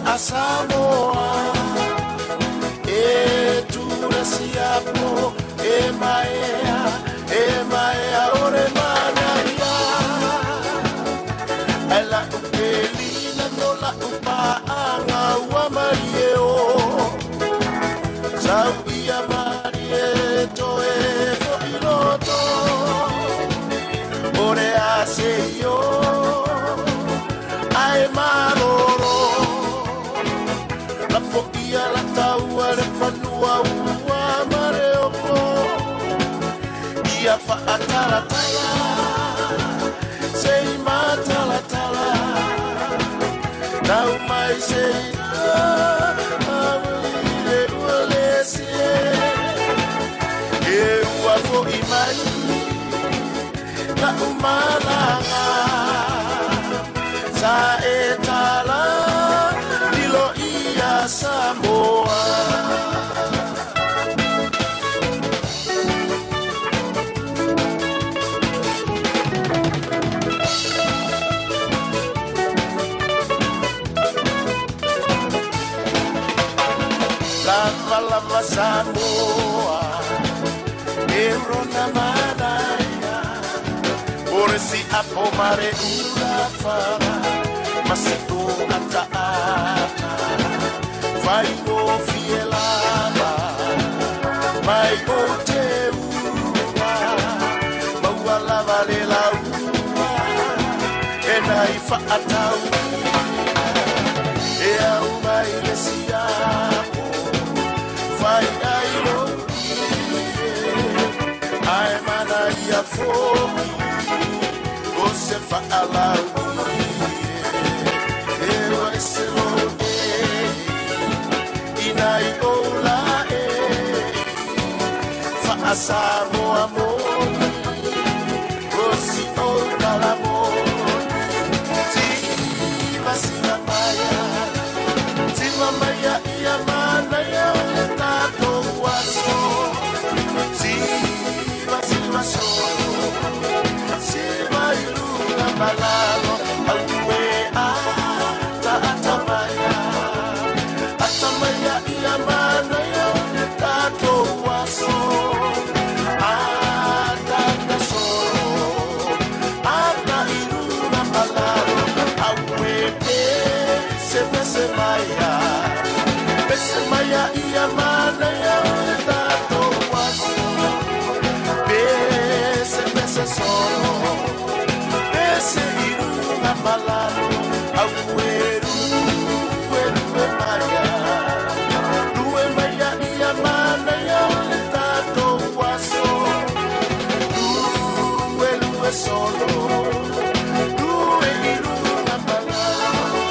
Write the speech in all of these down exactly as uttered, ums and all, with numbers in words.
ʻa Samoa, ʻe Tulesiapo, ʻe Maea, ʻe Maea ʻo e Manaia. ʻE Laʻu Pelina mo Laʻu Paʻanga ua mai ʻe ō. Sau ia mālie toe foʻi loto. ʻO e ʻAseio, ʻa e mālōlō. Lafo ia la taua le fanua ua ma le opo. Ia faʻa talatala, sei matalatala. Nau mai sei a, a, le ua le sie. ʻE ua foʻi mai, Laʻu Malanga, sa e tala ni lo ia Samoa. Lava lava Samoa, ʻe uro na manaia. ʻOre si apo mare ula fala, masi o ataata. Fai o fie lava, mai o te ua, maua lava le laua, ʻe nai faʻatau, ʻe au mai le siapo, fai ai lo ʻa e manaia foki, ʻo se faʻalau ʻi he ua ʻe se loʻe, ʻi nai ʻo la ʻe, faʻa Samoa mo, ʻo si ʻo kala mo, ti vasi na mai a, ti ma mai a ia manaia ʻo e tatou aso. Siva, siva solo, siva ʻi luga ma lalo, aue ʻa, ta, ʻata mai a, ʻata mai a ia manaia ʻo e tatou aso. ʻAta, ʻata solo, ʻata ʻi luga ma lalo, aue pē, se pese mai a, pese mai a ia manaia ʻo e tatou aso. Pese, pese solo, pese ʻi luga ma lalo, aue lue, lue mai a, lue mai a ia manaia ʻo e tatou aso. Lue, lue solo, lue ʻi luga ma lalo.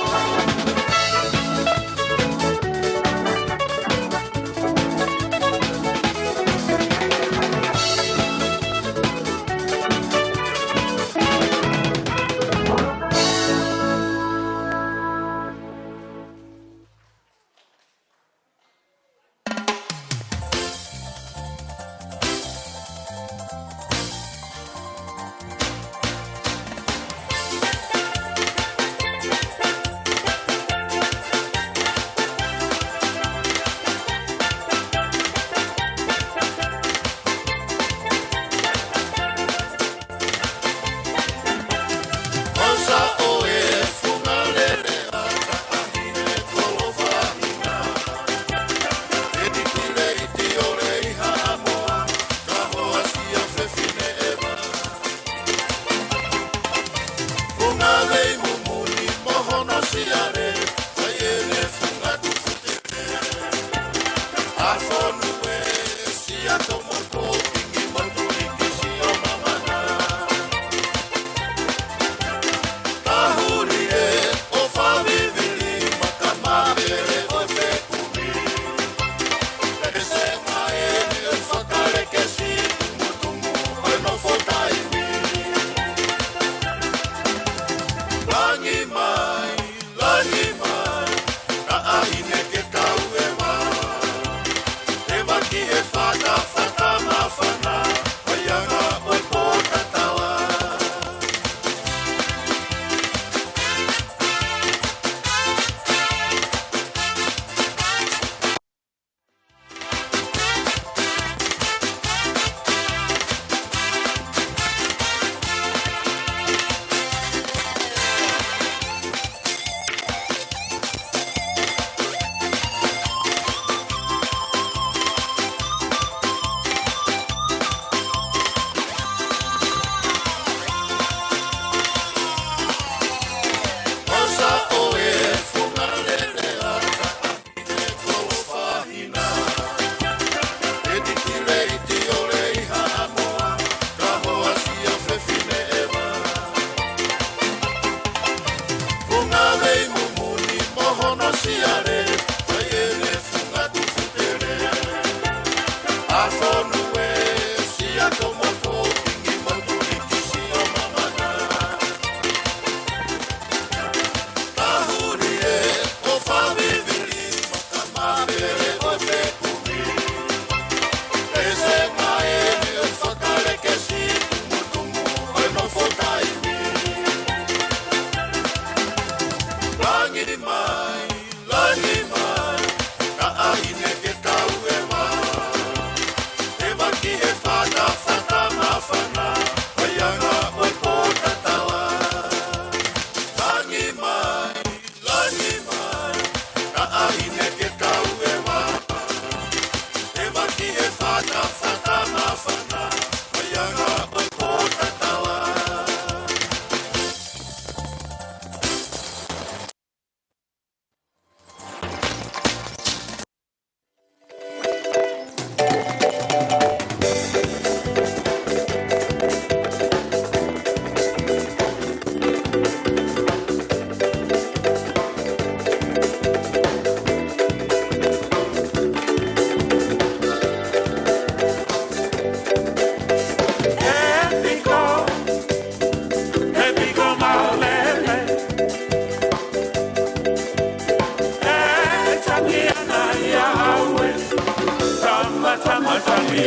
ʻE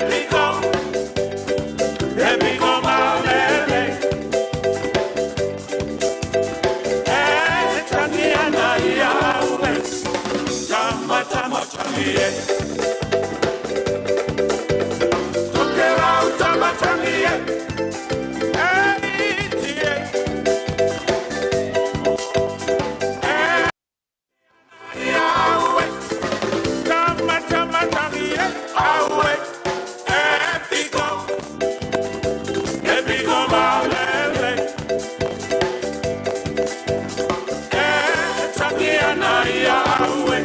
piko, ʻe piko mālele. ʻE tangi ʻana ia ʻaue. Tama, tama, tangi ē. Tokelau, tama, tangi ē. ʻE ʻiti ē. ʻE ʻaue, tama, tama, tangi ē, ʻaue, ʻe piko, ʻe piko mālele. ʻE tangi ʻana ia ʻaue,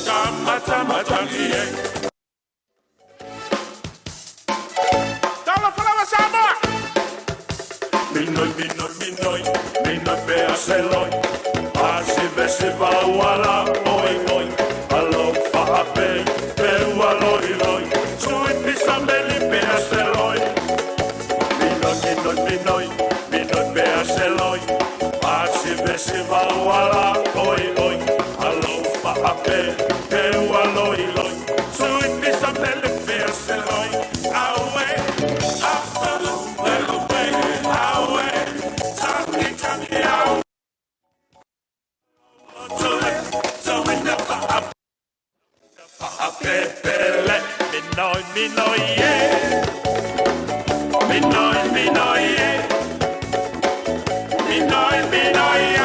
tama, tama, tangi ē. Tala falawa Samoa. Minoi, minoi, minoi, minoi pea seloi. Asi vesi vau ala, oi, oi. Alo faʻa pē, pē ua loi, loi. Sui pisa meli pea seloi. Minoi, minoi, minoi, minoi pea seloi. Asi vesi vau ala, oi, oi. Alo faʻa pē, pē ua loi, loi. Sui pisa meli pea seloi. ʻAue, ʻapalu, pelu pē, ʻaue. Tangi, tangi, ʻaue. Pepele, minoi, minoi ē. Minoi, minoi ē. Minoi, minoi ē.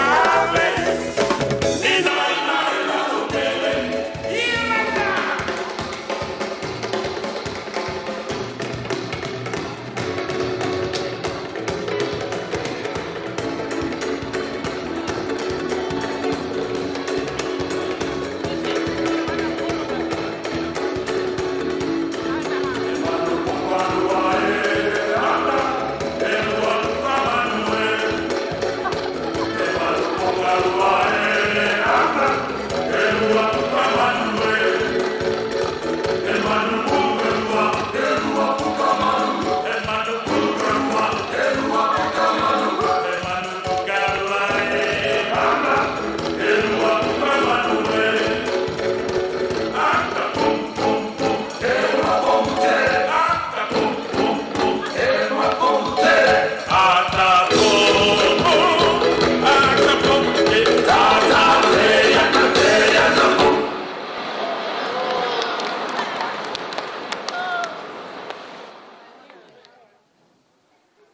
Minoi, minoi ē.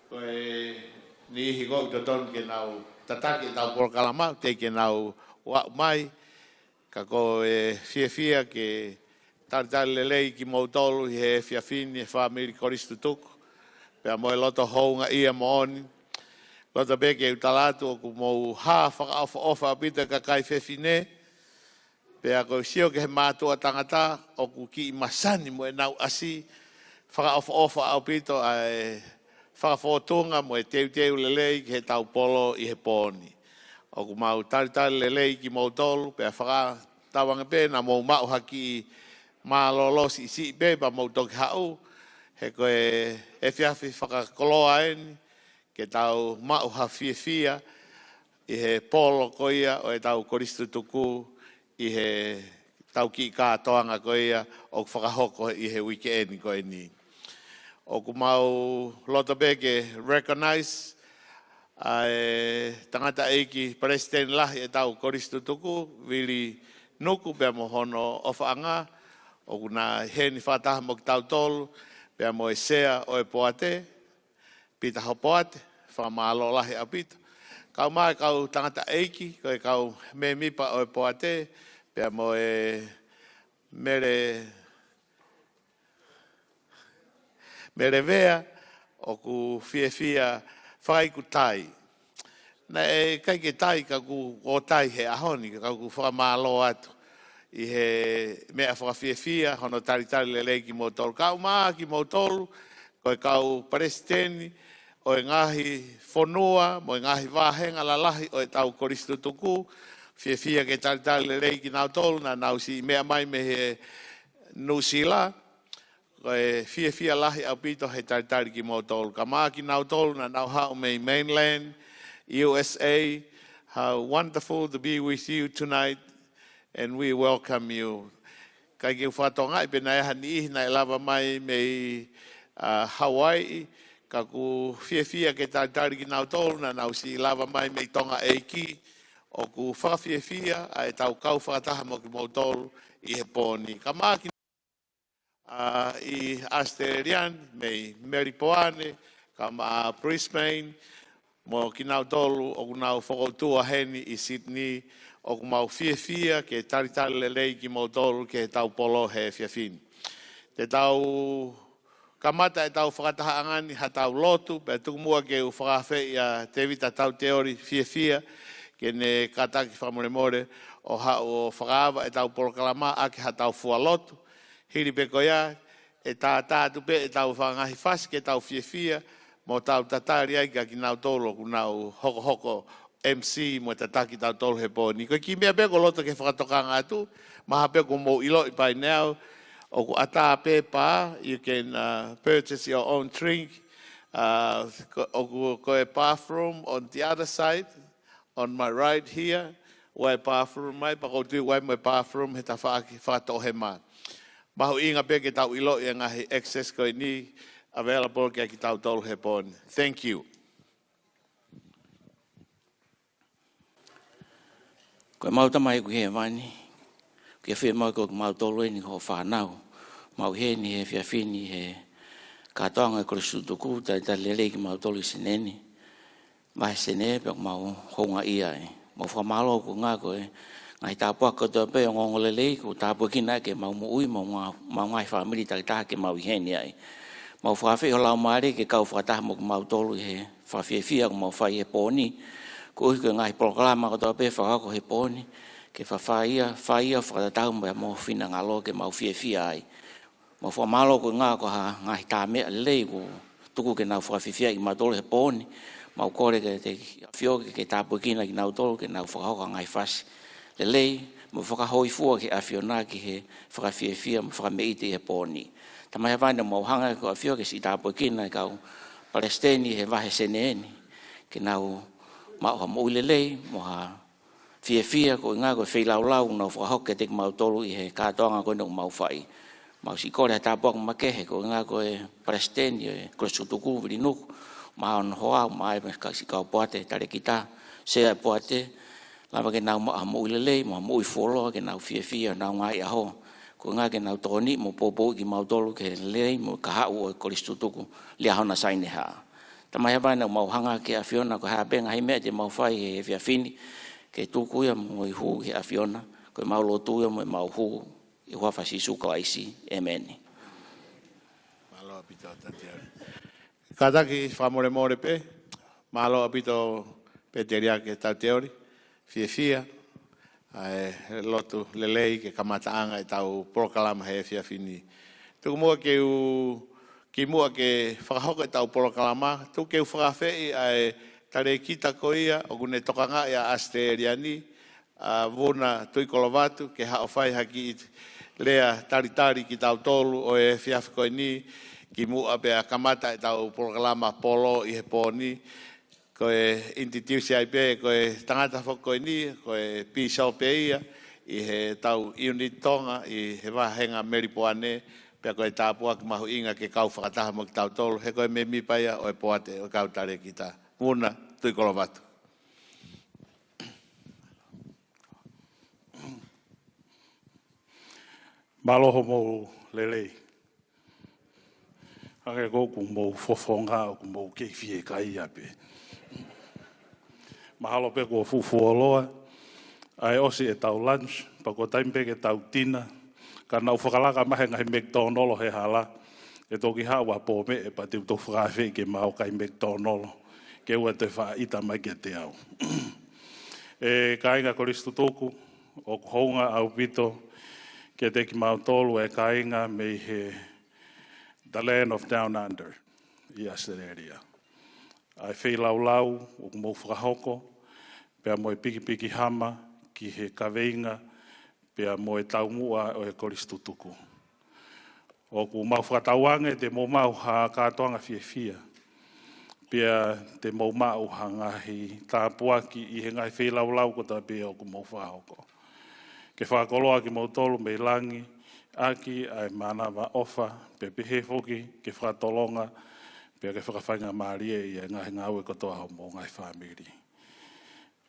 Ko e niʻihi ʻoku totonu ke nau tataki ʻetau polokalama, teʻeki ke nau ō mai, ka ko e fiefia ke talitali lelei kimoutolu ʻi he efiafi ni, e fāmili Kolisi Tutuku, pea mo e loto houngaʻia moʻoni. Loto pē ke u tala atu ʻoku mou hā fakaʻofoʻofa ʻaupito e kakai fefine, pea ʻoku ou sio ki he mātuʻa tangata ʻoku kiʻi masani mo ʻenau ʻasi fakaʻofoʻofa ʻaupito ʻa e fakafōtunga mo e teuteu lelei ki heʻetau polo ʻi he pō ni. ʻOku mau talitali lelei kimoutolu, pea fakatauange pē naʻa mou maʻu ha kiʻi mālōlō siʻisiʻi pē pea mou toki haʻu, he ko e efiafi fakakoloa eni, ke tau maʻu ha fiefia ʻi he polo ko ia ʻo ʻetau Kolisi Tutuku ʻi heʻetau kiʻi kātoanga ko ia ʻoku fakahoko ʻi he uike eni ko eni. ʻOku mau loto pē ke recognize ʻa e tangataʻeiki Palesiteni Lahi ʻetau Kolisi Tutuku, Vili Nuku, pea mo hono ʻofaʻanga, ʻoku na ʻi heni fakataha mo kitautolu, pea mo e Sea ʻo e Poate, Pita Hopoate, fakamālō lahi ʻaupito. Kau mai kau tangataʻeiki, ko e kau mēmipa ʻo e Poate, pea mo e Mele, Mele Vea, ʻoku fiefia fakaiku tai. Naʻe ʻikai ke tai ka kuo tai he ʻaho ni, ka ʻoku fakamālō atu ʻi he meʻa fakafiefia, hono talitali lelei kimoutolu. Kau mai kimoutolu, ko e kau palesiteni ʻo e ngaahi fonua, mo e ngaahi vāhenga lalahi ʻo ʻetau Kolisi Tutuku, fiefia ke talitali lelei kinautolu, naʻa nau siʻi meʻa mai mei he Nuʻusila, ko e fiefia lahi ʻaupito he talitali kimoutolu. Kau mai kinautolu naʻa nau haʻu mei mainland, U S A, how wonderful to be with you tonight. and we welcome you. Kae ke u fakatokangaʻi pē naʻe ʻi ai ha niʻihi naʻe lava mai mei, uh, Hawaii, ka ʻoku fiefia ke talitali kinautolu naʻa nau siʻi lava mai mei Tonga ʻEiki. ʻOku fakafiefia ʻa ʻetau kau fakataha mo kimoutolu ʻi he pō ni. Kae ʻumaʻā ki ʻa, ʻi ʻAositelēlia ni, mei Melipoane, kae ʻumaʻā Brisbane, mo kinautolu ʻoku nau fokoutua heni ʻi Sydney, ʻoku mau fiefia ke talitali lelei kimoutolu ki heʻetau polo he efiafi ni. Te tau kamata ʻetau fakatahaʻanga ni ha tau lotu, pea tuku muʻa ke u fakaafeʻi ʻa Tēvita Tauteoli Fiefia, ke ne kātaki fakamolemole ʻo haʻu ʻo fakaava ʻetau polokalama ʻaki ha tau fua lotu. Hili pē ko ia, ʻe tātā atu pē ʻetau fanga ngaahi fasi ke tau fiefia, mo tau tatali ai kia kinautolu ʻoku nau hokohoko M C mo tataki kitautolu he pō ni. Ko e kiʻi meʻa pē ʻoku ou loto ke fakatokanga atu, mahalo pē kuo mou ʻiloʻi by now, ʻoku ʻatā pē pā, you can, uh, purchase your own drink, uh, ko, ʻoku, ko e bathroom on the other side, on my right here, ʻoku ʻi ai e bathroom mai, pea ʻoku ou tui ʻoku ʻi ai mo e bathroom he tafaʻaki fakatoʻohema. Mahuʻinga pē ke tau ʻiloʻi e ngaahi access ko eni available kia kitautolu he pō ni. Thank you. Ko ʻemau Tamai ʻoku ʻi hēvani, ʻoku ʻi ai e fiemaʻu ko kimautolu eni ko hoʻo fānau. Mau ʻi heni he efiafi ni he kātoanga e Kolisi Tutuku, talitali lelei kimautolu ʻi Senē ni. Vahe Senē pea ʻoku mau houngaʻia ai. Mau fakamālō koeʻuhi ko e ngaahi tāpuaki kotoa pē ongoongolelei kuo tāpuekina ʻaki ʻemau moʻui, mo e ngaahi, mo e ngaahi fāmili takitaha ke mau ʻi heni ai. Mau fakaafeʻi ho Laumālie ke kau fakataha mo kimautolu ʻi he fakafiefia ʻoku mau fai he pō ni. Koeʻuhi ko e ngaahi polokalama kotoa pē fakahoko he pō ni, ke fai ia, fai ia fakatatau mo e finangalo ke mau fiefia ai. Mau fakamālō koeʻuhi ko ha ngaahi tā meʻa lelei kuo tuku ke nau fakafiefia kimautolu he pō ni. Mau kole kiate koe ʻAfio ke, ke tāpuekina kinautolu ke nau fakahoko ha ngaahi fasi lelei, mo fakahōifua ki he ʻAfiona ki he fakafiefia mo fakameʻite he pō ni. Tamai hēvani, mau hanga koeʻuhi ʻAfio ke siʻi tāpuekina e kau palesiteni he vahe Senē ni, ke nau maʻu ha moʻui lelei, mo ha fiefia koeʻuhi ko e feilaulau ʻoku nau fakahoko kiate kimautolu ʻi he kātoanga ko eni ʻoku mau fai. Mau siʻi kole ha tāpuaki makehe koeʻuhi ko e palesiteni e Kolisi Tutuku, Vilinuku, mo hono hoa, mo e siʻi kau poate, talēkita, sea e poate, lava ke nau maʻu ha moʻui lelei, mo ha moʻui fuoloa, ke nau fiefia honau ngaahi ʻaho. Koeʻuhi ke nau tokoni mo poupouʻi kimautolu ke lelei mo e kahaʻu ʻo e Kolisi Tutuku, lea hona saine ha. Tamai hēvani, mau hanga koeʻuhi ʻAfiona ko e hā pē ngaahi meʻa te mau fai he efiafi ni, ke tuku ia mo e hū ki he ʻAfiona, ko ʻemau lotu ia mo ʻemau hū, ʻi he huafa ʻo Sīsū Kalaisi. ʻĒmeni. Mālō ʻaupito Tauteoli. Kātaki fakamolemole pē, mālō ʻaupito Pēteliake Tauteoli, fiefia, ʻa e lotu lelei ke kamataʻanga ʻetau polokalama he efiafi ni. Tuku muʻa ke u, kimuʻa ke fakahoko ʻetau polokalama, tuku ke u fakaafeʻi ʻa e talēkita ko ia, ʻoku ne tokangaʻi ʻa ʻAositelēlia ni, ʻa Vuna Tuʻikolovatu, ke haʻu ʻo fai ha kiʻi lea talitali kitautolu ʻo e efiafi ko eni, kimuʻa pea kamata ʻetau polokalama polo ʻi he pō ni. Ko e introduce ai pē, ko e tangata foki ko eni, ko e pīsope ia ʻi heʻetau unit Tonga ʻi he vahenga Melipoane, pea ko e tāpuaki mahuʻinga ke kau fakataha mo kitautolu, he ko e mēmipa ia ʻo e poate ʻo e kau talēkita. Vuna Tuʻikolovatu. Mālō hoʻomou lelei. Hangē ko ʻeku mou fofonga ʻoku mou kei fiekaia pē. Mahalo pē kuo fuʻu fuoloa, ʻa e ʻosi ʻetau lunch, pea ko e taimi pē ke tau tina, ka naʻa ku fakalaka mai he ngaahi McDonald he hala, ʻe toki haʻu ʻa Pōmeʻe pea te u toki fakaafeʻi ke mau kai McDonald, ke ʻoua toe faʻa ʻita mai kiate au. ʻE kāinga Kolisi Tutuku, ʻoku hounga ʻaupito kiate kimautolu e kāinga mei he the land of down under ʻi ʻAositelēlia. ʻA e feilaulau ʻoku mou fakahoko, pea mo e pikipiki hama ki he kaveinga, pea mo e taumuʻa ʻo e Kolisi Tutuku. ʻOku mau fakatauange te mou maʻu ha kātoanga fiefia, pea te mou maʻu ha ngaahi tāpuaki ʻi he ngaahi feilaulau kotoa pē ʻoku mou fakahoko. ke fakakoloa kimoutolu mei langi, ʻaki ʻa e mānava ʻofa, pea pehē foki ke fakatolonga, pea ke fakafaingamālieʻi ʻa e ngaahi ngāue kotoa hoʻomou ngaahi fāmili.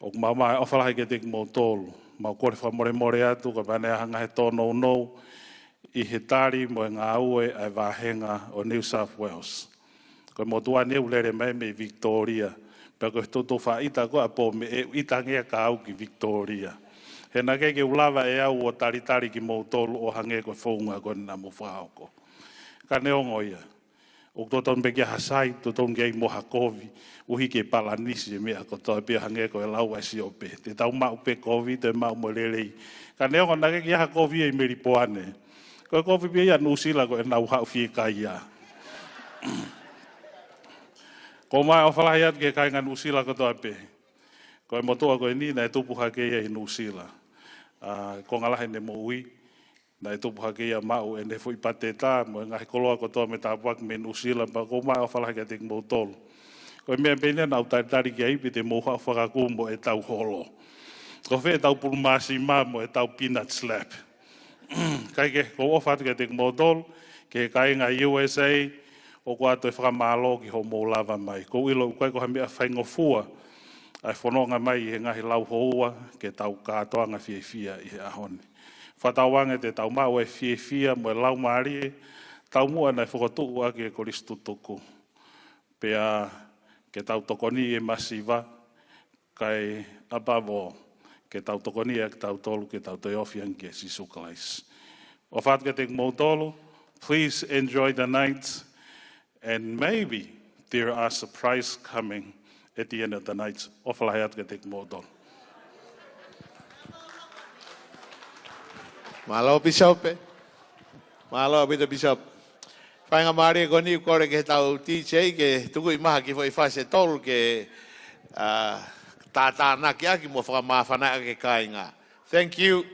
ʻOku mau maʻu ʻofa lahi kiate kimoutolu, mau kole fakamolemole atu, ko e pehē ʻa e ngaahi tōnounou ʻi he tali mo e ngāue ʻa e vāhenga ʻo New South Wales. Ko e motuʻa ni ʻoku lele mai mei Victoria, pea ko e toutou faʻa ʻita ko ē ʻapō meʻa ʻe ʻita ange ia ka u ki Victoria. He naʻe ʻikai ke u lava ʻe au ʻo talitali kimoutolu ʻo hangē ko e founga ko ē naʻa mou fakahoko. Ka neongo ia, ʻoku totonu pē ke ʻi ai ha sai, totonu ke ʻi ai mo ha kovi, ʻuhi ke palanisi e meʻa kotoa pē hangē ko e lau ʻa Siope. Te tau maʻu pē kovi, te maʻu mo e lelei. Ka neongo naʻe ʻikai ke ʻi ai ha kovi ʻi Melipoane, ko e kovi pē ia ʻa Nuʻusila ko ʻenau haʻu fiekaia. ʻOku mau maʻu ʻofa lahi atu ki he kāinga Nuʻusila kotoa pē. Ko e motuʻa ko eni naʻe tupu hake ia ʻi Nuʻusila. ʻA, konga lahi ʻene moʻui, naʻe tupu hake ia maʻu ʻene foʻi pateta mo e ngaahi koloa kotoa mo e tāpuaki mei Nuʻusila, pea ʻoku mau maʻu ʻofa lahi kiate kimoutolu. Ko e meʻa pē eni naʻa ku talitali ki ai pe te mou haʻu fakakū mo ʻetau holo. Ko fē ʻetau pulu māsima mo ʻetau peanut slab. Kae kehe, ʻoku ou ʻofa atu kiate kimoutolu, ki he kāinga U S A, ʻoku ʻoatu e fakamālō ki hoʻomou lava mai. ʻOku ou ʻilo ʻoku ʻikai ko ha meʻa faingofua ʻa e fononga mai ʻi he ngaahi lau houa ke tau kātoanga fiefia ʻi he ʻaho ni. Fakatauange te tau maʻu e fiefia mo e laumālie taumuʻa naʻe fokotuʻu ʻaki ʻe Kolisi Tutuku. Pea ke tau tokoniʻi e masiva, kae above all, ke tau tokoniʻi ʻa kitautolu ke tau toe ofi ange kia Sīsū Kalaisi. ʻOfa atu kiate kimoutolu, please enjoy the night, and maybe there are surprise coming at the end of the night. ʻOfa lahi atu kiate kimoutolu. Mālō Pīsope. Mālō ʻaupito Pīsope. Faingamālie ko eni kole ki heʻetau D J ke tuku mai ha kiʻi foʻi fasi ʻe tolu ke, ʻa, tātānaki ʻaki mo fakamāfana ʻaki e kāinga. Thank you.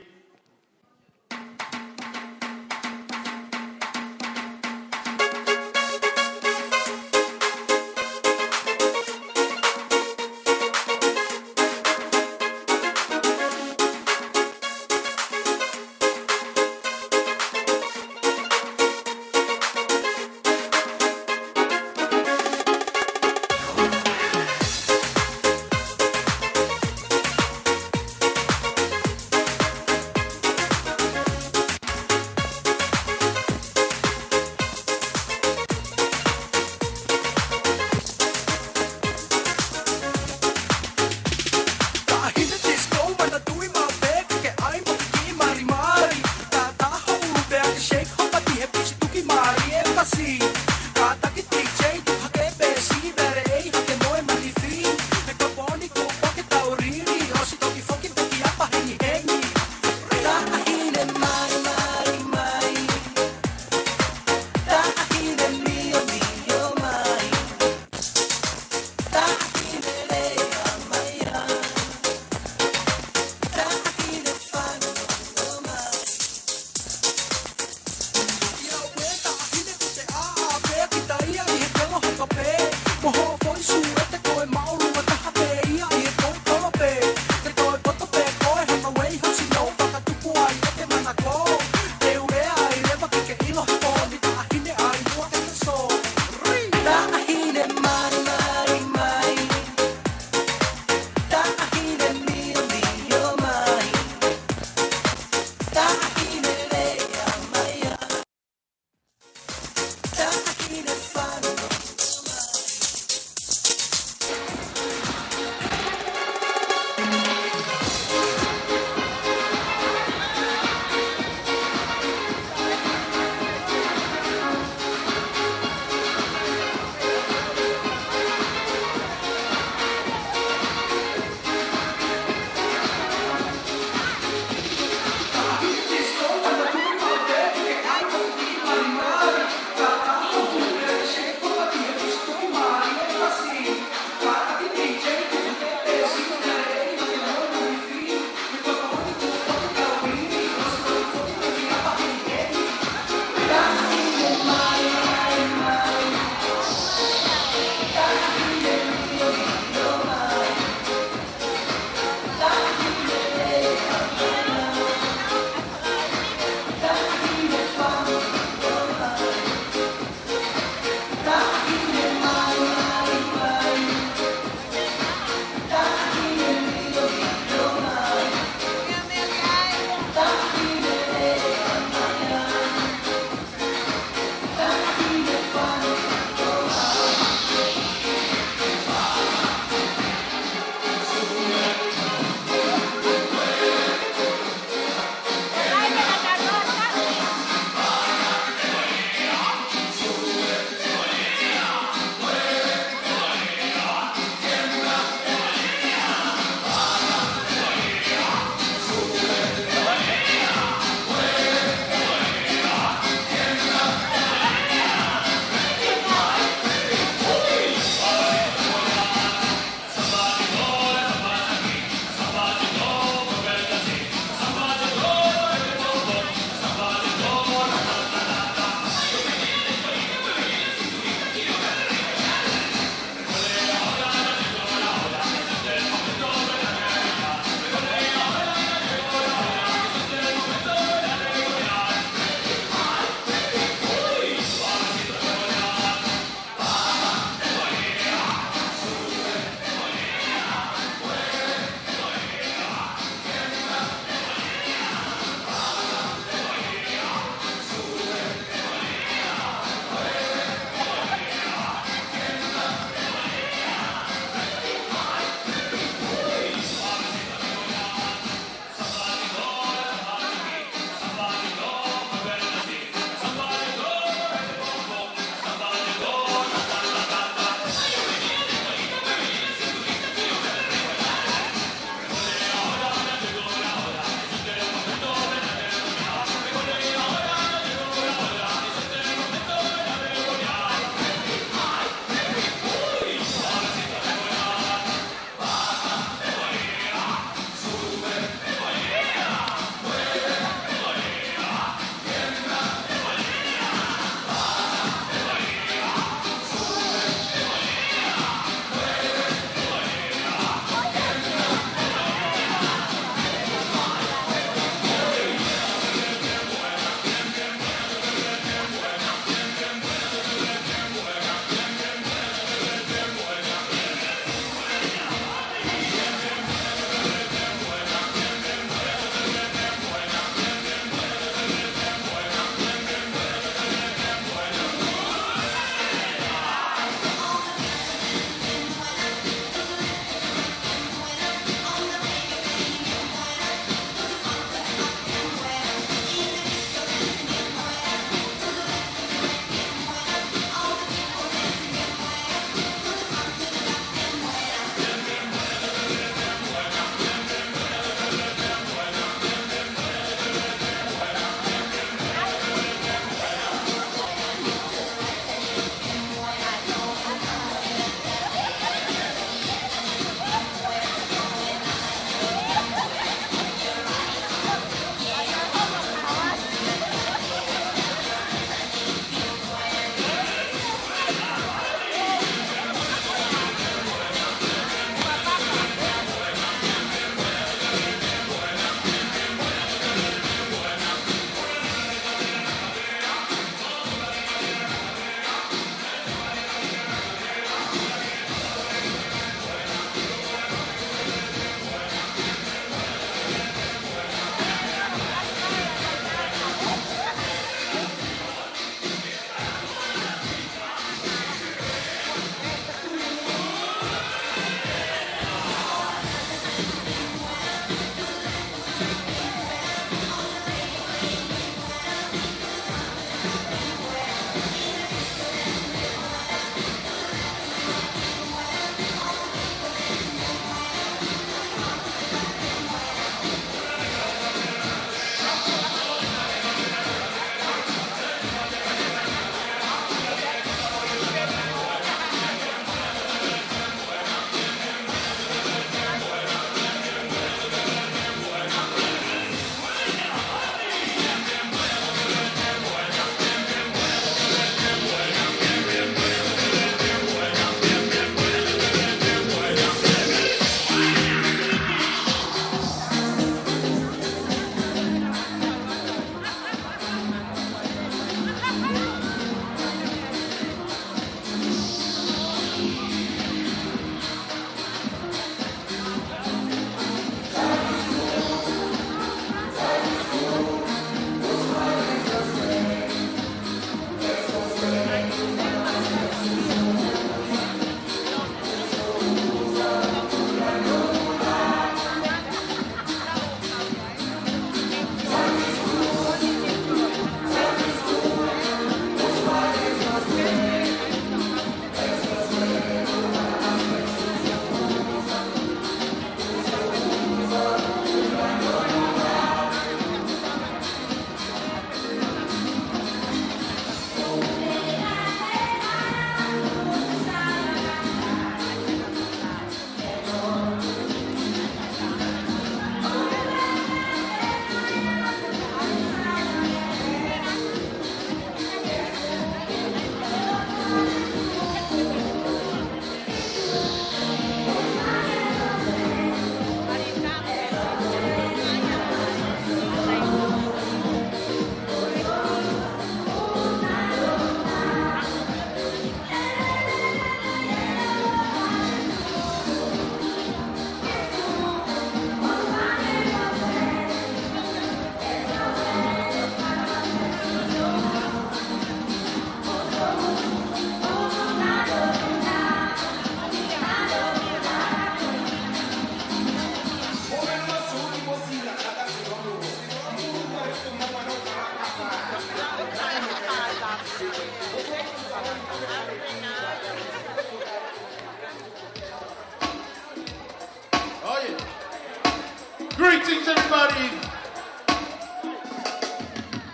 Greetings, everybody.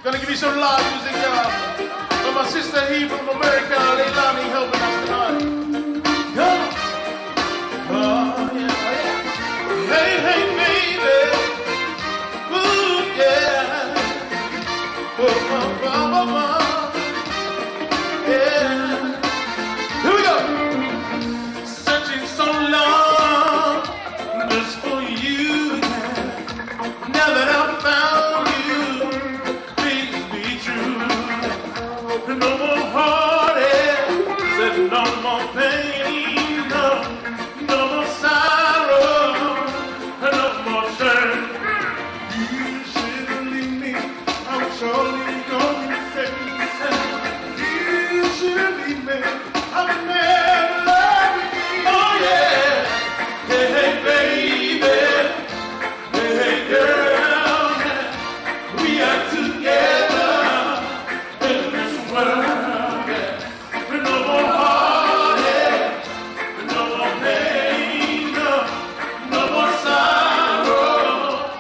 Gonna give you some live music, y'all. Got my sister here from America, Leilani, helping us tonight. Come on. Oh, yeah, oh, yeah. Hey, hey, baby. Ooh, yeah. Oh, oh, oh, oh, oh. Yeah. Here we go. Searching so long just for you, yeah. Now that I found you, please be true. No more heartache, said no more pain, no, no more sorrow, no more shame. You shouldn't leave me. I'm surely going crazy. You shouldn't leave me. I'm never leaving. Oh, yeah. Hey, hey, baby. Hey, hey, girl. Yeah. We are together in this world. Yeah. No more heartache, no more pain, no, no more sorrow.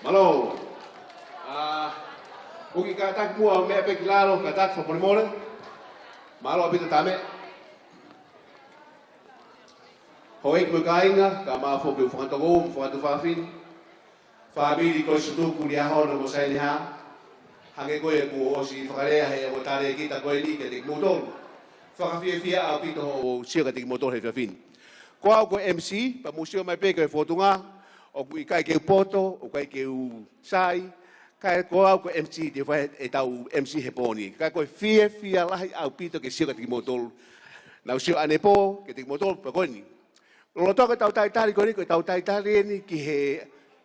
Mālō. ʻA, ʻoku kātaki muʻa ʻo meʻa pē ki lalo, kātaki fakamolemole. Mālō ʻaupito Tame. Houʻeiki mo e kāinga, kae ʻumaʻā foki ʻeku fanga tokoua mo e fanga tuofāfine. Fāmili ko e Sutuku Liahona mo Saineha. Hangē ko ia kuo ʻosi fakalea ʻe he ongo talēkita ko eni kiate kimoutolu. Fakafiefia ʻaupito hoʻomou sio kiate kimoutolu he efiafi ni. Ko au ko e M C, pea mou sio mai pē ki he fōtunga, ʻoku ʻikai ke u poto, ʻoku ʻikai ke u sai, kae ko au ko e M C, te u fai ʻetau M C he pō ni. Kae ko e fiefia lahi ʻaupito ke sio kiate kimoutolu. Naʻá ku sio ʻanepō kiate kimoutolu, pea ko eni. Lolotonga ʻetau talitali ko eni, ko ʻetau talitali eni ki he,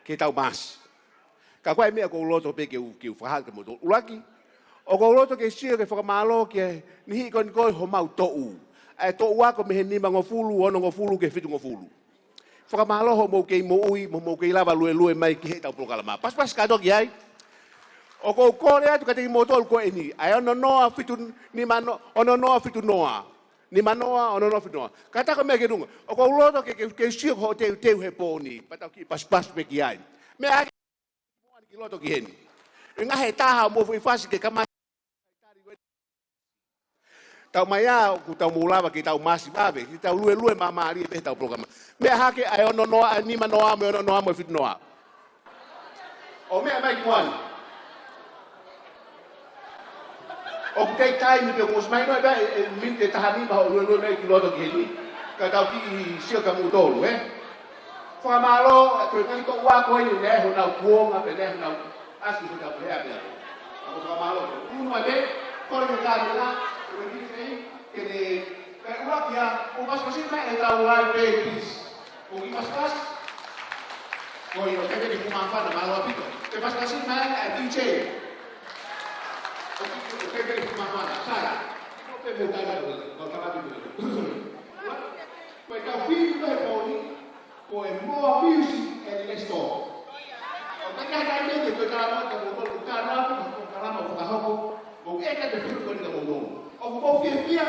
ki heʻetau Maasi. Ka ko e meʻa ʻoku ou loto pē ke u, ke u fakahā kiate kimoutolu. ʻUluaki, ʻoku ou loto ke sio ke fakamālō ki he niʻihi ko eni ko homau toʻu. ʻA e toʻu ako mei he nimangofulu, onongofulu ki he fitungofulu. Fakamālō hoʻomou kei moʻui, mo hoʻomou kei lava luelue mai ki heʻetau polokalama. Pasipasi kātoa ki ai. ʻOku ou kole atu kiate kimoutolu ko eni. ʻA e ono noa fitu nima no-, ono noa fitu noa. Nima noa, ono noa fitu noa. Kātaki meʻa ki ʻolunga. ʻOku ou loto ke, ke, ke sio ki hoʻo teuteu he pō ni. Pea tau kiʻi pasipasi pē ki ai. Meʻa hake mo ʻani ki loto ki heni. ʻI he ngaahi taha mo fui fasi ke kamata. Tau mai ā, ʻoku tau mou lava ke tau Maasi vave, ke tau luelue māmālie pē heʻetau polokalama. Meʻa hake ʻa e ono noa, ʻa e nima noa, mo e ono noa, mo e fitu noa. ʻO meʻa mai ki muʻa ni. ʻOku kei taimi pē kuo ʻosi mai noa pē, ʻe, ʻe miniti ʻe taha nima hoʻo luelue mai ki loto ki heni. Ka tau kiʻi sio kiate kimoutolu, ē? Fakamālō, ko e kau toʻu ako eni, naʻe ʻi ai honau kuonga, pea naʻe ʻi ai honau ʻasi hotau pehē pē. ʻOku fakamālō. Unu ane, kole ke kāmela, ko e D J, ke ne, kae ʻuluaki ā, ʻo pasipasi mai ʻetau live band, please. ʻOku ke pasipasi? Ko ia, ʻoku ke pehē ke fuʻu māfana, mālō ʻaupito. Ke pasipasi mai ʻa e D J. ʻOku ke, ʻoku ke pehē ke fuʻu māfana, sai. ʻOku ke pehē mo e taimi, ko e taimi ko e. Ko e kau fili ko e pō ni, ko e More Music and Less Talk. ʻOku ʻikai ke ʻi ai ha taimi ke toe talanoa, ka ko e talanoa, ko e talanoa fakahoko, ko e ʻikai ke fili ko e ka mou. ʻOku mou fiefia,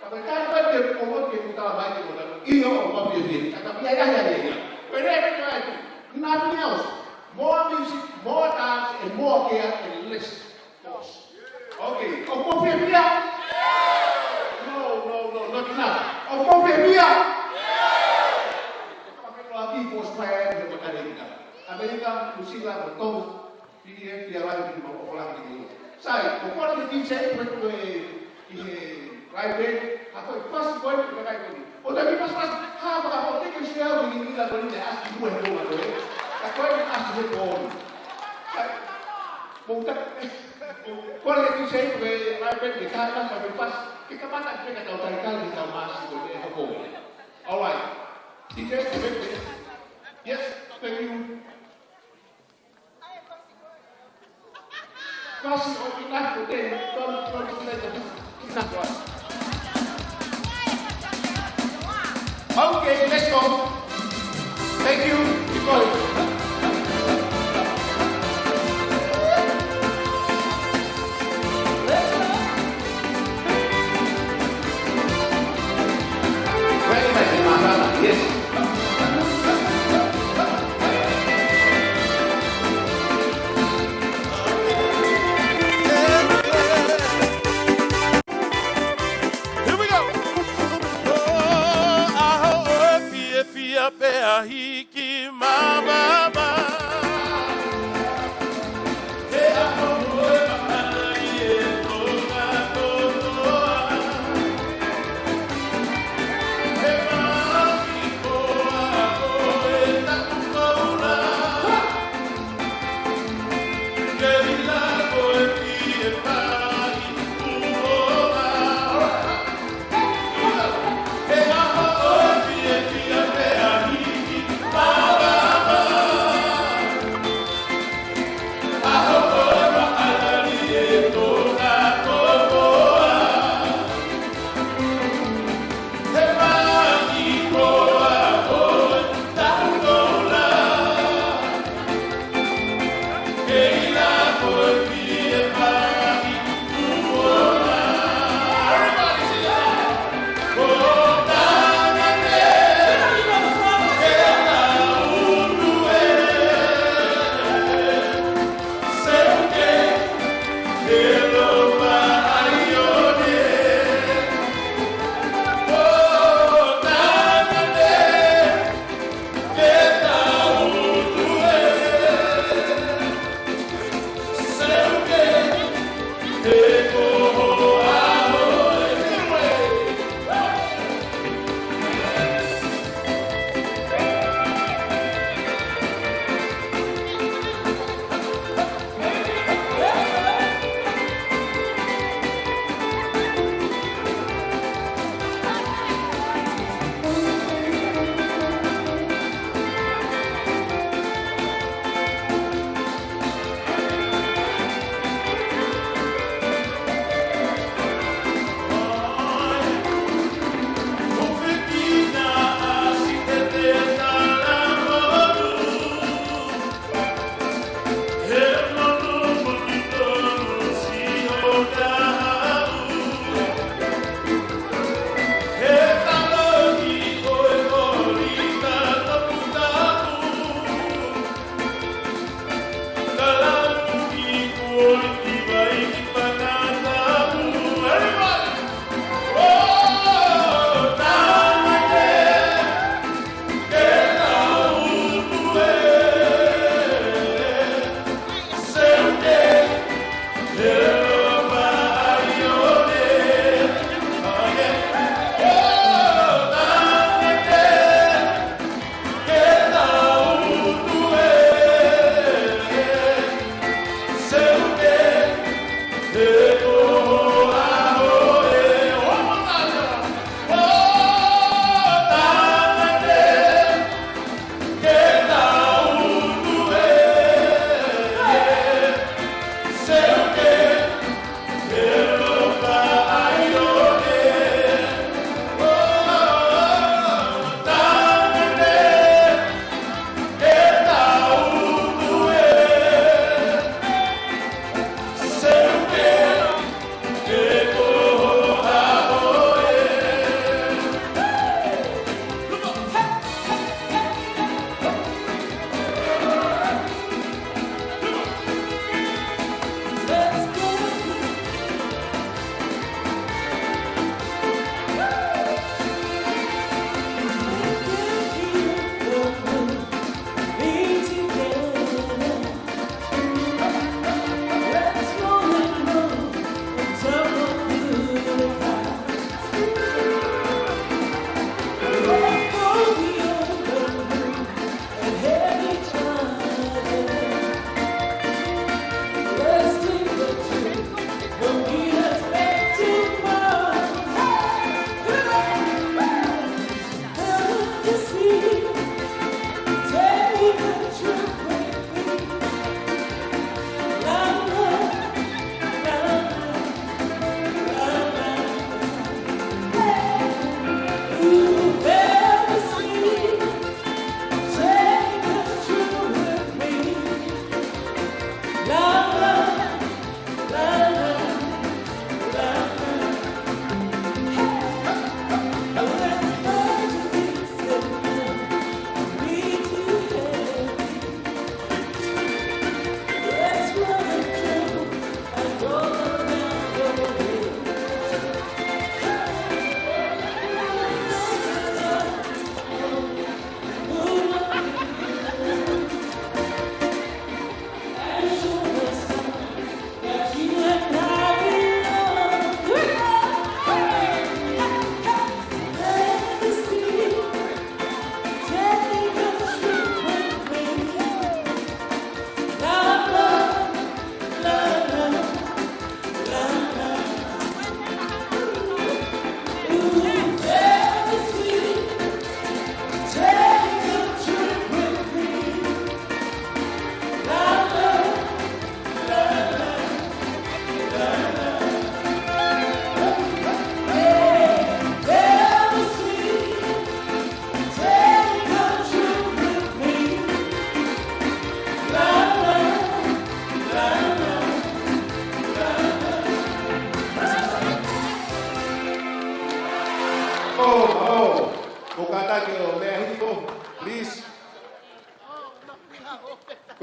ka ko e taimi ko ē ke mou ʻomi ke mou tala mai ke mou tala. ʻIo, ʻoku mou fiefia. Ka ka pia ia, ia, ia, ia. Ko e lea ko ē, nothing else. More music, more dance, and more care, and less force. Okay, ʻoku mou fiefia? No, no, no, not enough. ʻOku mou fiefia? Ka ko e loa ki ko Australia, ko Amerika. Amerika, New Zealand, ko Tonga. Fiefia lahi, fiefia lahi, fiefia lahi. Sai, ʻoku ou kole ke kiʻi save ko e, ʻi he live band, ha ko e pasi ko e, ko e kai ko e. ʻO tau kiʻi pasipasi, ha, paka, ʻo te ke save au, ʻi, ʻi la ko e, ʻasi ki muʻa he konga ko ē. Ka ko e, ʻasi he konga. Sai, mou ta-, ʻoku ou kole ke kiʻi save ko e live band, ke ka, ka, ka, pasi, ke kamata ke ka tau talitali, ke tau Maasi ko e, he konga. All right. Yes, thank you. Kasi o ina ko te, tolu, tolu, tolu, ina ko. Okay, let's go. Thank you. Keep going. Very nice, Mahana. Yes. Here we go. ʻO ʻaho ʻo e fiefia pea hiki mamafa. He ʻaho mo e maʻana ʻi he tonga kotoa. He maʻa ki koa ko e taku koula. Ke ila ko e pie pai kuo ma. He ʻaho ʻo e fiefia pea hiki.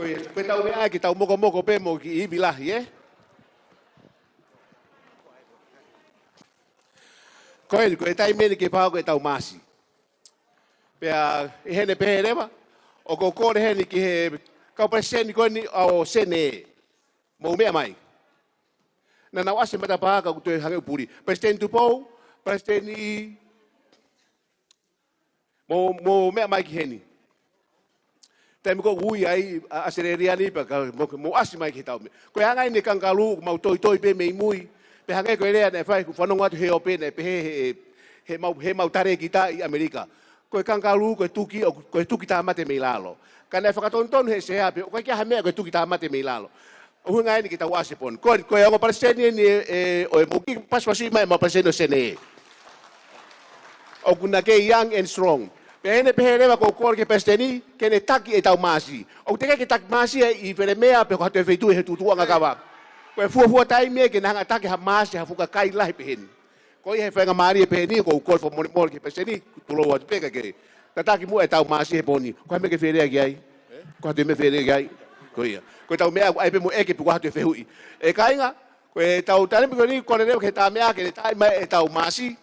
Ko e, ko e tau meʻa ke tau mokomoko pē mo e kiʻi ivi lahi, ē? Ko eni, ko e taimi eni ke pau ke tau Maasi. Pea ʻi heʻene pehē leva, ʻoku ou kole heni ki he kau palesiteni ko eni ʻo e Senē. Mou meʻa mai. Naʻa nau ʻasi he matapā ka ʻoku toe hangē ʻoku puli. Palesiteni Tupou, Palesiteni, mou, mou meʻa mai ki heni. Taimi ko ē ʻoku ui ai ʻa ʻAositelēlia ni pea ka mou, mou ʻasi mai ki he tau meʻa. Ko e anga eni e kangalū, ʻoku mau toitoi pē mei mui. Pea hangē ko e lea naʻe fai, ʻoku fanongo atu he ope naʻe pehē he, he mau, he mau talēkita ʻi ʻAmelika. Ko e kangalū, ko e tuki, ʻo, ko e tuki tāmate mei lalo. Ka naʻe fakatonutonu he sea pē, ʻoku ʻikai ke ʻi ai ha meʻa ko e tuki tāmate mei lalo. ʻUhinga eni ke tau ʻasi he pooni. Ko, ko e ongo palesiteni eni ē, ē, ʻo e mou kiʻi pasipasi mai mo e palesiteni ʻo e Senē. ʻOku na kei young and strong. Pea ʻi heʻene pehē leva ʻoku ou kole ki he palesiteni, ke ne taki e tau Maasi. ʻOku teʻeki ke taki Maasi ʻi Felemea pe ko ha toe feituʻu he tuʻutuʻuʻanga kava. Ko e fuofua taimi ē ke na hanga ʻo taki ha Maasi, ha fuʻu kakai lahi peheni. Ko ia he faingamālie peheni, ʻoku ou kole fakamolemole ki he palesiteni, tulou atu pē kae tataki muʻa e tau Maasi he pooni. Ko e hā e meʻa ke fie lea ki ai? Ko e hā e meʻa ke fie lea ki ai? Ko ia. Ko e tau meʻa ʻoku ʻai pē mo ʻeke pe ko e hā e fehuʻi. ʻE kāinga, ko e tau taimi ko eni, kole leva ki he tau meʻa ke ne taaʻi mai e tau Maasi.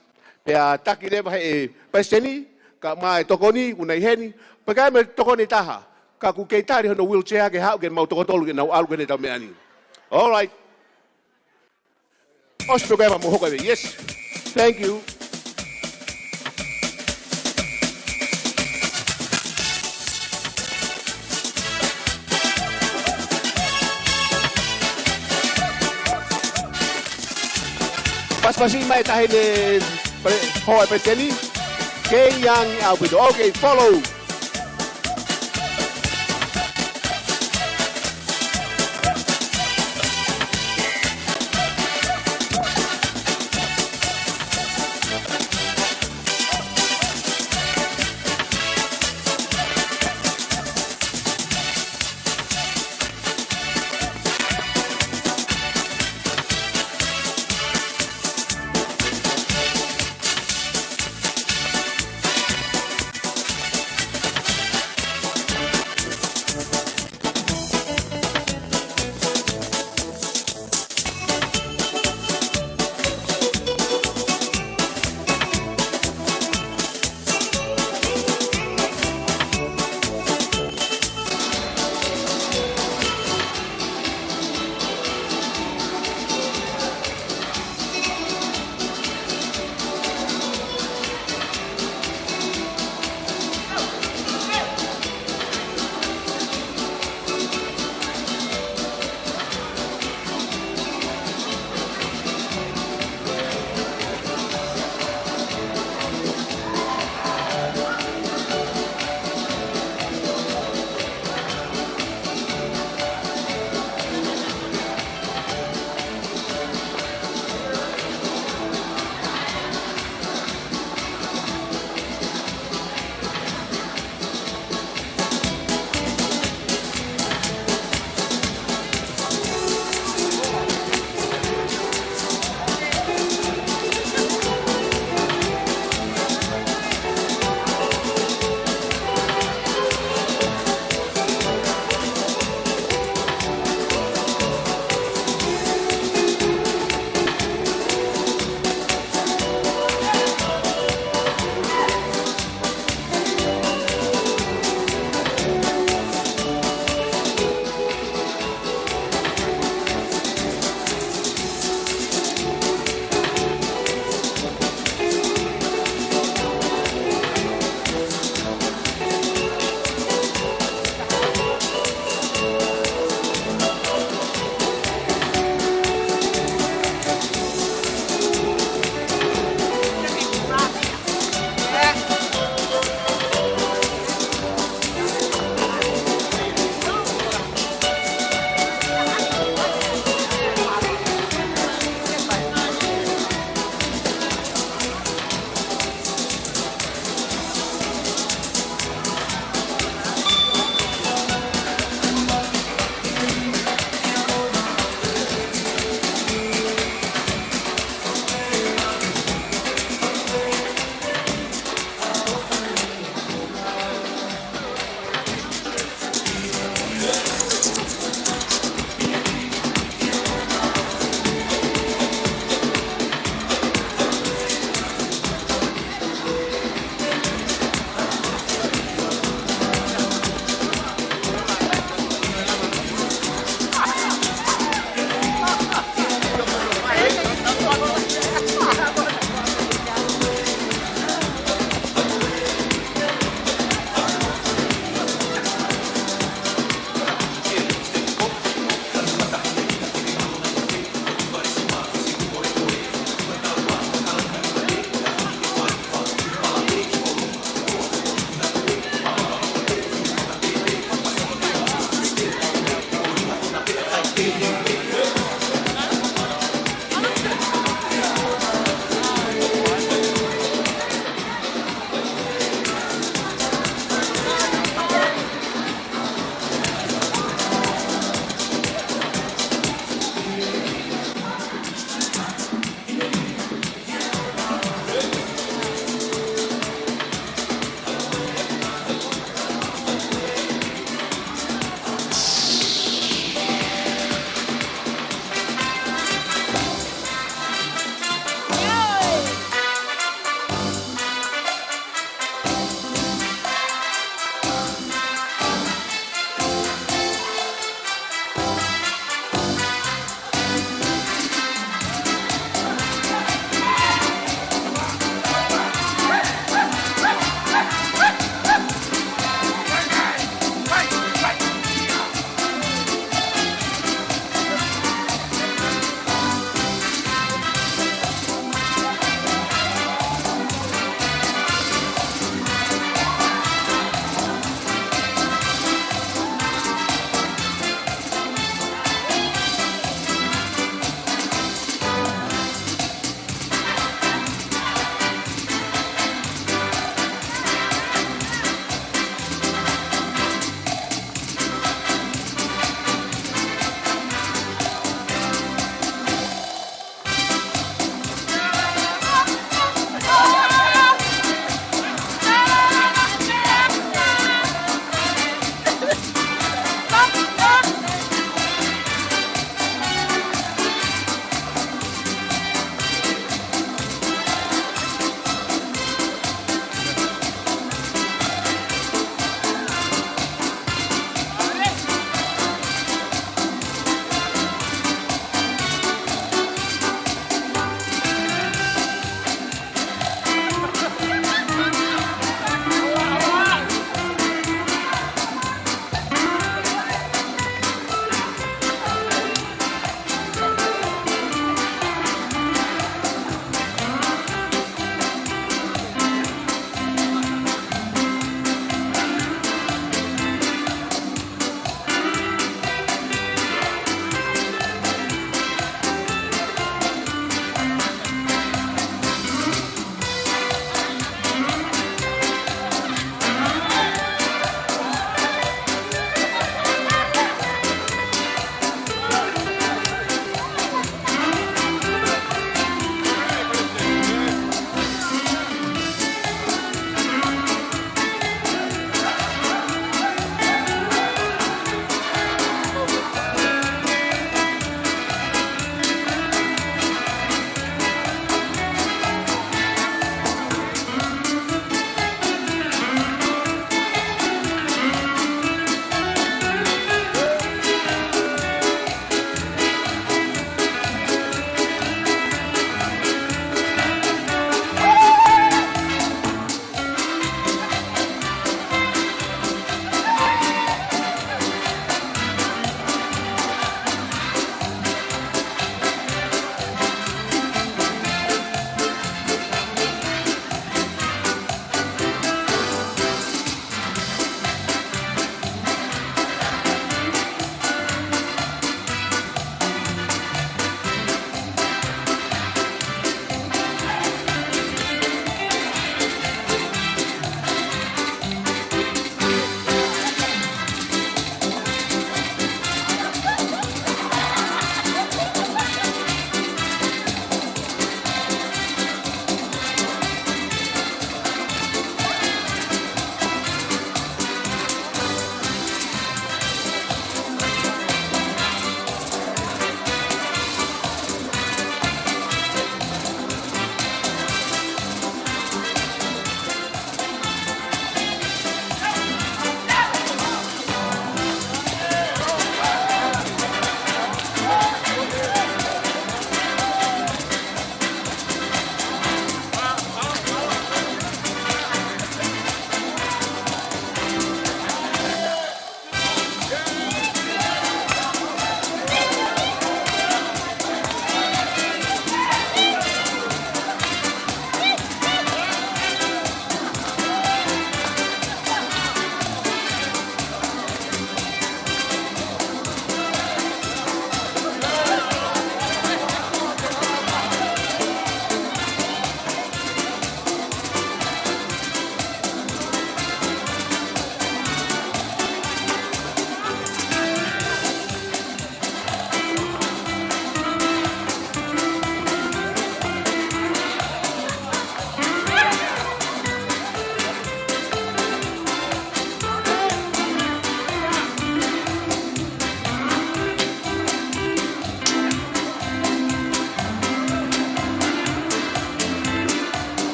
Pea taki leva ʻe he palesiteni, kae ʻumaʻā e tokoni, ʻoku na ʻi heni. Pea ʻikai mo e tokoni ʻe taha. Ka ʻoku kei tali hono wheelchair ke haʻu ke mau toko tolu ke nau ʻalu ki he tau meʻa ni. All right. ʻOsi pē ko ia pea mou hoko ē. Yes. Thank you. Pasipasi mai tahi ne pre-, hoa e palesiteni. Kei young ʻaupito. Okay, follow.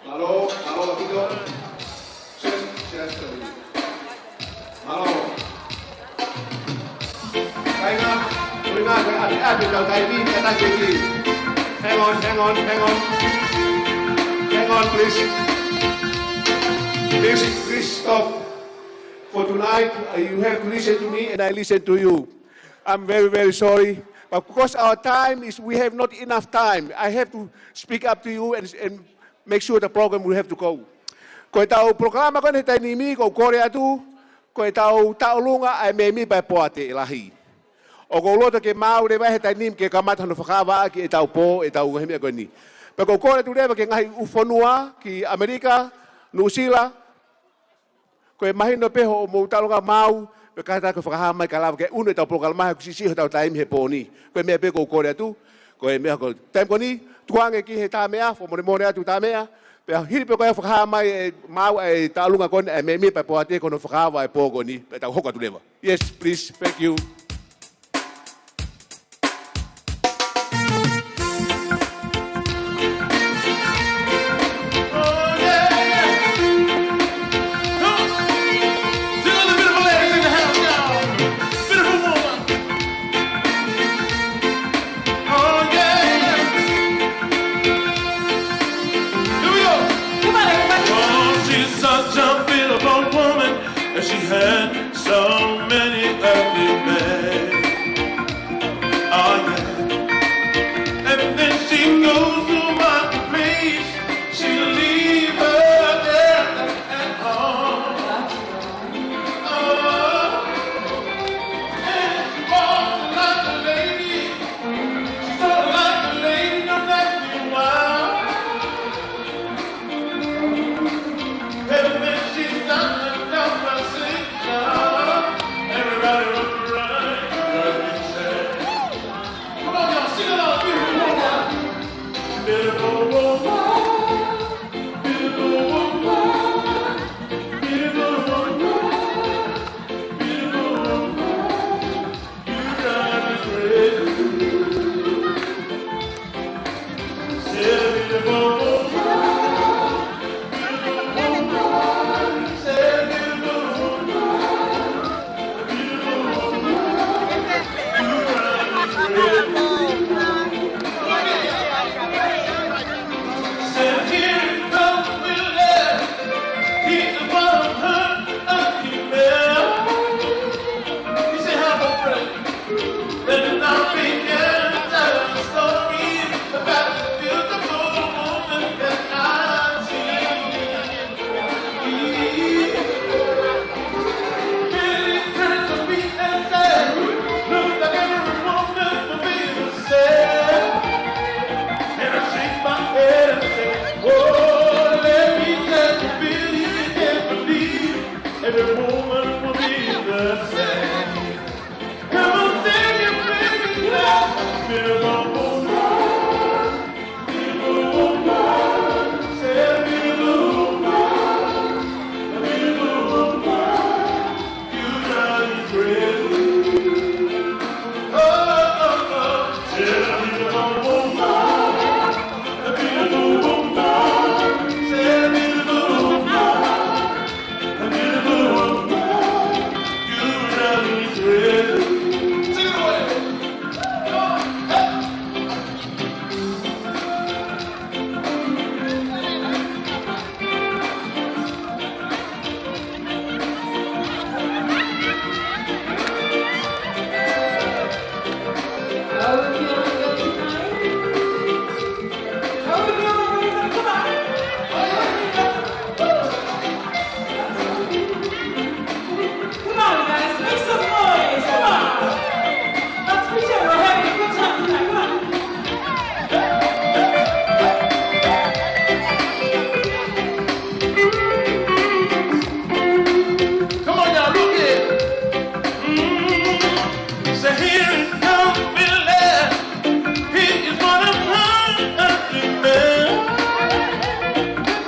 Mālō, mālō ʻaupito. Cheers, cheers to you. Mālō. Kāinga, kāinga, ʻapi, ʻapi, kau taimi, kātaki. Hang on, hang on, hang on. Hang on, please. Please, please stop. For tonight, uh, you have to listen to me and I listen to you. I'm very, very sorry. But because our time is, we have not enough time. I have to speak up to you and, and make sure the program will have to go. Ko ʻetau polokalama ko eni he taimi ni, ʻoku ou kole atu, ko ʻetau tauʻolunga ʻa e mēmipa ʻa e Poate Lahi. ʻOku ou loto ke maau leva he taimi ni ke kamata hono fakaava ʻaki ʻetau pō, ʻetau ngaahi meʻa ko eni. Pea ʻoku ou kole atu leva ki he ngaahi ʻū fonua, ki ʻAmelika, Nuʻusila, ko e mahino pē hoʻomou taʻolunga maau, pea kātaki ke fakahā mai ka lava ke ʻunu ʻetau polokalama he ʻoku siʻisiʻi hotau taimi he pō ni. Ko e meʻa pē ʻoku ou kole atu, ko e meʻa ko e taimi ko eni, tuku ange ki he Tāmeʻa, fakamolemole atu Tāmeʻa, Pea hili pē ko ia ʻoku fakahā mai ʻe maʻu ʻa e taʻolunga ko eni ʻa e mēmipa ʻo e poate ko hono fakaava ʻo e pō ko eni, pea tau hoko atu leva. Yes, please. Thank you. Oh, yeah. Come on. Two of the beautiful ladies in the house, y'all. Beautiful woman. Oh, yeah. Here we go. Come on, everybody. Oh, she's such a beautiful woman, and she had so many earthly men. Oh, yeah. And then she goes to my place. She leave her there at home. Oh, and she walks like a lady. She talks like a lady, no matter what. And then she's not a conversation. Everybody look right, right, right. Come on, y'all, sing along. Beautiful woman. Beautiful woman. Beautiful woman. Beautiful woman. You drive me crazy. Say beautiful woman. Beautiful woman. Say beautiful woman. Every woman will be the same. Come on, sing it, baby, love. Beautiful woman, beautiful woman, say beautiful woman, beautiful woman, you drive me crazy. Oh, oh, oh, say beautiful woman, beautiful woman, say beautiful woman. Come on, guys, make some noise. Come on. Let's pretend we're having a good time tonight. Come on. Come on, y'all, look here. Mm. Say, here it comes, Billy. He is one of my countrymen.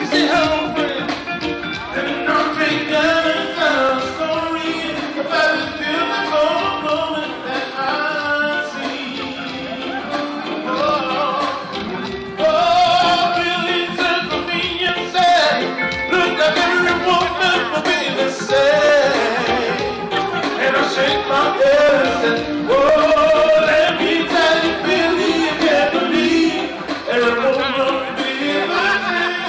You see how, friend? And I'm thinking it's a story about this beautiful woman that I see. Oh, oh, Billy said to me and said, look like every woman will be the same. And I shake my head and said, oh, let me tell you, Billy, you can't believe every woman will be the same.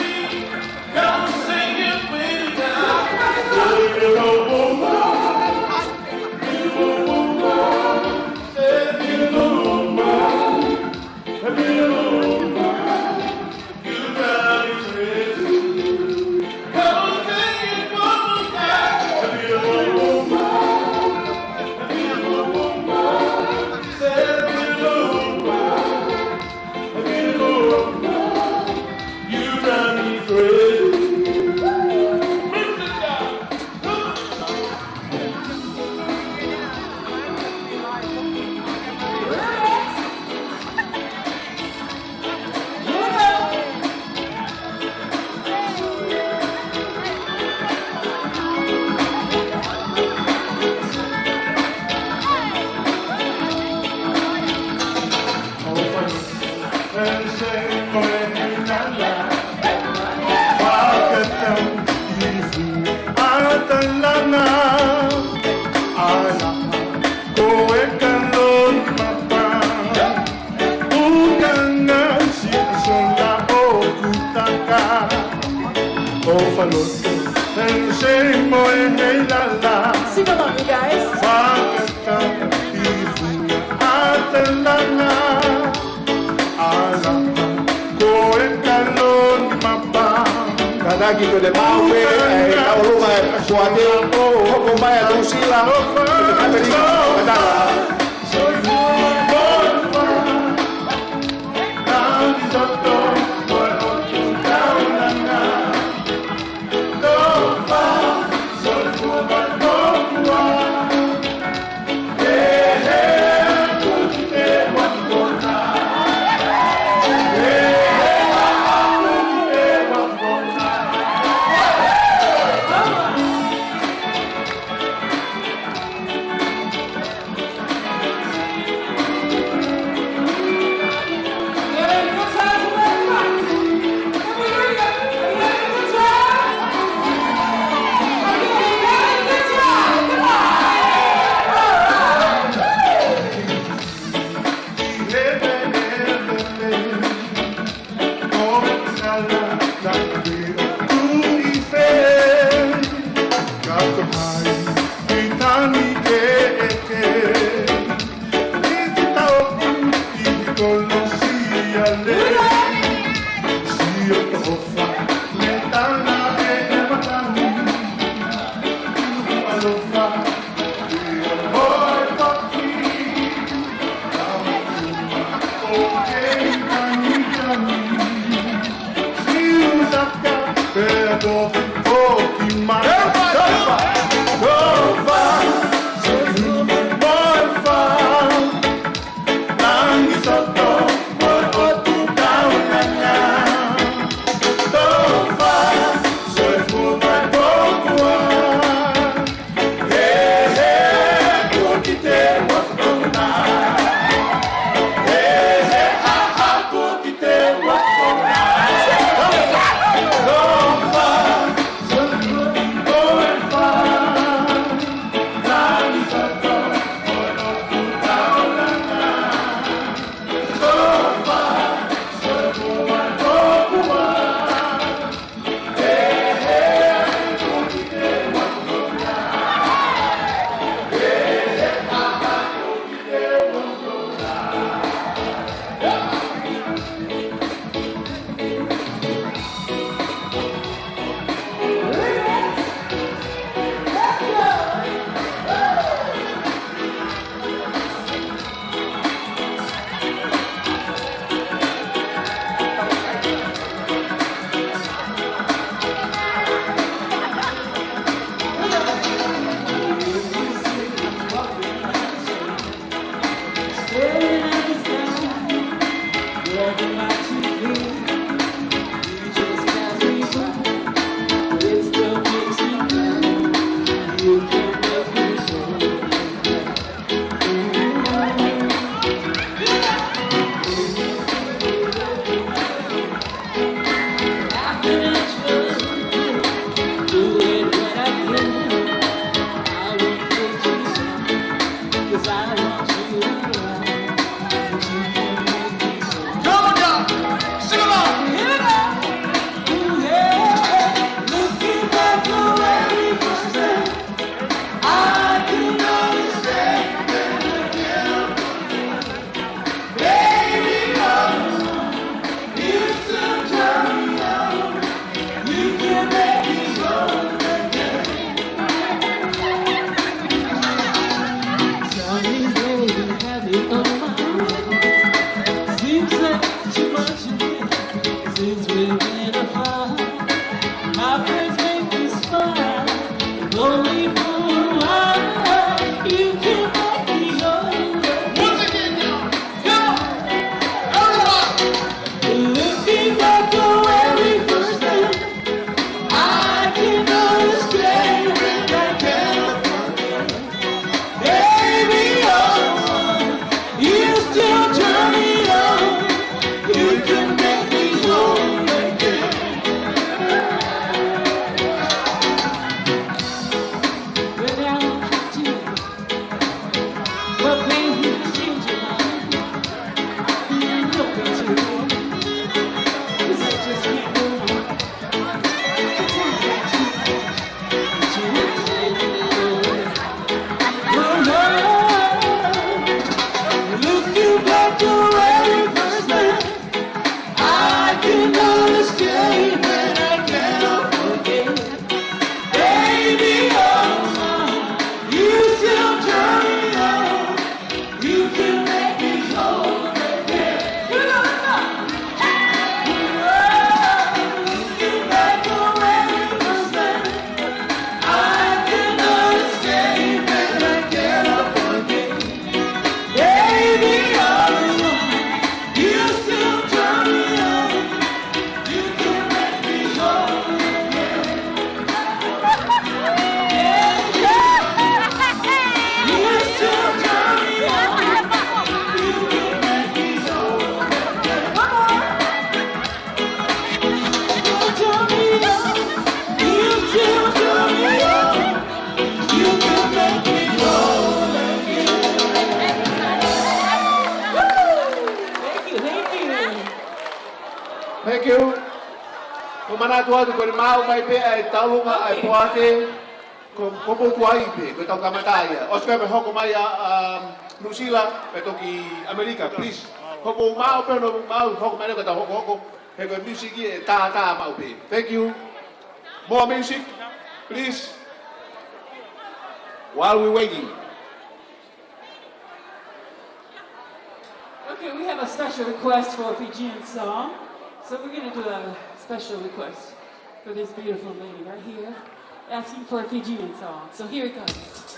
Ki ko te mau pē, ʻe, ʻa ʻolunga ʻe Kuate, hoko mai ʻa Tusila, ʻe te kapeli, ʻe tala. Thank you. Ko e manatu atu ko eni maʻu mai pē ʻa e taulunga ʻa e poate, ko, ko Motuʻa pē, ko e tau kamata ia. ʻOsi ko ē pea hoko mai ʻa, ʻa Nuʻusila, pea toki ʻAmelika, please. Ko e maʻu pē hono maʻu, hoko mai ko e tau hokohoko, he ko e music ʻe tātā maʻu pē. Thank you. More music, please. While we waiting. Okay, we have a special request for a Fijian song. So we're gonna do a special request for this beautiful lady right here, asking for a Fijian song. So here it goes.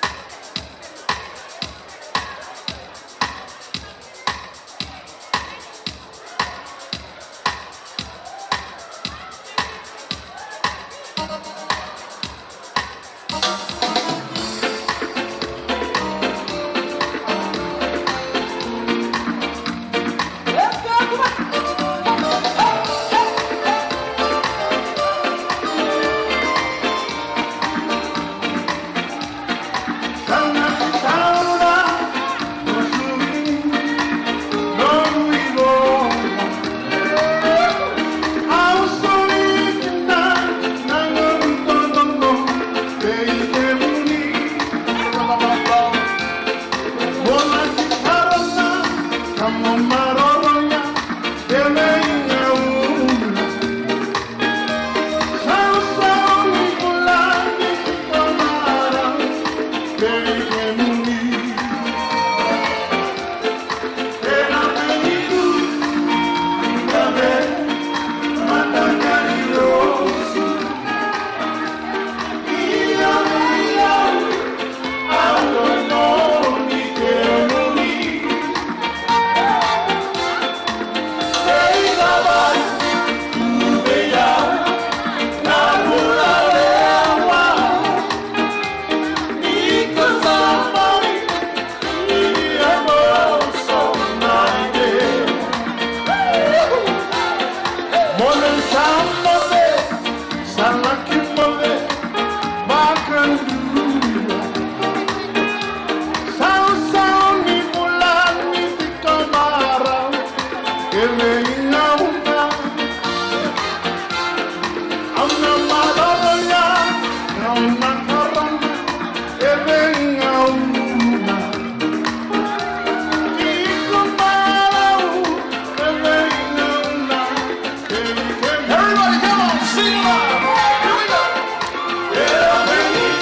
Everybody, come on, sing along. Here we go.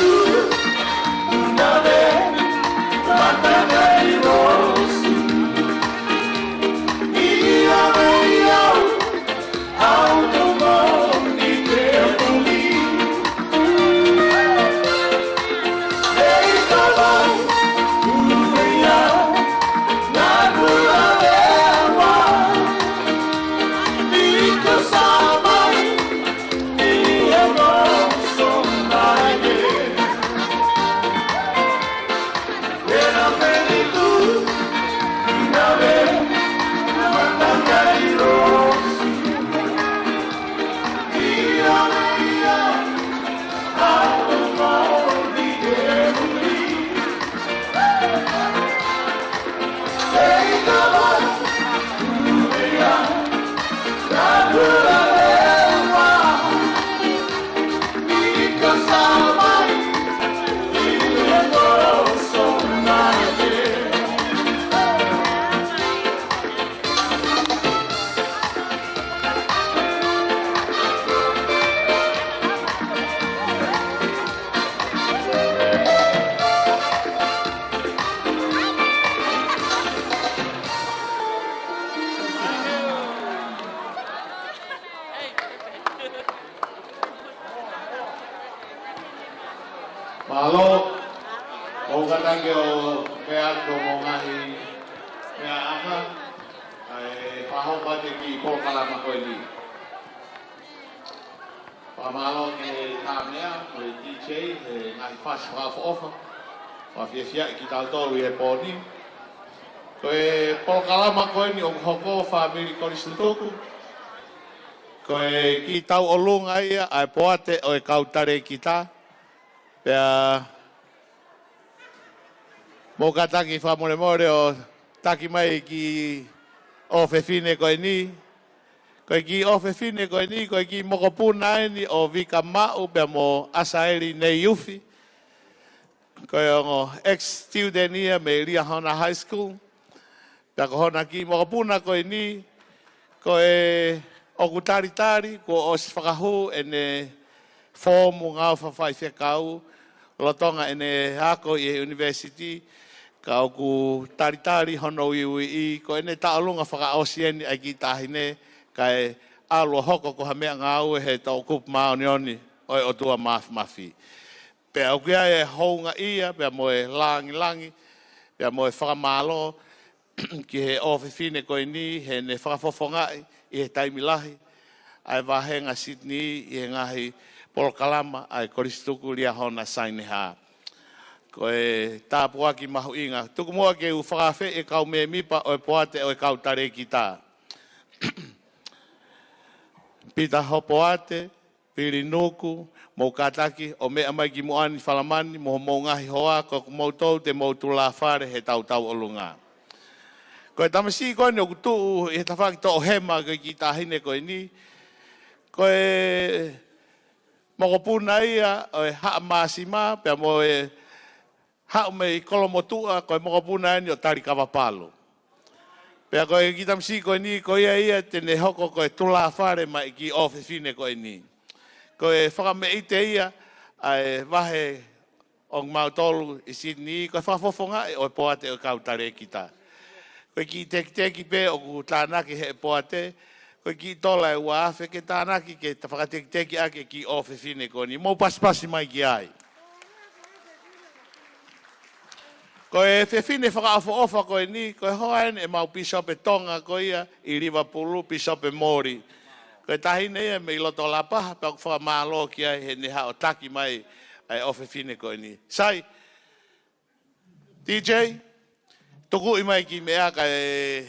Mālō, ʻoku ou kātaki ʻo pehē atu mo e ngaahi meʻa ʻa e fakahoko atu e kiʻi polokalama ko eni. Fakamālō ki he Tāmea, ko e D J, he ngaahi fasi fakaʻofoʻofa. Fakafiefia kitautolu ʻi he pō ni. Ko e polokalama ko eni ʻoku hoko fāmili Kolisi Tutuku. Ko e kiʻi tauʻolunga ia ʻa e poate ʻo e kau talēkita. Pea mou kātaki fakamolemole ʻo taki mai ki he ʻofefine ko eni. Ko e kiʻi ʻofefine ko eni, ko e kiʻi mokopuna eni ʻo Vika Maʻu pea mo ʻAsaeli Neiufi. Ko e ongo ex-student ia mei Liahona High School. Pea ko hona kiʻi mokopuna ko eni, ko e ʻoku talitali, kuo ʻosi fakahū ʻene foomu ngāue fakafaifekau, lolotonga ʻene ako ʻi he university, ka ʻoku talitali hono uiuiʻi, ko ʻene tauʻolunga fakaʻosi eni ʻa e kiʻi taʻahine, kae ʻalu ʻo hoko ko ha meʻangāue he toʻukupu māʻoniʻoni ʻo e ʻOtua Māfimafi. Pea ʻoku ʻi ai e houngaʻia, pea mo e langilangi, pea mo e fakamālō ki he ʻofefine ko eni, heʻene fakafofongaʻi ʻi he taimi lahi ʻa e vāhenga Sydney ʻi he ngaahi polokalama ʻa e Kolisi Tuku Liahona Saineha. Ko e tāpuaki mahuʻinga. Tuku muʻa ke u fakaafeʻi e kau mēmipa ʻo e poate ʻo e kau talēkita. Pita Hopoate, Pili Nuku, mou kātaki ʻo meʻa mai ki muʻa ni Falamani, mo homou ngaahi hoa, ko kimoutolu te mou tulāfale heʻetau tauʻolunga. Ko e tamasiʻi ko eni ʻoku tuʻu ʻi he tafaʻaki toʻohema ko e kiʻi taʻahine ko eni, ko e mokopuna ia ʻo e Haʻa Māsima, pea mo e haʻu mei Kolomotuʻa, ko e mokopuna eni ʻo Talikavapalu. Pea ko e kiʻi tamasiʻi ko eni, ko ia ia te ne hoko ko e tulāfale mai ki he ʻofefine ko eni. Ko e fakameʻite ia ʻa e vahe ʻo mautolu ʻi Sydney, ko e fakafofongaʻi ʻo e poate ʻo e kau talēkita. Ko e kiʻi tekiteki pē ʻoku tānaki he poate, ko e kiʻi tola ʻe ua afe ke tānaki ke ta fakatekiteki ʻaki e kiʻi ʻofefine ko eni. Mou pasipasi mai ki ai. Ko e fefine fakaʻofoʻofa ko eni, ko e hoa eni ʻemau pīsope Tonga ko ia ʻi Livapulu, Pīsope Moli. Ko e taʻahine ia mei loto Lapaha, pea ʻoku fakamālō ki ai heʻene haʻu ʻo taki mai ʻa e ʻofefine ko eni. Sai, D J, tukuʻi mai e kiʻi meʻa kae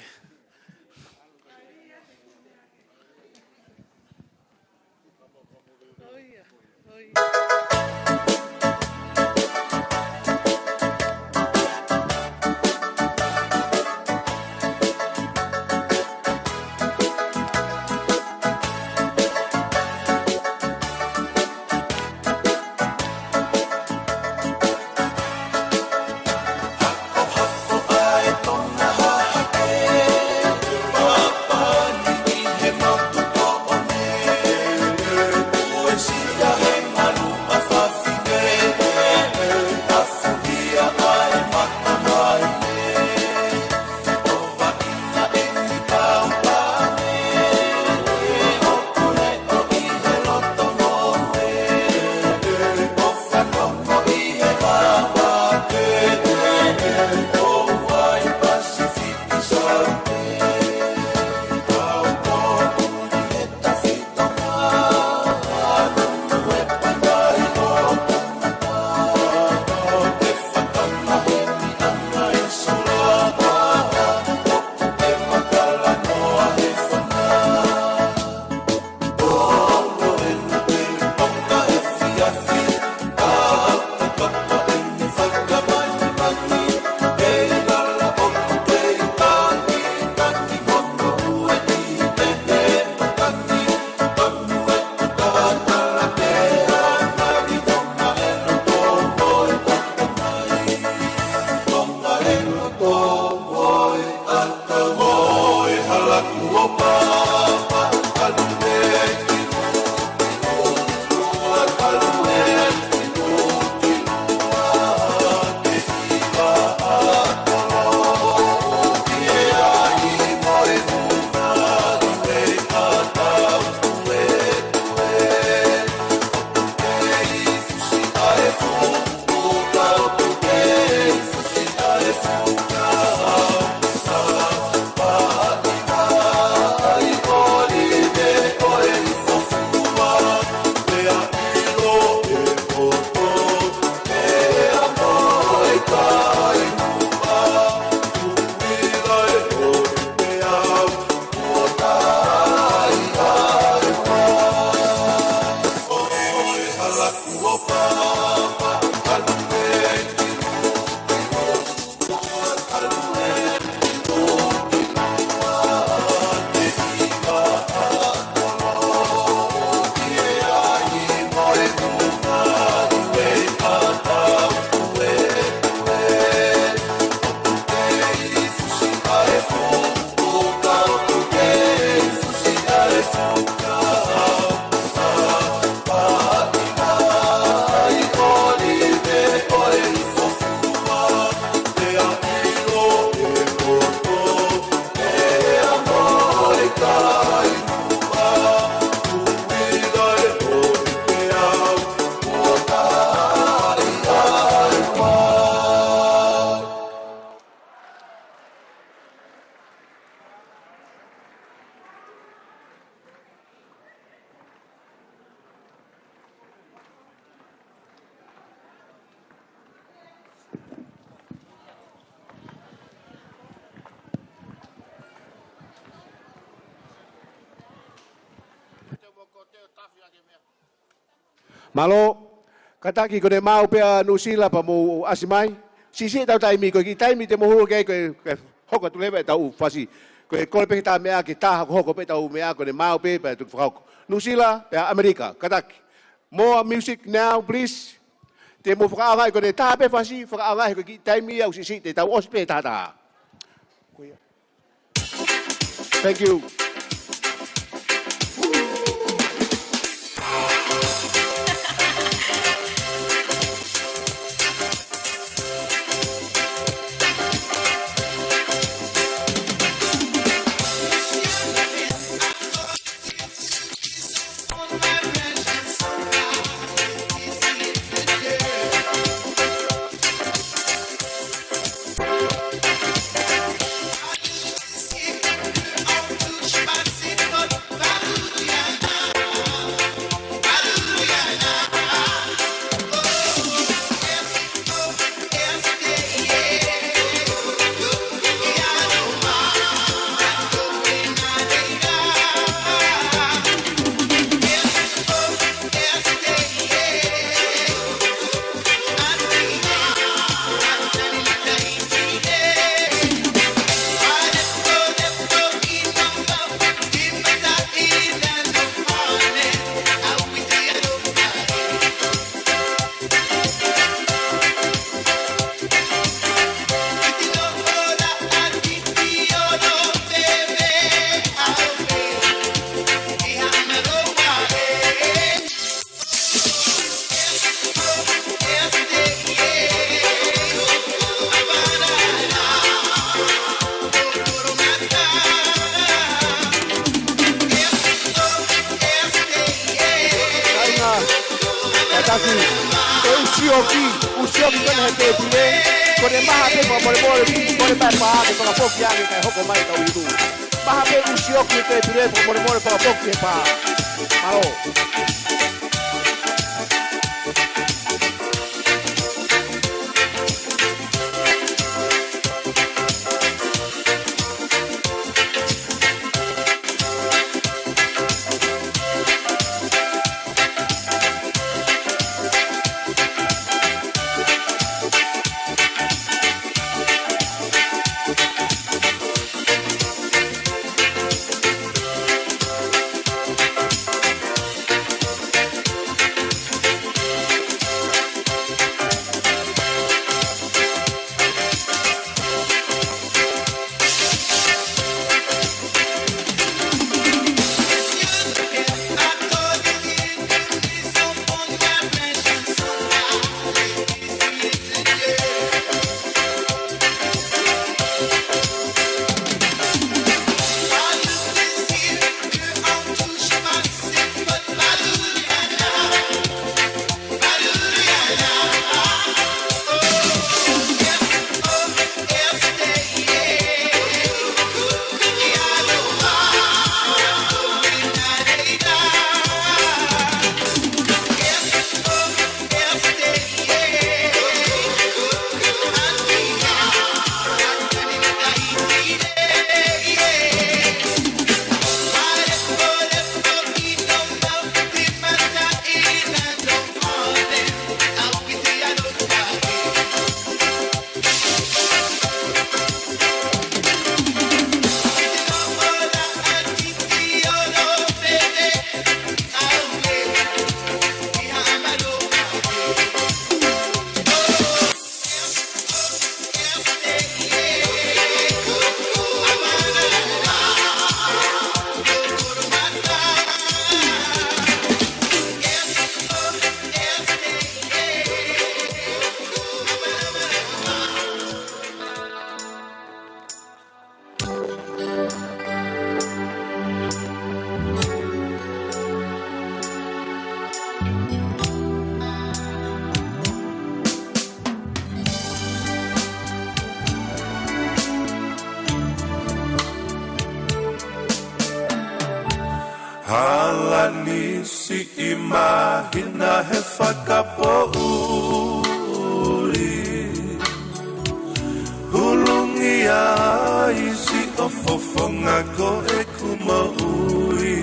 Mālō, kātaki ko ʻene maau pē ʻa Nuʻusila pea mou ʻasi mai. Siʻisiʻi ʻetau taimi, ko e kiʻi taimi te mou hū ki ai ko e, ko e hoko atu leva ʻetau fasi. Ko e kole pē ke tā meʻa ke tā hokohoko pē ʻetau meʻa, ko ʻene maau pē pea tuku fakahoko. Nuʻusila pea ʻAmelika, kātaki. More music now, please. Te mou fakaʻaongaʻi ko ʻene tā pē fasi, fakaʻaongaʻi he ko e kiʻi taimi ia ʻoku siʻisiʻi te tau ʻosi pē he taha taha. Thank you. Kāinga, kātaki, ʻe ʻusioki, ʻusioki pē he tēpile, ko ʻene maha pē fakamolemole, mole mai pā ke fakafoki ange kae hoko mai ka ulu. Maha pē ʻusioki he tēpile, fakamolemole fakafoki he pā. Mālō. Hala ni siʻi māhina he fakapoʻuli. Hulungia ai siʻo fofonga ko ʻeku moʻui.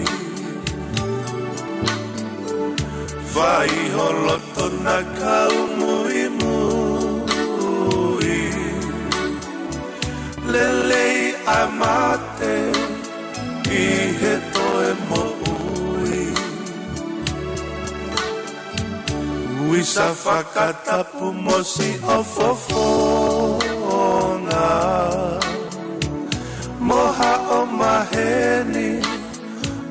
Fai ho loto na kau muimui. Lelei ʻa e mate ʻi he toe moʻui. Ui sa fakatapu mo siʻo fofonga mo haʻo maheni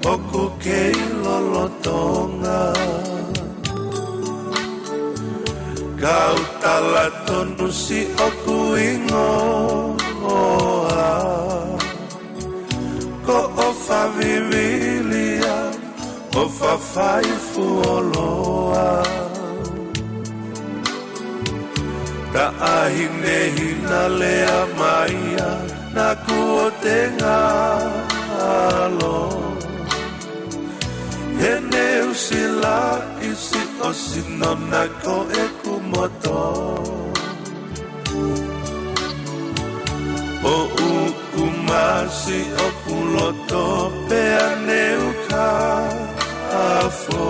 ʻoku kei lolotonga. Kau tala tonu siʻoku hingoa ko ʻOfa Vivili ia ʻOfa Faifuoloa. Taʻahine Hinaleamaia naʻa ku ʻo te ngalo. He ne u silaʻi siʻo sino na ko ʻeku moto. ʻO uku masi ʻoku loto pea ne u kafo.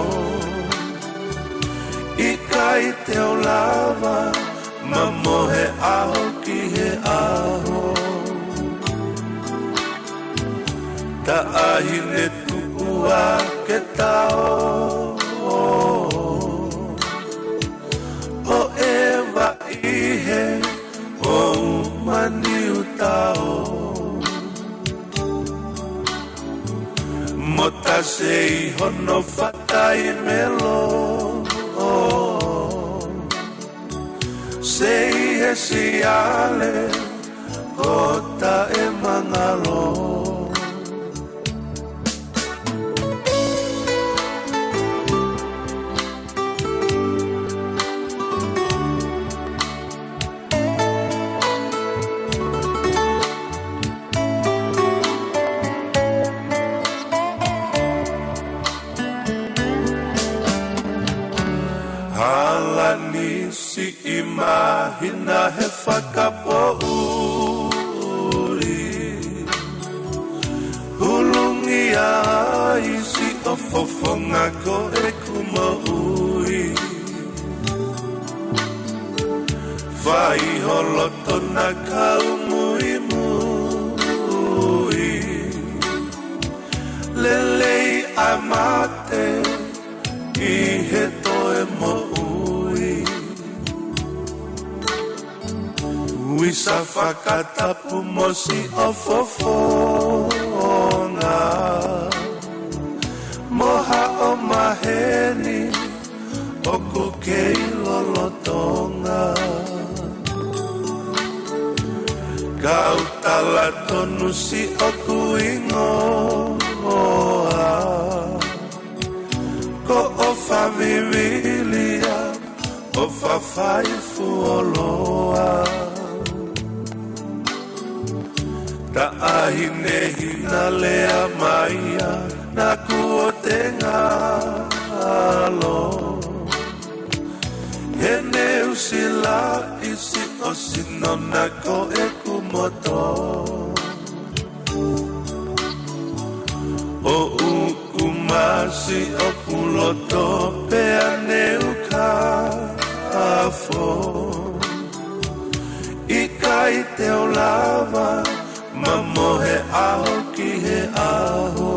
ʻIkai te u lava, ma mohe ʻaho ki he ʻaho. Taʻahine tuʻu ake tao ʻo ʻeva ʻi he ʻoumani ʻo tao. Mo tase ʻi hono fatai melo. Sei he siale ko taʻe mangalo. Hala ni siʻi māhina he fakapoʻuli. Hulungia ai siʻo fofonga ko ʻeku moʻui. Fai ho loto na kau muimui. Lelei ʻa e mate ʻi he toe moʻui. Ui sa fakatapu mo siʻo fofonga mo haʻo maheni ʻoku kei lolotonga. Kau tala tonu siʻoku hingoa ko ʻOfa Vivili ia ʻOfa Faifuoloa. Taʻahine Hinaleamaia naʻa ku ʻo te ngalo. He ne u silaʻi siʻo sino na ko ʻeku moto. ʻO uku masi ʻoku loto pea ne u kafo. ʻIkai te u lava, ma mohe ʻaho ki he ʻaho.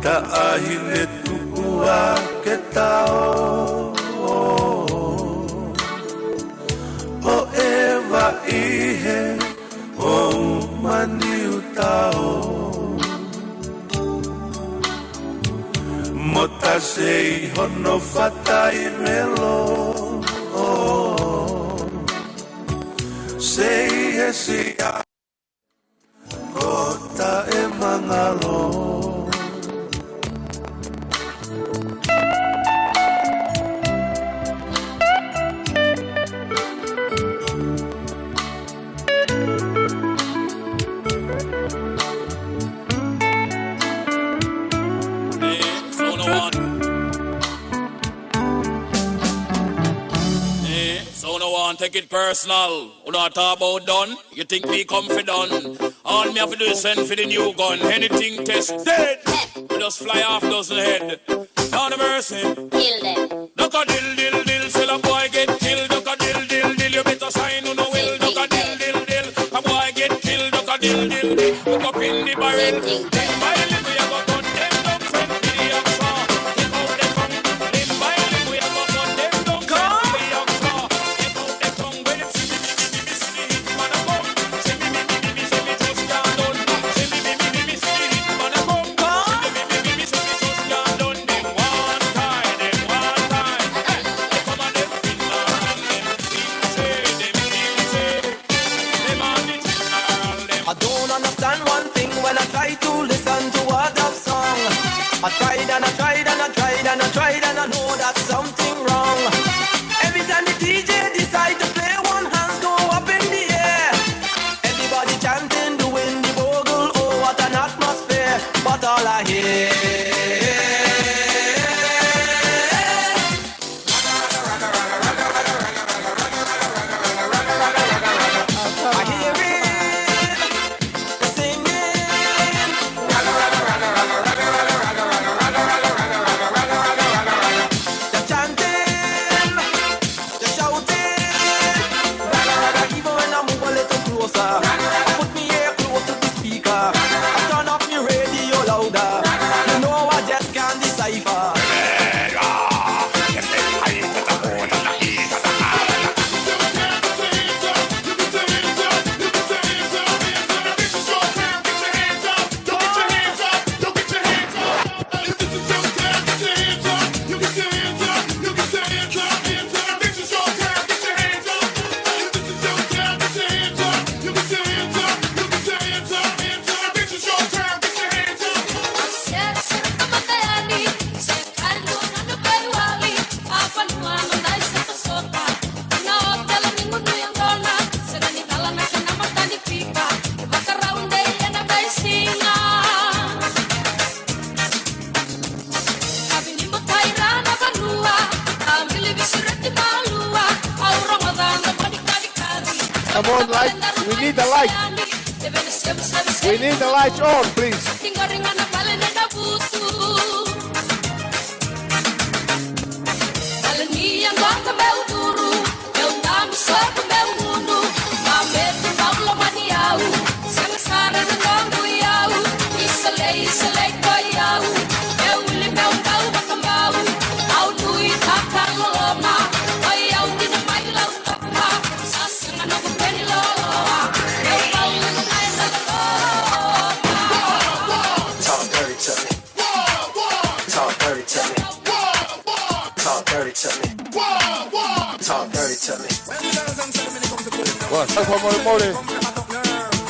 Taʻahine tuʻu ake tao ʻo ʻeva ʻi he ʻoumani ʻo tao. Mo tase ʻi hono fatai melo. Sei he siale ko taʻe mangalo. Unu ʻoua, take it personal. Unu ʻa Tabo done. You think me confident? All me have to do is send for the new gun. Anything test dead. We just fly off dozen head. Lord of mercy. Kill them. Duck a dill, dill, dill, sell a boy get killed. Duck a dill, dill, dill, you better sign on the will. Duck a dill, dill, dill, a boy get killed. Duck a dill, dill, dill, look up in the barrel. Same thing. Limb by limb, we a go gun them down. Front to the ox, uh, kick out the tongue. Limb by limb, we a go gun them down. Front to the ox, uh, kick out the tongue. When you see me, see me, see me, see me, hit man a come. See me, me, me, me, me, see me just can't done. See me, me, me, me, me, see me hit man a come. I don't understand one thing when I try to listen to what that song. I tried and I tried and I tried and I tried and I know that something wrong. Every time the D J decide to play, one hands go up in the air. Everybody chanting, doing the bogle, oh, what an atmosphere. But all I hear I hear it, the singing, the chanting. They're shouting, "Raga, raga," even when I move a little closer. I put me ear close to the speaker. I turn up the radio louder. You know I just can't decipher. Come on, light. We need the light. We need the lights on, please. Talk dirty to me. Talk dirty to me. Talk dirty to me. Talk dirty to me. Ua, sai fakamolemole.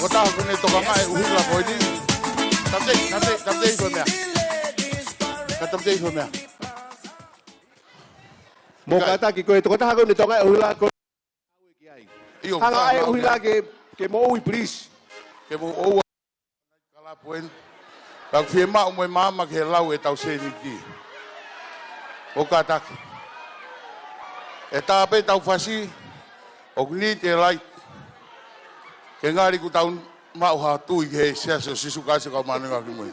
Ko taha ko ne tokangaʻi e ʻuhila ko eni. Taputei, taputei, taputei ko e meʻa. Ka taputei ko e meʻa. Mou kātaki ko e tokotaha ko ne tokangaʻi e ʻuhila ko eni. ʻIo, hanga ʻe he ʻuhila ke, ke moʻui, please. Ke moʻua. Kalapu eni. Pea ʻoku fiemaʻu mo e maama ke lau ʻetau sēniti. ʻOku kātaki. ʻE tā pē ʻetau fasi, ʻoku need e light. Ke ngali kuo tau maʻu ha tui ki he Siasi ʻo Sīsū Kalaisi ʻo e Kau Māʻoniʻoni ʻi Mui.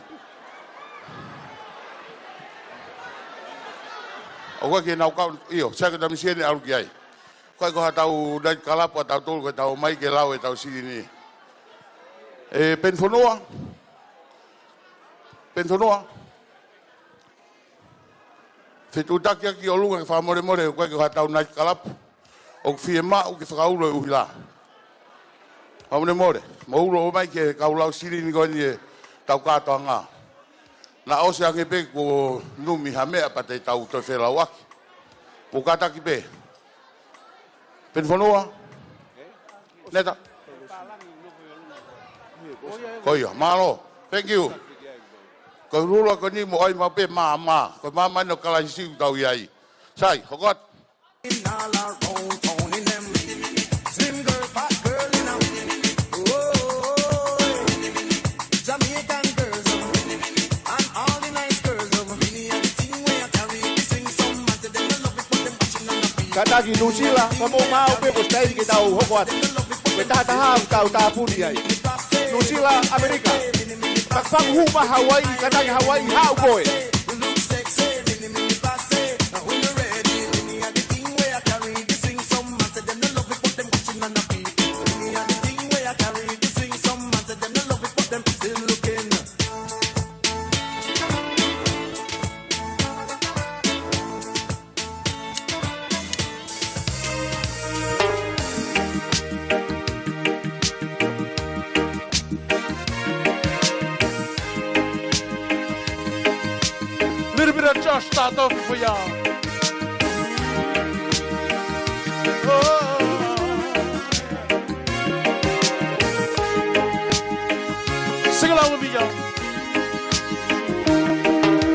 ʻOku ʻikai ke nau kau, ʻio, sai ko e tamisieni ʻalu ki ai. Ko e ko haʻatau night club ʻa tautolu ko ʻetau ō mai ke lau ʻetau sēniti. ʻE Penifonua. Penifonua. Fetuʻutaki ʻaki ʻolunga ke fakamolemole, ko e ko haʻatau night club. ʻOku fiemaʻu ke fakaulo e ʻuhila. Fakamolemole. Mou ulo mai ke kau lau sēniti ko eni ʻetau kātoanga. Naʻa ʻosi ange pē kuo numi ha meʻa pea te tau toe felauʻaki. Mou kātaki pē. Penifonua. Neta. Ko ia, mālō. Thank you. Ko e ʻuhila ko eni mo ʻai maʻu pē maama. Ko e maama eni ʻo Kalaisi ʻoku tau ʻi ai. Sai, hoko atu. Kātaki Nuʻusila, ka mou maʻu pē ko e sitaili ke tau hoko atu. Ko e taha taha ʻoku tau tāpuni ai. Nuʻusila, ʻAmelika. Pakupaku hū mai Hauaiʻi, kātaki Hauaiʻi, haʻu koe. Little bit of Josh Start off for y'all. Oh. Sing along with me, y'all.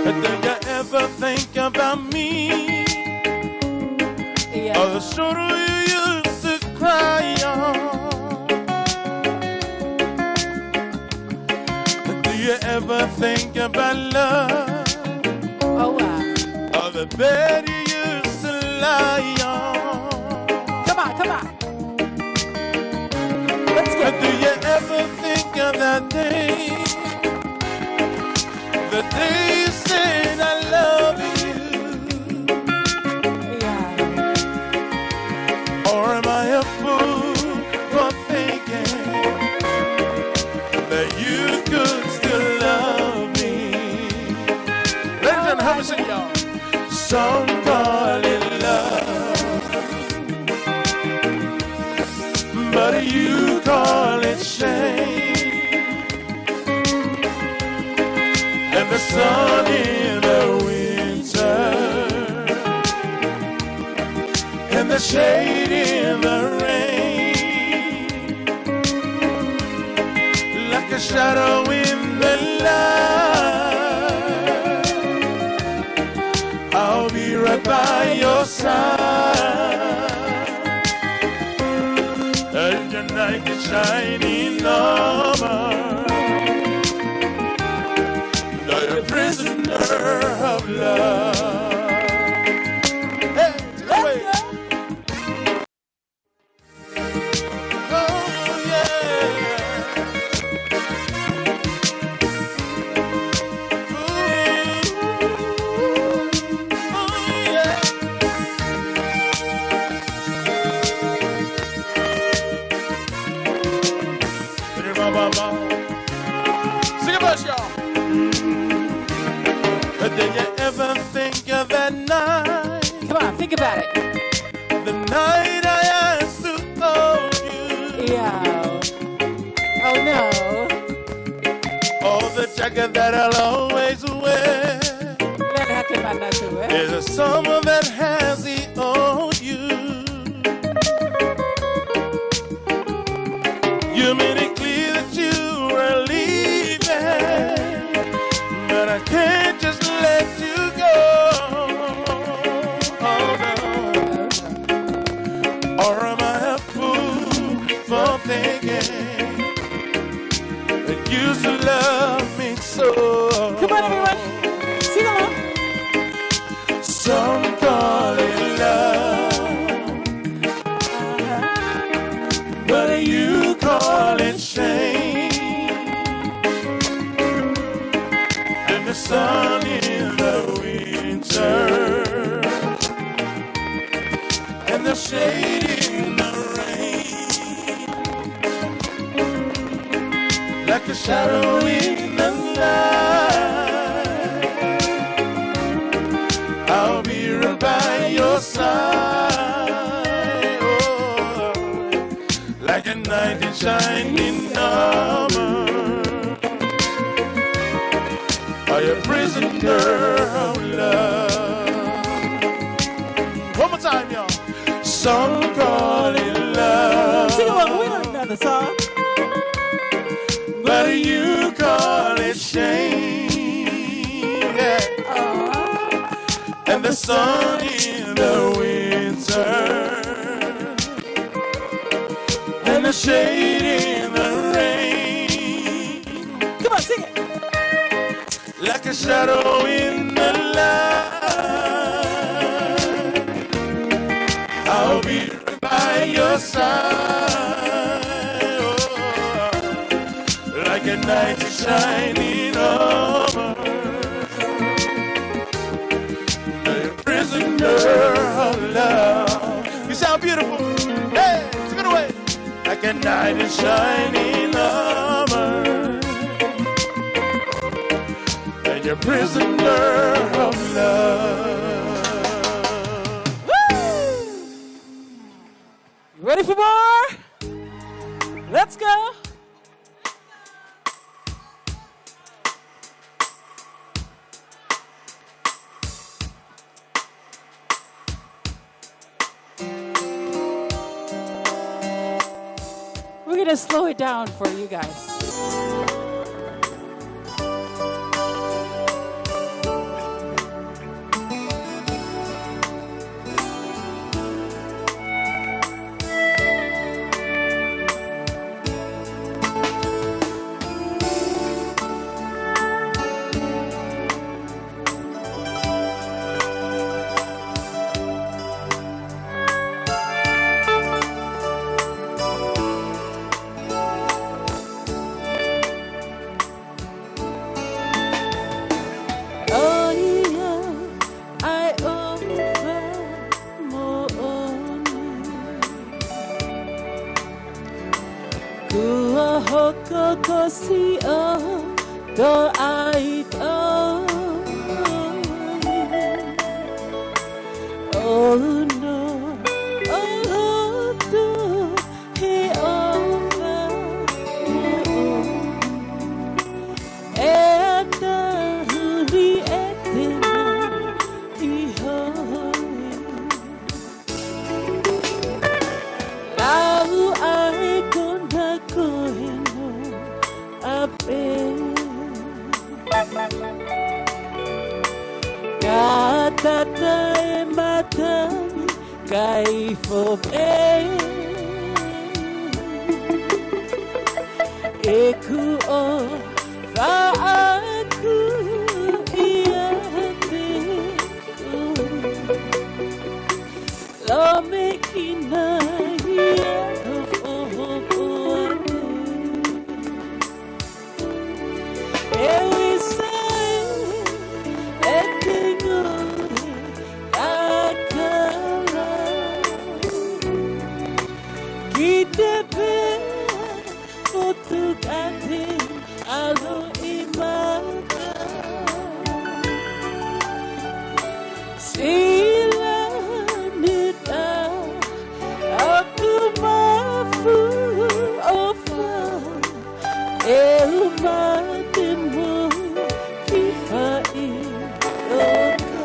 Do you ever think about me? Yeah. Or the shoulder you used to cry on? Do you ever think about love? Oh, wow. Or the bed you used to lie on? Come on, come on. Let's go. Do you ever think of that day? The day you said, "I love you." Yeah. Or am I a fool for thinking that you could still love me? Ladies and gentlemen, help me sing, y'all. Some call it love, but you call it shame. And the sun in the winter, and the shade in the rain, like a shadow in the light. I'll be right by your side. As your knight in shining armor, not a prisoner of love. Hey, let's go. Oh, yeah. Ooh, oh, yeah. Sing it, verse, y'all. But did you ever think of that night? Come on, think about it. The night I asked to hold you. Yeah. Oh, no. Oh, the jacket that I'll always wear. Lele hake mana tu, eh? Is a summer that has the old you. You made it clear that you were leaving, but I can't just let you go. Oh, no. Or am I a fool for thinking that you used to love me so? Come on, everyone. Sing along. Some call it love, but you call it shame. And the sun in the winter, and the shade in the rain, like a shadow in the night. I'll be right by your side. Oh, like a knight in shining armor. Are you a prisoner of love? One more time, y'all. Some call it love. Sing along, we learned another song. But you call it shame. Yeah. Aw. And the sun in the winter, and the shade in the rain. Come on, sing it. Like a shadow in the light. by your side, oh, like a knight in shining armor, a prisoner of love. You sound beautiful. Hey, take it away. Like a knight in shining armor, and you're prisoner of love. Woo! You ready for more? Let's go. We're gonna slow it down for you guys. ʻOiauē, ʻa e ʻofa moʻoni. Kuo hoko ko Sīsū ko e ʻAitoli. ʻOku ne ʻoatu ʻa e ʻofa moʻoni, ʻe taʻofi ʻe te na ʻi holi. Lau ai ko na ko e no a pe. Ka tata e matangi kai fo pe. ʻOku ou faʻa ku ia te ku. Lo me kina ia ko foho ko ate. E uisa e te ngoue ʻa kala. Ki te pea ʻo tuku atu ʻa e ʻalu ʻi mata. Sila ni ta aku mafu ʻofa. ʻE u mate mo ki fai ʻoka.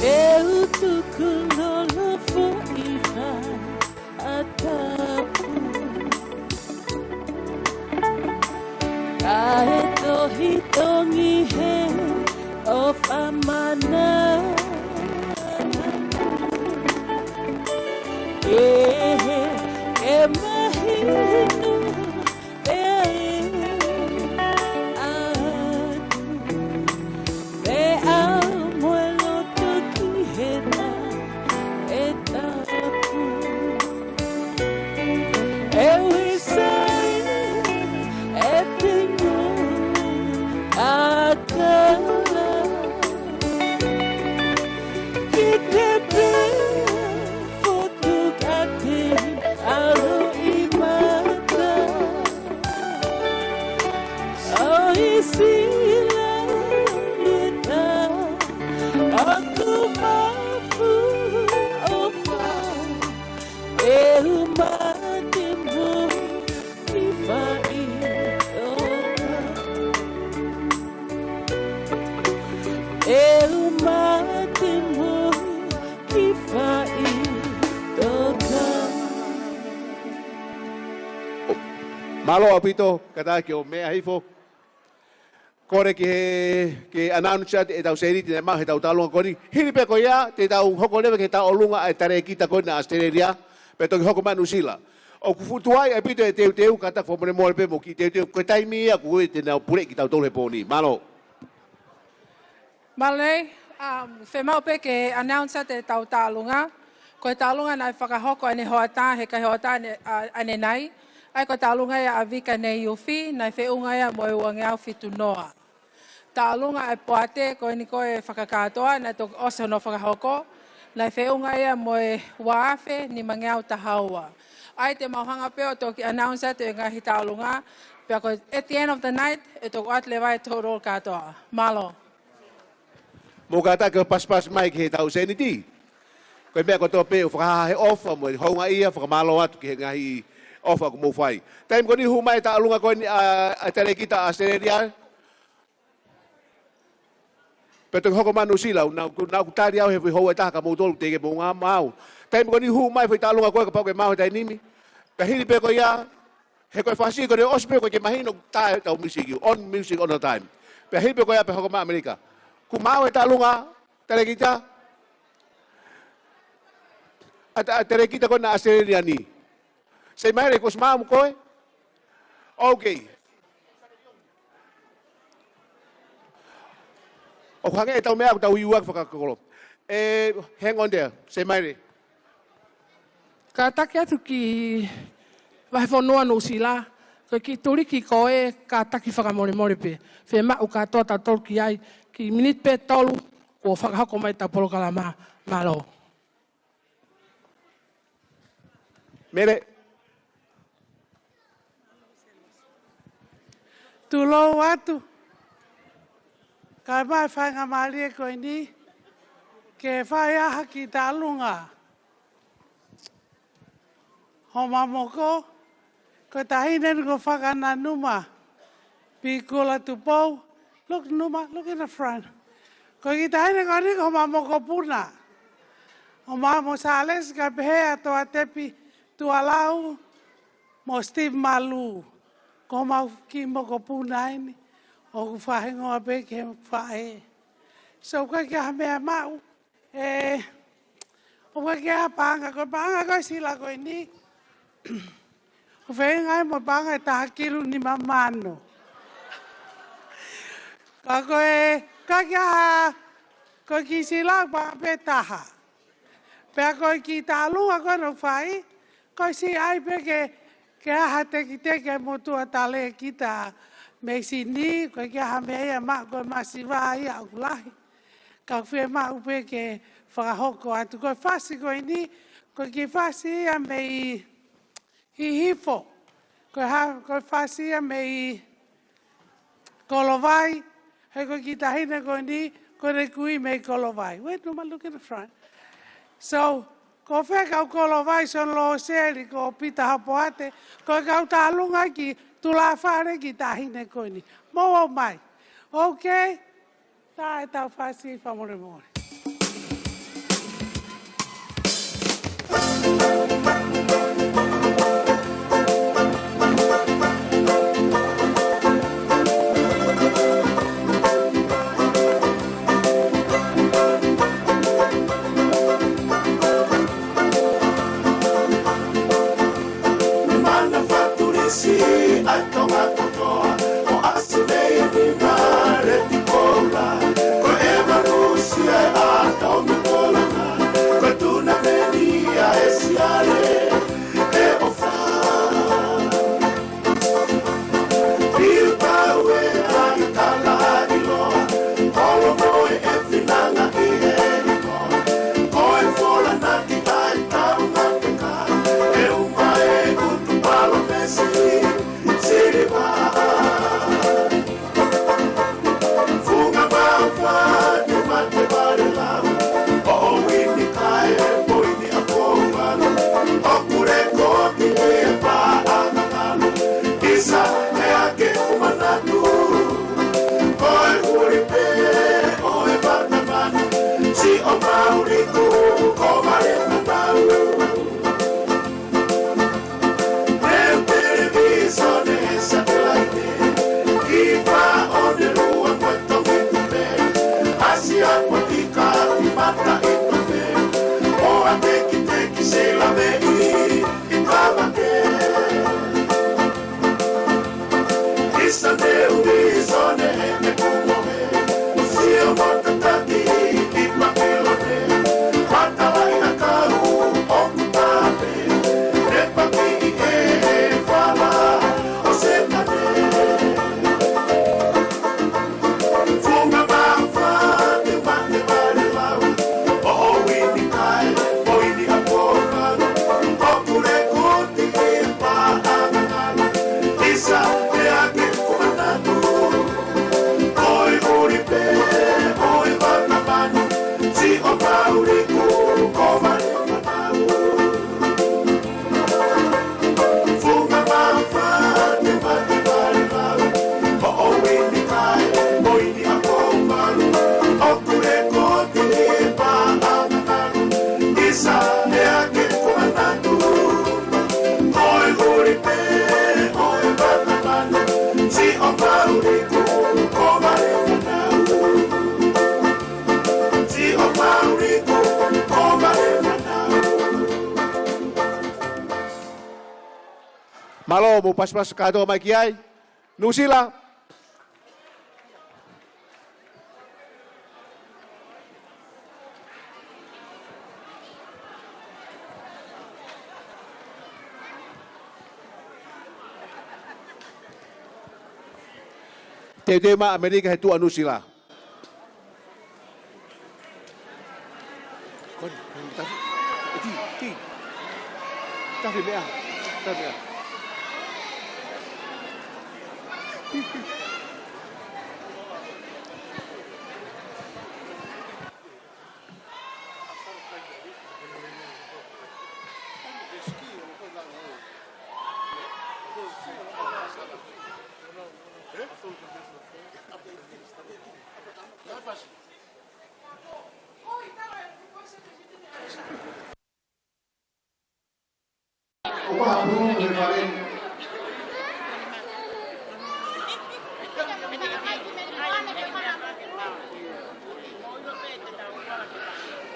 ʻE u tukulolo foʻi fai ʻa tapu. Ka e tohi tongi he ʻofa mana. Ke he, ke mahino pē atu. Pea mo e loto ki he na e tapu. E uisa e te ngoue ʻa kala. Mālō ʻaupito, kātaki ʻo meʻa hifo. Kole ke, ke announce atu ʻetau sēniti naʻe maʻu heʻetau taʻalonga ko eni. Hili pē ko ia, te tau hoko leva ki he taʻalonga ʻa e talēkita ko ena ʻAositelēlia, pea toki hoko mai Nuʻusila. ʻOku fuʻu tuai ʻaupito e teuteu, kātaki fakamolemole pē mo e kiʻi teuteu, ko e taimi ia ko ē te nau puleʻi kitautolu he pō ni. Mālō. Mālō, um, fiemaʻu pē ke announce atu ʻetau taʻalonga. Ko e taʻalonga naʻe fakahoko ʻanenai hoʻatā, he ngaahi hoʻatā ʻane-, ʻa, ʻanenai. ʻA ia ko e taʻalonga ia ʻa Vika Neiufi, naʻe feʻunga ia mo e uangeau fitu noa. Taʻalonga ʻa e poate ko eni ko e fakakātoa, naʻe toki ʻosi hono fakahoko, naʻe feʻunga ia mo e ua afe nimangeau taha ua. ʻA ia te mau hanga pē ʻo toki announce atu e ngaahi taʻalonga, pea ko e at the end of the night, ʻe toki ʻoatu leva e total kātoa. Mālō. Mou kātaki ʻo pasipasi mai ki heʻetau sēniti. Ko e meʻa kotoa pē ʻoku fakahā he ʻofa mo e houngaʻia, fakamālō atu ki he ngaahi ʻofa kuo mou fai. Taimi ko eni hū mai e taʻalonga ko eni ʻa, ʻa e talēkita ʻAositelēlia. Pea toki hoko mai Nuʻusila, naʻa ku, naʻa ku tali au he foʻi houa ʻe taha kia moutolu teʻeki ke mou maʻu. Taimi ko eni hū mai e foʻi taʻalonga ko ē kapau ʻoku ke maʻu he taimi ni. Pea hili pē ko ia, he ko e fasi ko eni ʻosi pē ʻoku ʻikai ke mahino, tā ʻetau music, on music all the time. Pea hili pē ko ia pea hoko mai ʻAmelika. Kuo maʻu e taʻalonga, talēkita? ʻA, ʻa e talēkita ko ena ʻAositelēlia ni. Seimaile, kuo ʻosi maʻu mo koe? Okay. ʻOku hangē ʻetau meʻa, ʻoku tau iu ake fakakolo. Eh, hang on there, Seimaile. Kātaki atu ki Vahefonua Nuʻusila, ko e kiʻi tuliki ko ē kātaki fakamolemole pē. Fiemaʻu kātoa tautolu ki ai, kiʻi miniti pē ʻe tolu, kuo fakahoko mai ʻetau polokalama. Mālō. Mele. Tulou atu. Kae maʻu e faingamālie ko eni ke fai ha kiʻi taʻalonga. Homa moko, ko e taʻahine ni ko Fakananuma Pikula Tupou. Look, Numa, look in the front. Ko e kiʻi taʻahine ko eni ko homa mokopuna. ʻO maʻu mo Sālesi kae pehē ʻa Toatepi Tualau mo Steve Malu. Ko homau kiʻi mokopuna eni. ʻOku fakahingoa pē ki he faʻē. So, ʻoku ʻikai ke ʻi ai ha meʻa maʻu. Eh, ʻoku ʻikai ke ʻi ai ha paʻanga, ko e paʻanga ko e sila ko eni. ʻOku feinga ai mo e paʻanga ʻe taha kilu nima mano. Ka ko e, ʻikai ke ʻi ai ha, ko e kiʻi sila paʻanga pē taha. Pea ko e kiʻi taʻalonga ko ē naʻe fai, ko e siʻi ai pē ke, ke ʻi ai ha tekiteki ʻa e motuʻa talēkita mei Sini, ʻoku ʻikai ke ʻi ai ha meʻa ia maʻu, ko e masiva ia ʻoku lahi. Ka ʻoku fiemaʻu pē ke fakahoko atu. Ko e fasi ko eni, ko e kiʻi fasi ia mei Hihifo. Ko e ha-, ko e fasi ia mei Kolovai, he ko e kiʻi taʻahine ko eni, ko ʻene kui mei Kolovai. Wait, Numa, look in the front. So, ko fē kau Kolovai, Son Loseli, ko Pita Hapoate, ko e kau taʻalonga ki Tulafale kiʻi taʻahine ko eni. Mou ō mai. Okay? Tā ʻetau fasi fakamolemole. Mana Fatulisi, ʻa e Tonga kotoa, ʻo ʻasi mei Nima Leti Koula, ko e ʻevalusia ʻo mou pasipasi kātoa mai ki ai. Nuʻusila. Teuteu mai ʻAmelika he tuʻa Nuʻusila. Koni, koni, tafi, iti, iti. Tafi meʻa, tafi meʻa.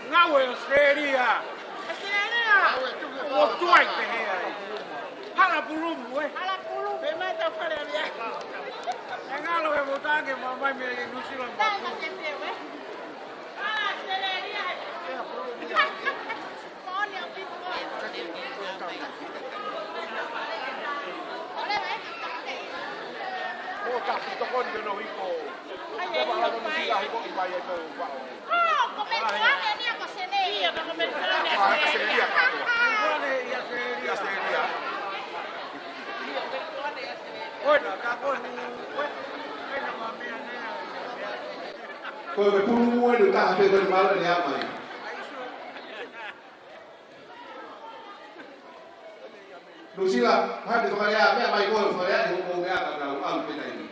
Ngāue ʻAositelēlia. ʻAositelēlia. ʻO tuai pehē ai. Hala pulumu, ē. Hala pulumu. Pe mai ta fale avia. E ngalo e vota ke ma mai mei Nuʻusila. Hala ʻAositelēlia. Ko e pulumu ʻe nau taha pē ko e mala ni a mai. Nuʻusila, hai te fakalea, meʻa mai ko e fakalea, ʻe hopo meʻa ka tau ʻalu pē taimi.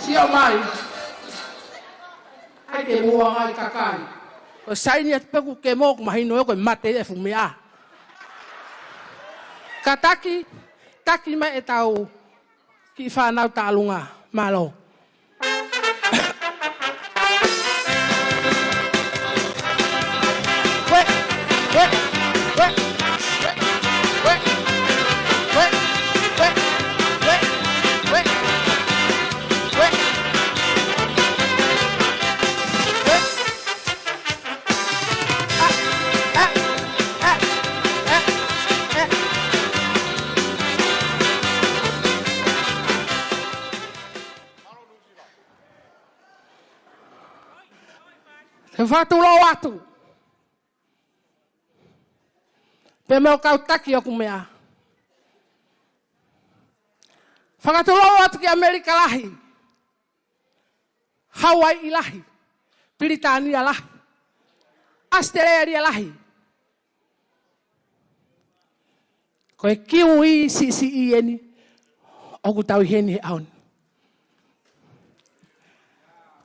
Sio mai. ʻAi ke muʻa ngai kakai. Ko e saini atu pē ʻoku ke moʻo ʻoku mahino ʻoku ke mate e fuʻu meʻa. Kātaki, taki mai ʻetau kiʻi fānau Taʻalunga. Mālō. Te u fakatulou atu. Pea mo e kau taki ʻoku meʻa. Fakatulou atu ki ʻAmelika lahi. Hauaiʻi lahi. Pilitānia lahi. ʻAositelēlia lahi. Ko e kiui siʻisiʻi eni ʻoku tau ʻi heni he ʻaho ni.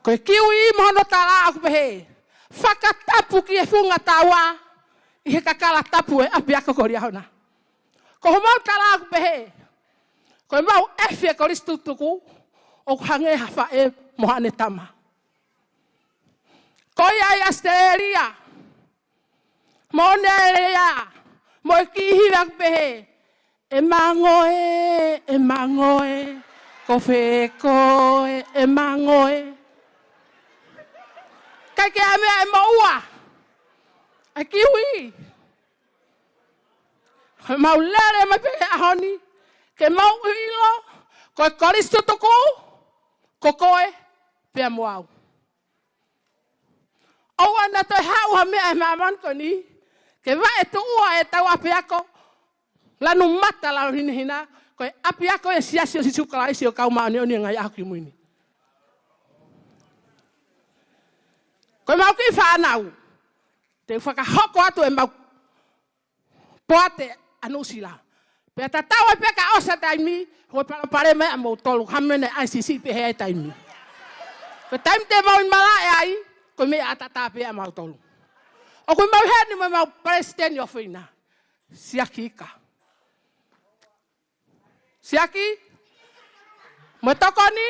Ko e kiui mo hono tala ʻoku pehē, fakatapu ki he funga taua ʻi he kakala tapu ʻo e ʻapiako ko Liahona. Ko homau tala ʻoku pehē, ko ʻemau ʻefi ʻa Kolisi Tutuku ʻoku hangē ha faʻē mo haʻane tama. Ko ia ʻi ʻAositelēlia, mo ʻene lea, mo e kiʻi hiva ʻoku pehē, ʻE Mangoe, ʻe Mangoe, ko fē koe, ʻe Mangoe. ʻIkai ke ʻi ai ha meʻa ʻe moʻua. ʻA e kiui. Ko ʻemau lele mai pē he ʻaho ni, ke mau ʻilo, ko e kolisi tutuku, ko koe pea mo au. ʻOua naʻa toe haʻu ha meʻa ʻi māmani ko eni, ke vaʻe tuʻua ʻetau ʻapiako, lanu mata lanu hinehina, ko e ʻapiako ʻo e Siasi ʻo Sīsū Kalaisi ʻo e Kau Māʻoniʻoni ʻi he Ngaahi ʻAho Kimui ni. Ko ʻemau kiʻi fānau, te u fakahoko atu ʻemau poate ʻa Nuʻusila. Pea tatau ai pē ka ʻosi e taimi, ko e palopalema ia ʻamoutolu, ha meʻa ne ʻai sisi pē he ʻai taimi. Ko e taimi te mau ʻi malaʻe ai, ko e meʻa ʻataʻatā pē ʻamoutolu. ʻOku mau ʻi heni mo ʻemau palesiteni ʻofeina, Siaki Ika. Siaki, mo e tokoni,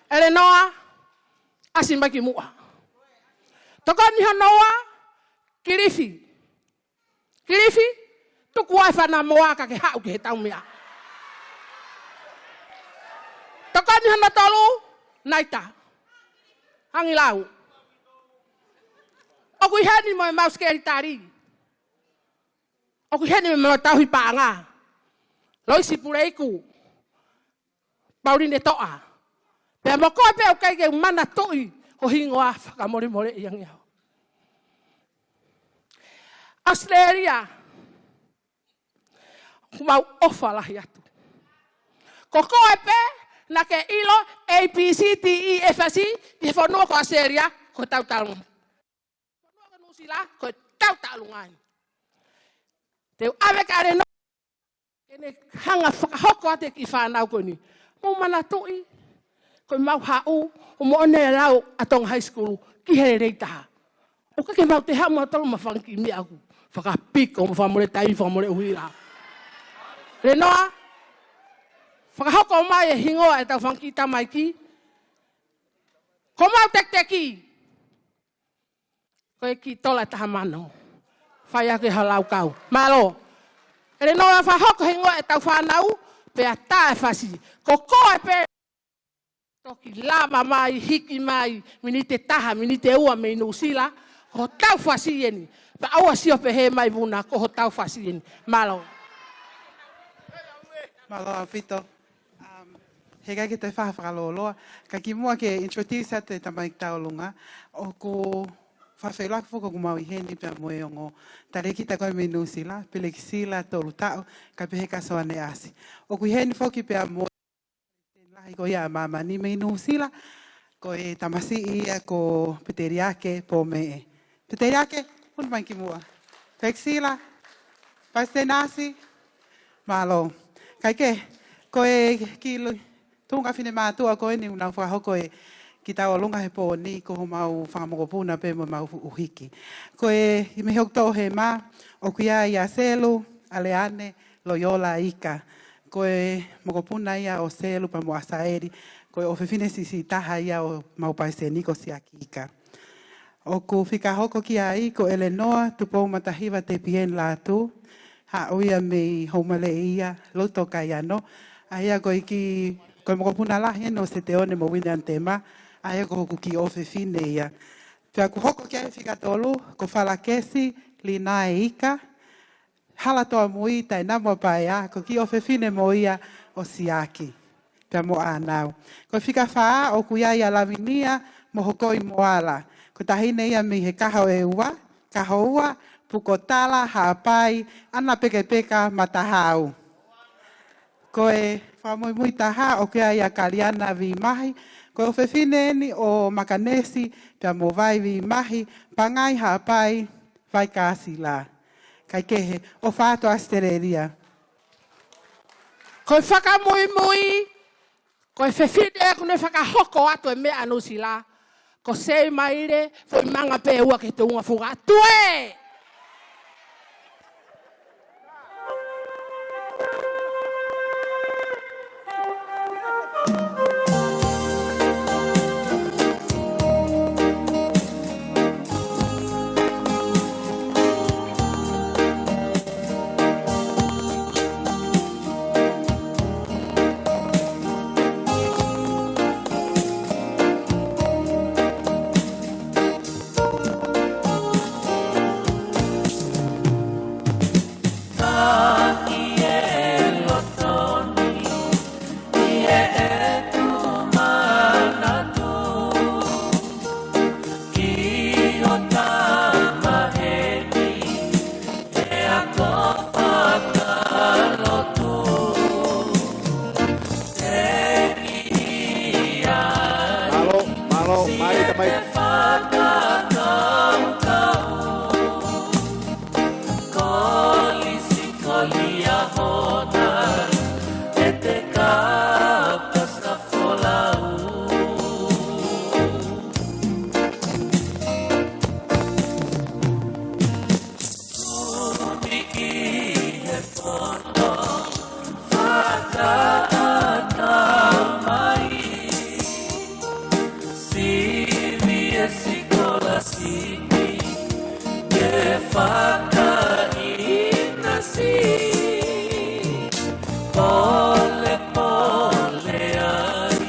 ʻElenoa, ʻasi mai ki muʻa. Tokoni hono ua, Kilifi. Kilifi, tuku ā e fānau moa ka ke haʻu ki heʻetau meʻa. Tokoni hono tolu, Naita. Angilau. ʻOku ʻi heni mo ʻemau sekelitali. ʻOku ʻi heni mo ʻemau tauhi paʻanga. Loisi Puleiku. Pauline Toʻa. Pea mo koe pē ʻoku ʻikai ke u manatuʻi ho hingoa, fakamolemole ange au. ʻAositelēlia, ʻoku mau ʻofa lahi atu. Ko koe pē naʻa ke ʻilo A B C D E F G ʻi he fonua ko ʻAositelēlia, ko hotau taʻalunga. Fonua ko Nuʻusila, ko hotau taʻalunga eni. Te u ʻave kia ʻElenoa ke ne hanga fakahoko atu e kiʻi fānau ko eni. Mou manatuʻi, ko ʻemau haʻu, ʻo moʻoni e lau ʻa Tonga High School, ki he lelei taha. ʻOku ʻikai ke mau toe haʻu mautolu mo ha fanga kiʻi meʻa ʻoku fakapiko, mo fakamole taimi, fakamole ʻuhila. ʻElenoa, fakahoko mai e hingoa ʻetau fanga kiʻi tamaiki. Ko ʻemau tekiteki, ko e kiʻi tola ʻe taha mano. Fai ake ha laukau. Mālō. ʻElenoa, fakahoko e hingoa ʻetau fānau, pea tā e fasi. Ko koe pē toki lava mai, hiki mai, miniti ʻe taha, miniti ʻe ua mei Nuʻusila, ko hotau fasi eni. Pea ʻoua ʻe sio pehē mai Vuna, ko hotau fasi eni. Mālō. Mālō ʻaupito. Um, heʻikai ke toe fai ha fakalōloa. Ka kimuʻa ke introduce atu e tamaiki tauʻolunga, ʻoku fakafeʻiloaki foki ʻoku mau ʻi heni pea mo e ongo talēkita ko ē mei Nuʻusila, Pelekisila Tolutaʻu, kae pehē kia Soane ʻAsi. ʻOku ʻi heni foki pea mo e lahi ko ia ʻa māmani mei Nuʻusila, ko e tamasiʻi ia ko Peteliake Pōmeʻe. Peteliake, unu mai ki muʻa. Pelekisila, Palesiteni ʻAsi, mālō. Kae kehe, ko e kiʻi tuʻunga finemātuʻa ko eni ʻoku nau fakahoko e kiʻi tauʻolunga he pō ni, ko homau fanga mokopuna pē mo ʻemau ʻuhiki. Ko e, ʻi he mei hoku toʻohema, ʻoku ʻi ai ʻa Selu, ʻa Leane, Loiola Ika. Ko e mokopuna ia ʻo Selu pea mo ʻAsaeli, ko e ʻofefine siʻisiʻi taha ia ʻo homau palesiteni ko Siaki Ika. ʻOku fika hoko ki ai ko ʻElenoa Tupou Matahiva Tepieni Lātū, haʻu ia mei Houmaleʻi ia, Loto Kaiano, ʻa ia ko e kiʻi, ko e mokopuna lahi eni ʻo Seteone mo Uini Anitema, ʻa ia ko hoku kiʻi ʻofefine ia. Pea ʻoku hoko ki ai e fika tolu, ko Falakesi Linae Ika, Hala Toamui Tainamo Paea, ko e kiʻi ʻofefine mo ia ʻo Siaki pea mo ʻĀnau. Ko e fika fā ʻoku ʻi ai ʻa Lavinia mo Hokoi Moala. Ko e taʻahine ia mei he Kahoua, Kahoua, Pukotala, Haʻapai, ʻAna Pekepeka, Matahau. Ko e fakamuimui taha ʻoku ʻi ai ʻa Kaliana Vimahi, ko e ʻofefine eni ʻo Makanesi pea mo Vai Vimahi, Pangai, Haʻapai, Vaikasila. Kae kehe, ʻofa atu ʻAositelēlia. Ko e fakamuimui, ko e fefine ʻoku ne fakahoko atu e meʻa ʻa Nuʻusila, ko Seimaile Foʻimanga Peua ki he tuʻunga fuka. Tuē! Mai, mai. Kolisi kolia hona, e te kapa sa folau. Tumi ki he poto, fakaʻatā mai. Sivi e sikolasipi, ke fakaʻinasi. Pole pole ai,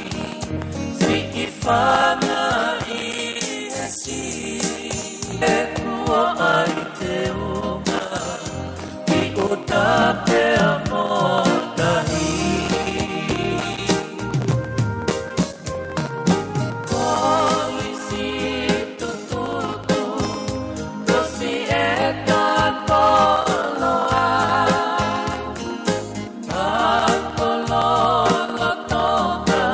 siʻi fanga ʻi he si. E kuo ʻai te unga, ʻi ʻuta pea mo tahi. Kolisi tututu, tosi e ta koloa. Ako lolotonga,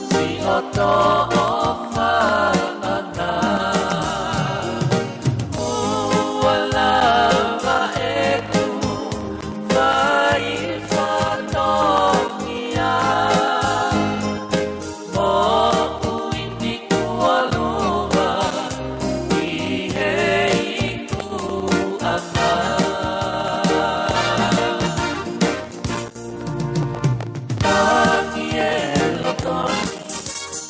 siʻoto ʻofaʻanga. Ua lava ʻeku fai fatongia. Moʻui ni kuo lua ʻi he ikuʻanga. Taki e loto ni,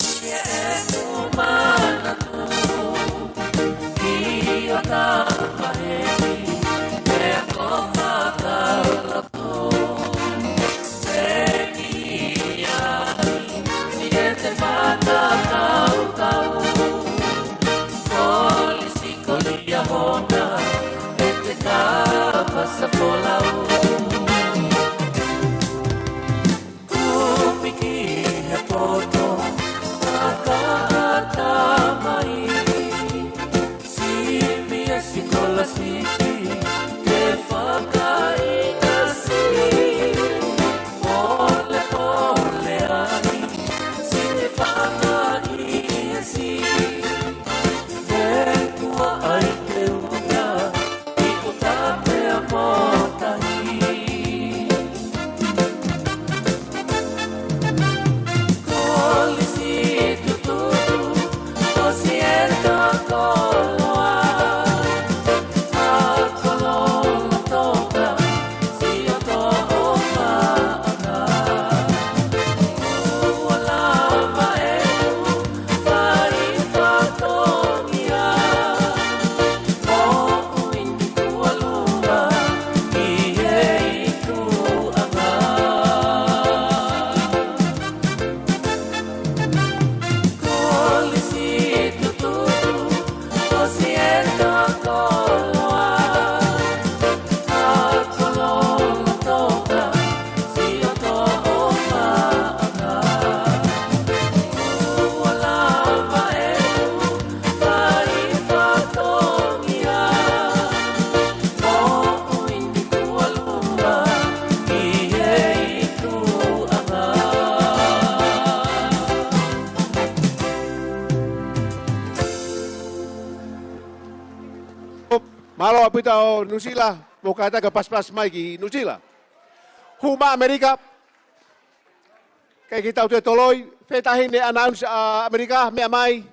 ʻi heʻeku manatu, ʻi ʻo tamaheʻi, e ko fakaloto. Sivi e sikolasipi ke fakaʻinasi. Pole pole ai, siʻi fanga ʻi he si. He kuo ʻai te unga, ʻi ʻuta pea mo tahi. Kolisi tututu, tosi e ta koloa. Ako lolotonga, siʻoto ʻofaʻanga. Ua lava ʻeku fai fatongia. Moʻui ni kuo lua ʻi he ikuʻanga. Kolisi tututu, tosi e ta koloa. Ako lolotonga, siʻoto ʻofaʻanga. Ua lava ʻeku fai fatongia. Moʻui ni kuo lua ʻi he ikuʻanga. Mālō ʻaupito ʻo Nuʻusila, mou kātaki ʻo pasipasi mai ki Nuʻusila. Hū mai ʻAmelika, kae ke tau toe toloi, fētahi ne announce ʻa ʻAmelika, meʻa mai.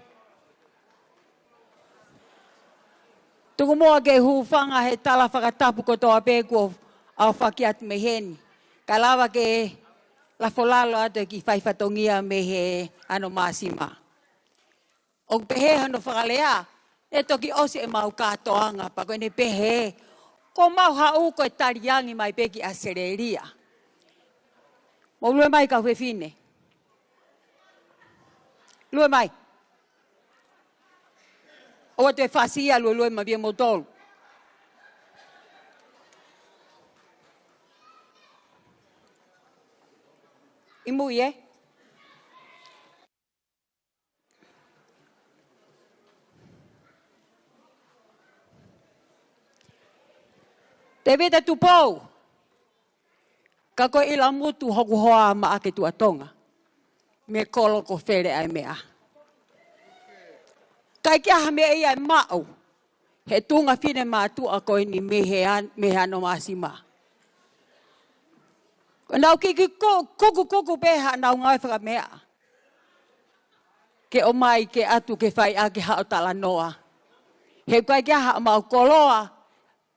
Tuku muʻa ke u hūfanga he tala fakatapu kotoa pē kuo aofaki atu mei heni. Kae lava ke lafo lalo atu e kiʻi fai fatongia mei he ʻAno Māsima. ʻOku pehē hono fakalea, ʻe toki ʻosi ʻemau kātoanga pea ko ʻene pehē, ko mau haʻu ko e taliangi mai pē ki ʻAositelēlia. Mou lue mai kau fefine. Lue mai. ʻOua te fasi ia luelue mai pē moutolu. ʻI mui ē. Tēvita Tupou, ka ko ʻIlamutu hoku hoa Maʻake Tuʻa Tonga, mei Kolokofele ʻa e meʻa. ʻIkai ke ʻi ai ha meʻa ia ʻe maʻu he tuʻunga fine mātuʻa ko eni mei he an-, mei he ano māsima. Ko ʻenau kiʻi ku-, kukukuku pē haʻanau ngāue fakameʻa ke ʻomai ke ʻatu ke fai ʻaki haʻo talanoa. He ʻoku ʻikai ke ʻi ai haʻamau koloa,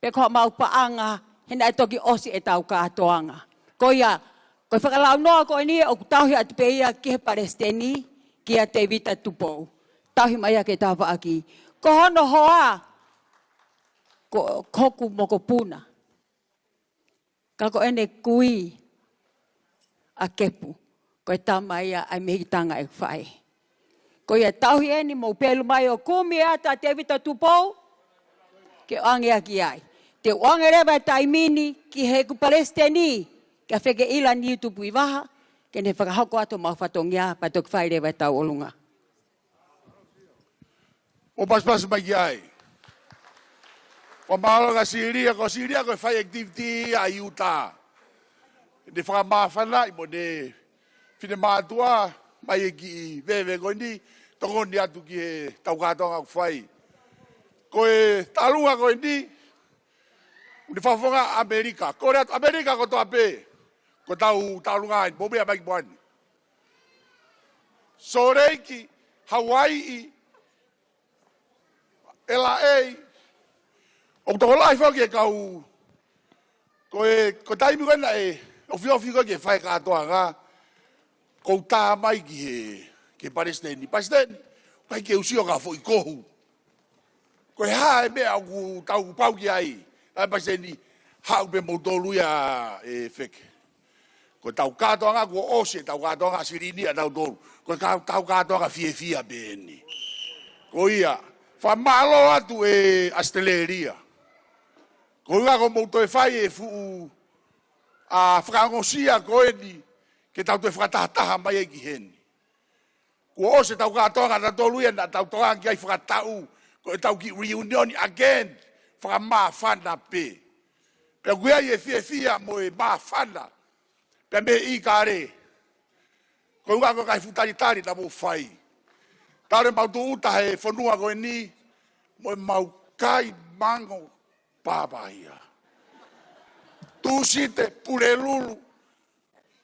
pe ko haʻamau paʻanga, he naʻe toki ʻosi ʻetau kātoanga. Ko ia, ko e fakalaunoa ko eni ʻoku tauhi atu pē ia ki he Palesiteni, kia Tēvita Tupou. Tauhi mai ia ke tafaʻaki. Ko hono hoa, ko, ko hoku mokopuna. Ka ko ʻene kui ʻa Kepu, ko e tama ia ʻa e mehikitanga ʻeku faʻē. Ko ia tauhi eni mou pelu mai ʻo kumi atu ʻa Tēvita Tupou, ke ʻoange ʻaki ai. Te u ʻoange leva e taimi ni ki heʻeku Palesiteni, kia Fekeʻila Niutupuivaha, ke ne fakahoko atu homau fatongia, pea toki fai leva e tauʻolunga. Mou pasipasi mai ki ai. Fakamālō kia Silia, ko Silia ko e fai activity ia ʻi ʻIutā. Ne fakamāfanaʻi mo ʻene finemātuʻa mai e kiʻi veve ko eni, tokoni atu ki heʻetau kātoanga ʻoku fai. Ko e taʻalunga ko eni, ʻoku ne fakafofonga ʻAmelika. Kole atu ʻAmelika kotoa pē, ko ʻetau taʻalunga eni, mou meʻa mai ki muʻa ni. Sōleki, Hauaiʻi, L A, ʻoku tokolahi foki e kau, ko e, ko e taimi ko ē naʻe ofiofi ko ē ke fai e kātoanga, ʻoku ou tā mai ki he, ki he Palesiteni. Palesiteni, ʻikai ke u sio ki ha foʻi kohu. Ko e hā e meʻa ʻoku tau pau ki ai, ʻa e Palesiteni, haʻu pē moutolu ia ʻe Feke. Ko ʻetau kātoanga, kuo ʻosi ʻetau kātoanga silini ʻatautolu. Ko ʻetau, ʻetau kātoanga fiefia pē eni. Ko ia, fakamālō atu ʻe ʻAositelēlia. Ko ia kuo mou toe fai e fuʻu, ʻa, fakaongosia ko eni, ke tau toe fakatahataha mai ai ki heni. Kuo ʻosi ʻetau kātoanga ʻatautolu ia naʻa tau tokanga ki ai fakataʻu, ko ʻetau kiʻi reunion again, fakamāfana pē. Pea ʻoku ʻi ai e fiefia mo e māfana, pea mei ʻIkale. Ko e ʻuhinga ko e ngaahi fuʻu talitali naʻa mou fai. Talu ʻemau tūʻuta he fonua ko eni, mo ʻemau kai mango pāpā ia. Tūsite, Pulelulu,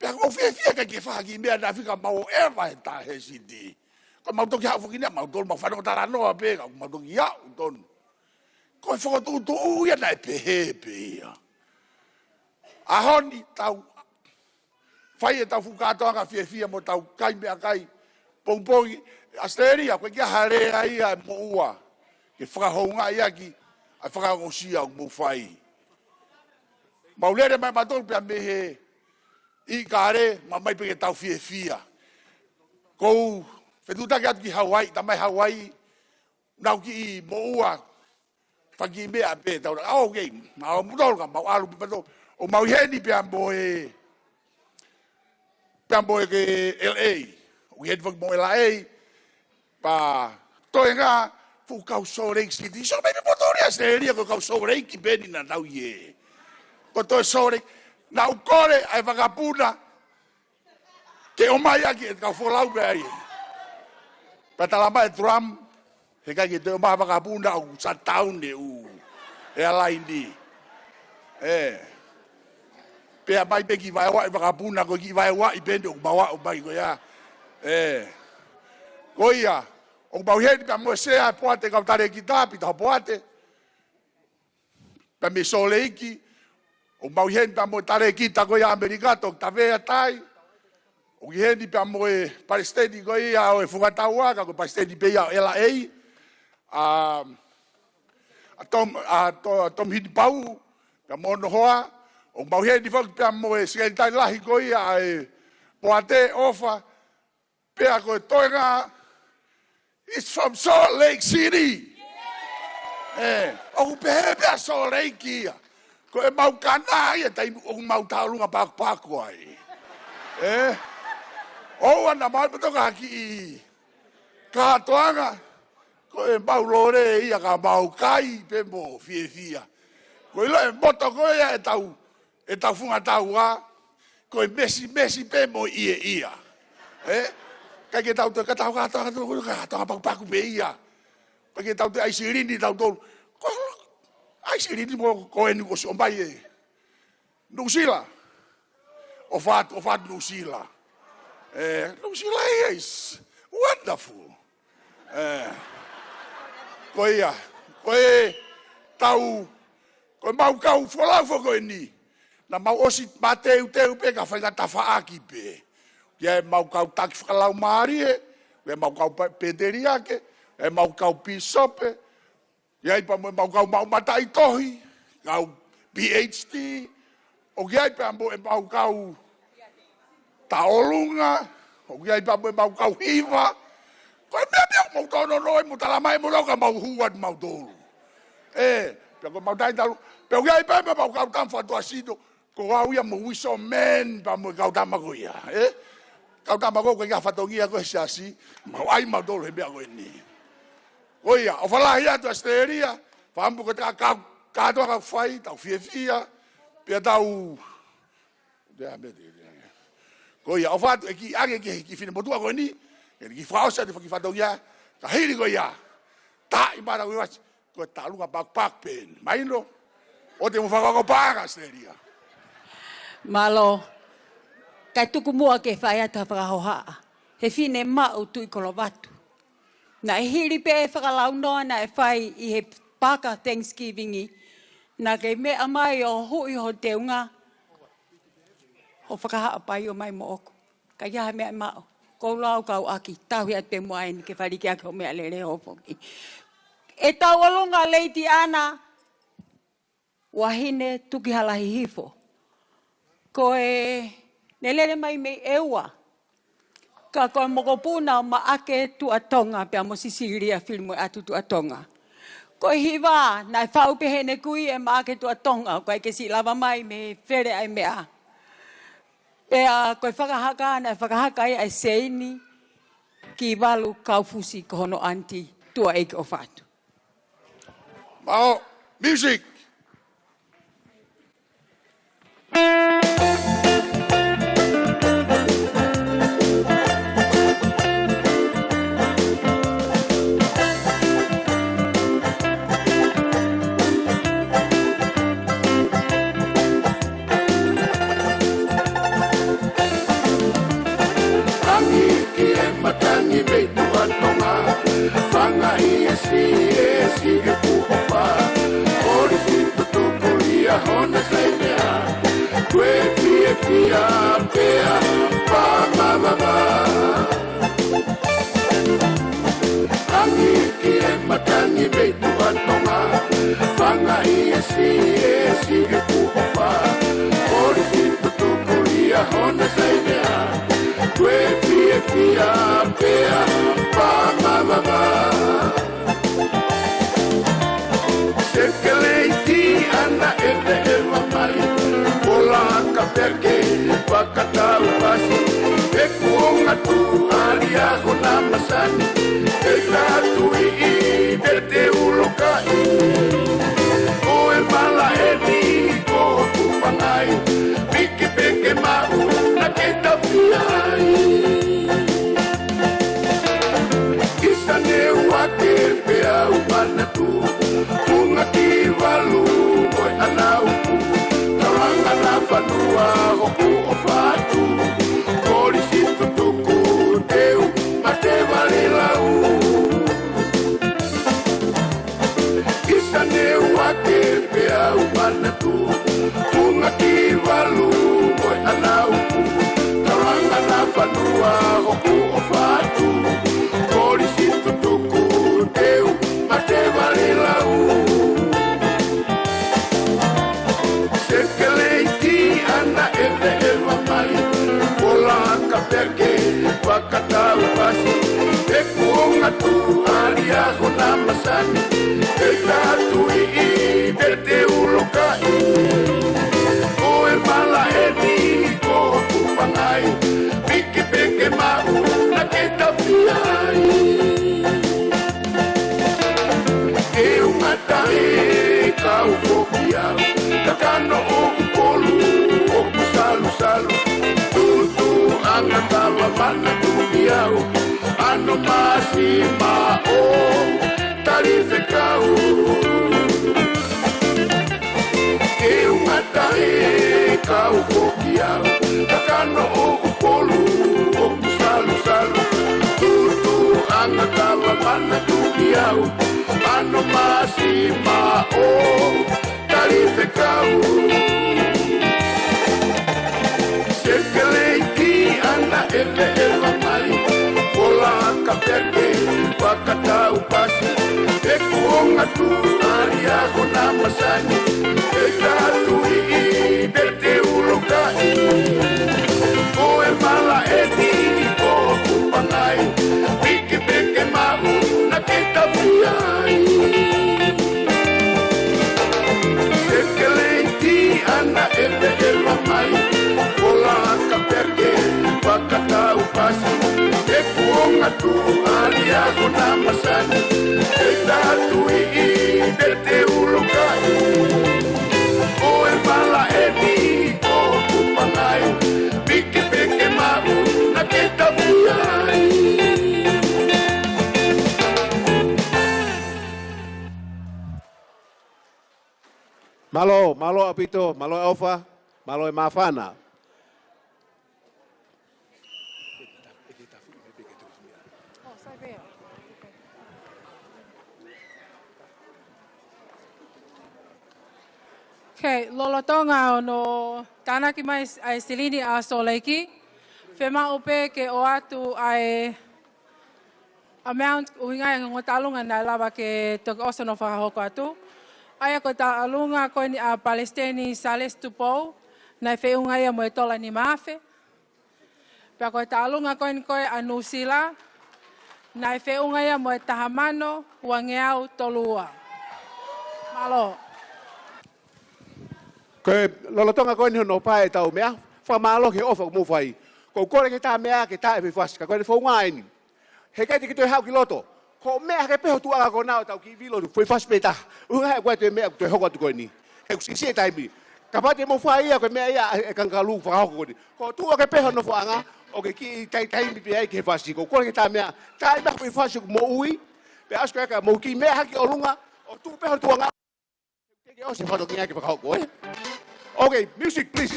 pea ʻoku ou fiefia ʻikai ke fai ha kiʻi meʻa naʻe fika mau ʻeva he tā he siti. Ko ʻemau toki haʻu foki ni ʻamautolu, mau fanongo talanoa pē, ka ʻoku mau toki aʻu tonu. Ko e fokotuʻutuʻu ia naʻe pehē pē ia. ʻAho ni tau fai ʻetau fuʻu kātoanga fiefia mo ʻetau kai meʻakai pongipongi, ʻAositelēlia, ʻoku ʻikai ke ʻi ai ha lea ia ʻe moʻua ke fakahoungaʻi ʻaki ʻa e fakaongosia ʻoku mou fai. Mau lele mai ʻamautolu pea mei he ʻIkale, mau mai pē ke tau fiefia. Ko u fetuʻutaki atu ki Hauaiʻi, tamai Hauaiʻi, nau kiʻi moʻua, fai kiʻi meʻa pē, tau, oh, okay, mau mutolu ka mau ʻalu pē ʻamautolu. ʻOku mau ʻi heni pea mo e, pea mo e ke L A. ʻOku ʻi heni foki mo L A, pea toenga fuʻu kau Salt Lake City. So, maybe ʻamautolu ia ʻAositelēlia ko e kau Salt Lake pē eni naʻa nau ʻi hē. Ko e toe Salt Lake. Naʻa ku kole ʻa e vakapuna ke ʻomai ʻaki e kau folau pē ai. Pea tala mai ʻe Trump, heʻikai ke toe ʻomai ha vakapuna ʻoku shutdown e ʻū, e airline ni. ʻE. Pea mai pē kiʻi vaeua e vakapuna, ko e kiʻi vaeua ʻi pē eni ʻoku mau aʻu mai ko ia. ʻE. Ko ia, ʻoku mau ʻi heni pea mo e sea e poate kau talēkita, Pita Hopoate. Pea mei Salt Lake, ʻoku mau ʻi heni pea mo e talēkita ko ia ʻAmelika, Toketā Vea Tai. ʻOku ʻi heni pea mo e palesiteni ko ia ʻo e Fungataua, ka ko e palesiteni pē ia ʻo L A. ʻA, ʻa Tom, ʻa To-, ʻa Tom Hinipau, pea mo hono hoa. ʻOku mau ʻi heni foki pea mo e sekelitali lahi ko ia ʻa e poate, ʻOfa. Pea ko e toenga, it's from Salt Lake City. ʻE, ʻoku pehē pē ʻa Salt Lake ia. Ko ʻemau kana ia taimi ʻoku mau tauʻolunga pakupaku ai. ʻE, ʻoua naʻa mau patoka ha kiʻi kātoanga, ko ʻemau lole ia ka mau kai pē mo fiefia. Ko e ʻilo e moto ko ia ʻetau ʻetau Fungataua, ko e mesimesi pē mo e ʻieʻia. ʻE? ʻIkai ke tau toe, ka tau kātoanga, tau kātoanga pakupaku pē ia. Ko e ke tau te ʻai silini tautolu. Ko, ʻai silini mo ko eni ko si ʻomai ē. Nuʻusila. ʻOfa atu, ʻofa atu Nuʻusila. ʻE, Nuʻusila is wonderful. ʻE, ko ia, ko e tau, ko e mau kau folau foki ko eni. Naʻa mau ʻosi mateuteu pē ka fai ka tafaʻaki pē. ʻOku ʻi ai e mau kau taki fakalaumālie, ʻoku ʻi ai e mau kau pe-, pēteliake, ʻoku ʻi ai e mau kau pīsope, ʻoku ʻi ai pea mo e mau kau maʻu mataʻitohi, kau P H D, ʻoku ʻi ai pea mo e mau kau taʻolunga, ʻoku ʻi ai pea mo e mau kau hiva, ko e meʻa pē ʻoku mau tōnounou ai mo talamai mo lau ka mau hū atu mautolu. ʻE, pea ko e mau taʻitalu, pea ʻoku ʻi ai pea mo e mau kau tama faʻa tuʻasino, ko au ia mo Wiso Man pea mo e kau tama ko ia, ē? Kau tama ko ē ko e ka fatongia ko e siasi, mau ʻai mautolu he meʻa ko eni. Ko ia, ʻofa lahi atu ʻAositelēlia, fakaʻamu ko e ka, ka, kātoa ka fai, tau fiefia, pea tau, pea me te, ko ia, ʻofa atu e kiʻi ʻange ki he kiʻi finemotuʻa ko eni, ʻe kiʻi fakaʻosi atu e kiʻi fatongia, ka hili ko ia, taʻi mara ko ia, ko e taʻolunga pakpak pē eni. Mahino, ʻoua te mo fakakau paʻanga ʻAositelēlia. Mālō, kae tuku muʻa ke fai atu ha fakahohaʻa. He finemotuʻa Tuʻi Kolovatu. Naʻe hili pē e fakalaunoa naʻe fai ʻi he paka Thanksgiving ʻi. Naʻa ke meʻa mai ʻo huʻi ho teunga. ʻO fakahaʻapai ʻo mai moʻoku. Ka ʻi ai ha meʻa ʻe maʻu. Ko lau kau ʻaki, tauhi atu pē muʻa eni ke fai ki ai ho meʻalele ʻo foki. ʻE tau ʻolunga Lady Ana, Vahine Tukihalahi Hifo. Ko e ne lele mai mei ʻEua. Ka ko e mokopuna ʻo Maʻake Tuʻatonga pea mo Sisilia Filimoeʻatu Tuʻatonga. Ko e hiva, naʻe faʻu pē heʻene kui ʻe Maʻake Tuʻatonga, ʻoku ʻikai ke siʻi lava mai mei he fele ʻa e meʻa. Pea ko e fakahaka, naʻe fakahaka ia ʻe Seini Kivalu Kaufusi ko hono aunty, tuʻa ʻeiki ʻofa atu. Mālō, music. Tangi ki he matangi mei Tuʻatonga. Fanga ʻi he siʻi, ʻe siʻi ʻoku ʻofa. Kolisi tutuku ia hona saiʻia. Ko e fiefia pea pāmamava. Tangi ki he matangi mei Tuʻatonga. Fanga ʻi he siʻi, ʻe siʻi ʻoku ʻofa. Kolisi tutuku ia hona saiʻia. Ko e fiefia pea pāmamava. Sekeleiti ana ʻe veʻeva mai. Fola ka peke fakatau pasi. He kuonga tuʻali ʻa hona masani. He tatuiʻi te te ulokaʻi. Ko e mala eni ko Tupangai. Piki peke maʻu na ke tafia ai. Kisa Neuake pea u manatu. Funga Kivalu mo e ʻana uku. Taulanga na fanua hoku ʻofa atu. Kolisi tutuku teu mate vale lau. Kisa Neuake pea u manatu. Funga Kivalu mo e ʻana uku. Taulanga na fanua hoku ʻofa atu. Kolisi tutuku teu mate vale lau. Sekeleiti ana ʻe veʻeva mai. Fola ka peke fakatau pasi. He kuonga tuʻali ʻa hona masani. He tatuiʻi te te ulokaʻi. Ko e mala eni ko Tupangai. Piki peke maʻu na ke tafia ai. Ke u ngata e kau foki au, kakano ʻoku kolu, ʻoku salusalu, tutu anga tava mana tumi au, ano masi ma o, tali Kau foki au, kakano ʻoku polu, ʻoku salusalu. Tutu anga kava mana tuki au, ano masi ma o, tali fekau. Sekeleiki ana ʻeveʻeva mai, fola ka peke, fakatau pasi. Te kuonga tu, ali ako na masani, te tatu i i, te te ulokaʻi. Ko e mala eni, ko kupangai, piki peke maʻu, na ke tafiai. Sekeleiki ana ʻeveʻeva mai, fola ka peke, fakatau pasi. Te kuonga tu, ali ako na masani, te tatu i i, te te ulokaʻi. Ko e mala eni, ko kupangai, piki peke maʻu, na ke tafiai. Mālō, mālō ʻaupito, mālō e ʻofa, mālō e māfana. Okay, lolotonga hono tānaki mai ʻa e silini ʻa Sōleki, fiemaʻu pē ke ʻoatu ʻa e amount ʻuhinga ʻi he ongo taʻalunga naʻe lava ke toki ʻosi hono fakahoko atu. ʻA ia ko e taʻalunga ko eni ʻa Palesiteni Sālesi Tupou, naʻe feʻunga ia mo e tola nima afe. Pea ko e taʻalunga ko eni ko ē ʻa Nuʻusila, naʻe feʻunga ia mo e taha mano uangeau tolu ua. Mālō. Ko e lolotonga ko eni hono pā ʻetau meʻa, fakamālō ki he ʻofa kuo mou fai. ʻOku ou kole ki he taha meʻa ke tā e foʻi fasi, ka ko e founga eni. He ʻikai te ke toe haʻu ki loto. Ko e meʻa hake pē ho tuʻuʻanga ko ena ʻo tau kiʻi vilo tu, foʻi fasi pē taha. ʻUhinga he ʻoku ʻikai toe meʻa ʻoku toe hoko atu ko eni. He ʻoku siʻisiʻi e taimi. Kapau te mou fai ia ko e meʻa ia ʻa e kangalū fakahoko ko eni. Ko e tuʻu hake pē ho nofoʻanga, ʻo ke kiʻi tai taimi pē ai ki he fasi. ʻOku ou kole ki he taha meʻa, tā mai e foʻi fasi ʻoku mou ui. Pea ʻosi ko ia ka mou kiʻi meʻa hake ʻolunga, ʻo tuʻu pē ho tuʻuʻanga. Te ke ʻosi e fatongia ke fakahoko, ē? Okay, music, please.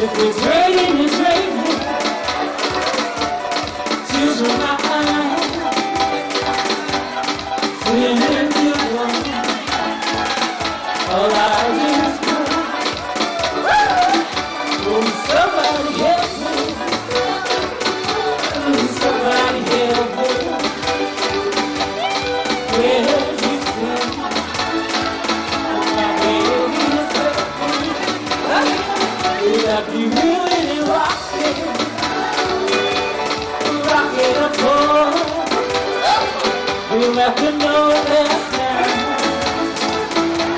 If it's raining, it's raining. Tears in my eyes. Feeling too warm. All I do is cry. Oh, somebody help me. Oh, somebody help me. Where you stand? My baby is hurting. Will I be really rocking? Rocking a boy. You have to know that now.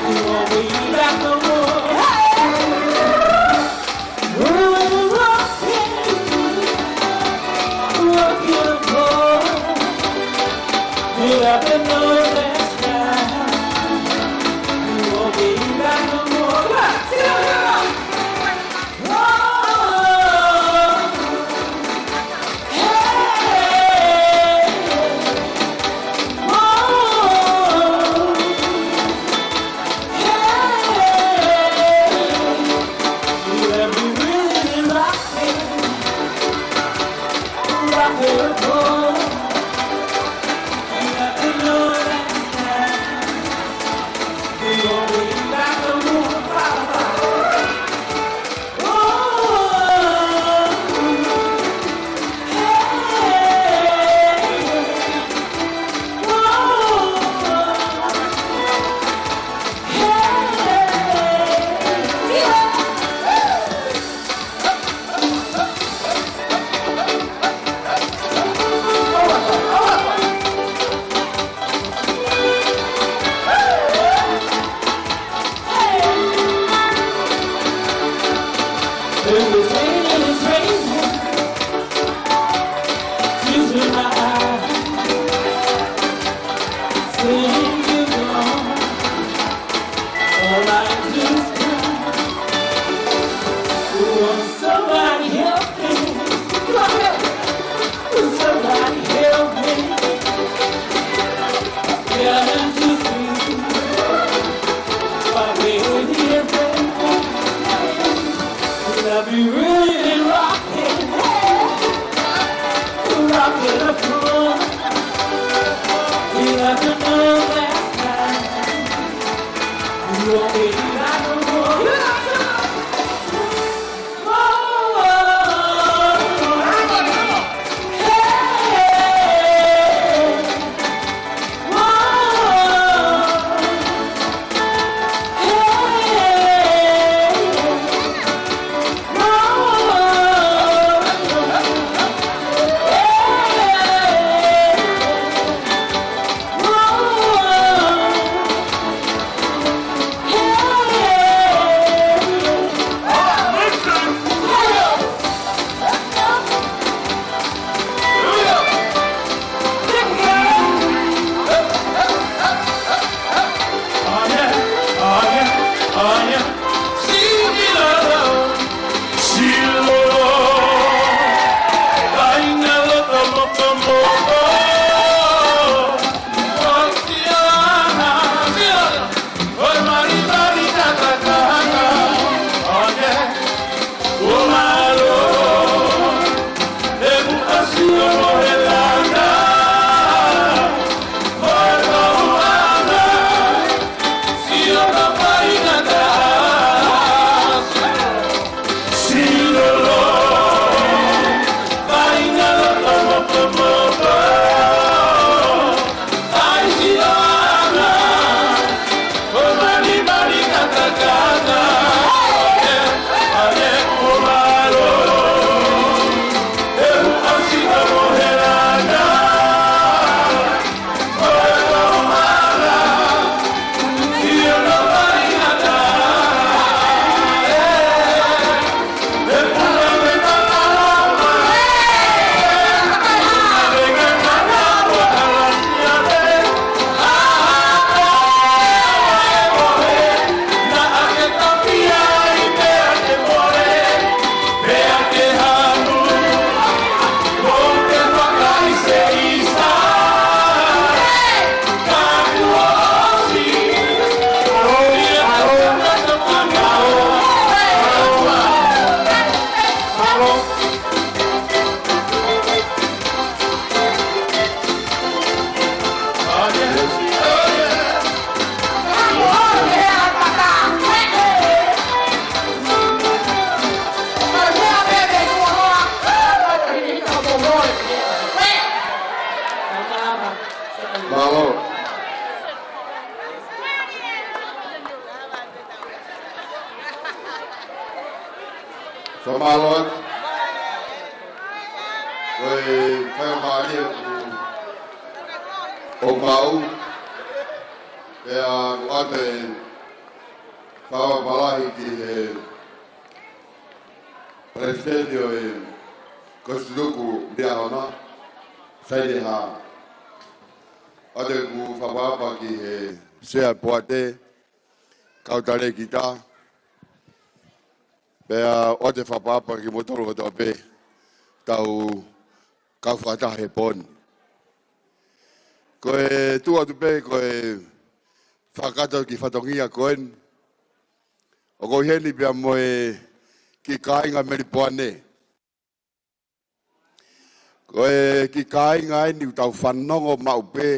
You won't be back no more. Hey! Ooh, rocking, rocking a boy. You have to know that now. You won't be back no more. Come on, sing it, come on. It was raining, it's raining. Tears in my eyes. Since you're gone, all I do is cry. Won't somebody help me? Somebody help me. Somebody help me. Yeah, I'm just I'll be really rocking, rocking the floor. You have to know that you won't be like a boy. Fakamālō atu. Ko e faingamālie ʻoku ou maʻu, pea ʻoatu e fakamālō ki he Palesiteni ʻo e Kolisi Tutuku Liahona, Saine Hā. ʻOatu ʻeku fakaʻapaʻapa ki he Sea Poate, kau talēkita, pea ʻoatu e fakaʻapaʻapa kimoutolu kotoa pē ʻoku tau kau fakataha he pō ni. Ko e tuʻu atu pē, ko e fakakakato ki he fatongia ko eni. ʻOku ou ʻi heni pea mo e kiʻi kāinga Melipoane. Ko e kiʻi kāinga eni ʻoku tau fanongo maʻu pē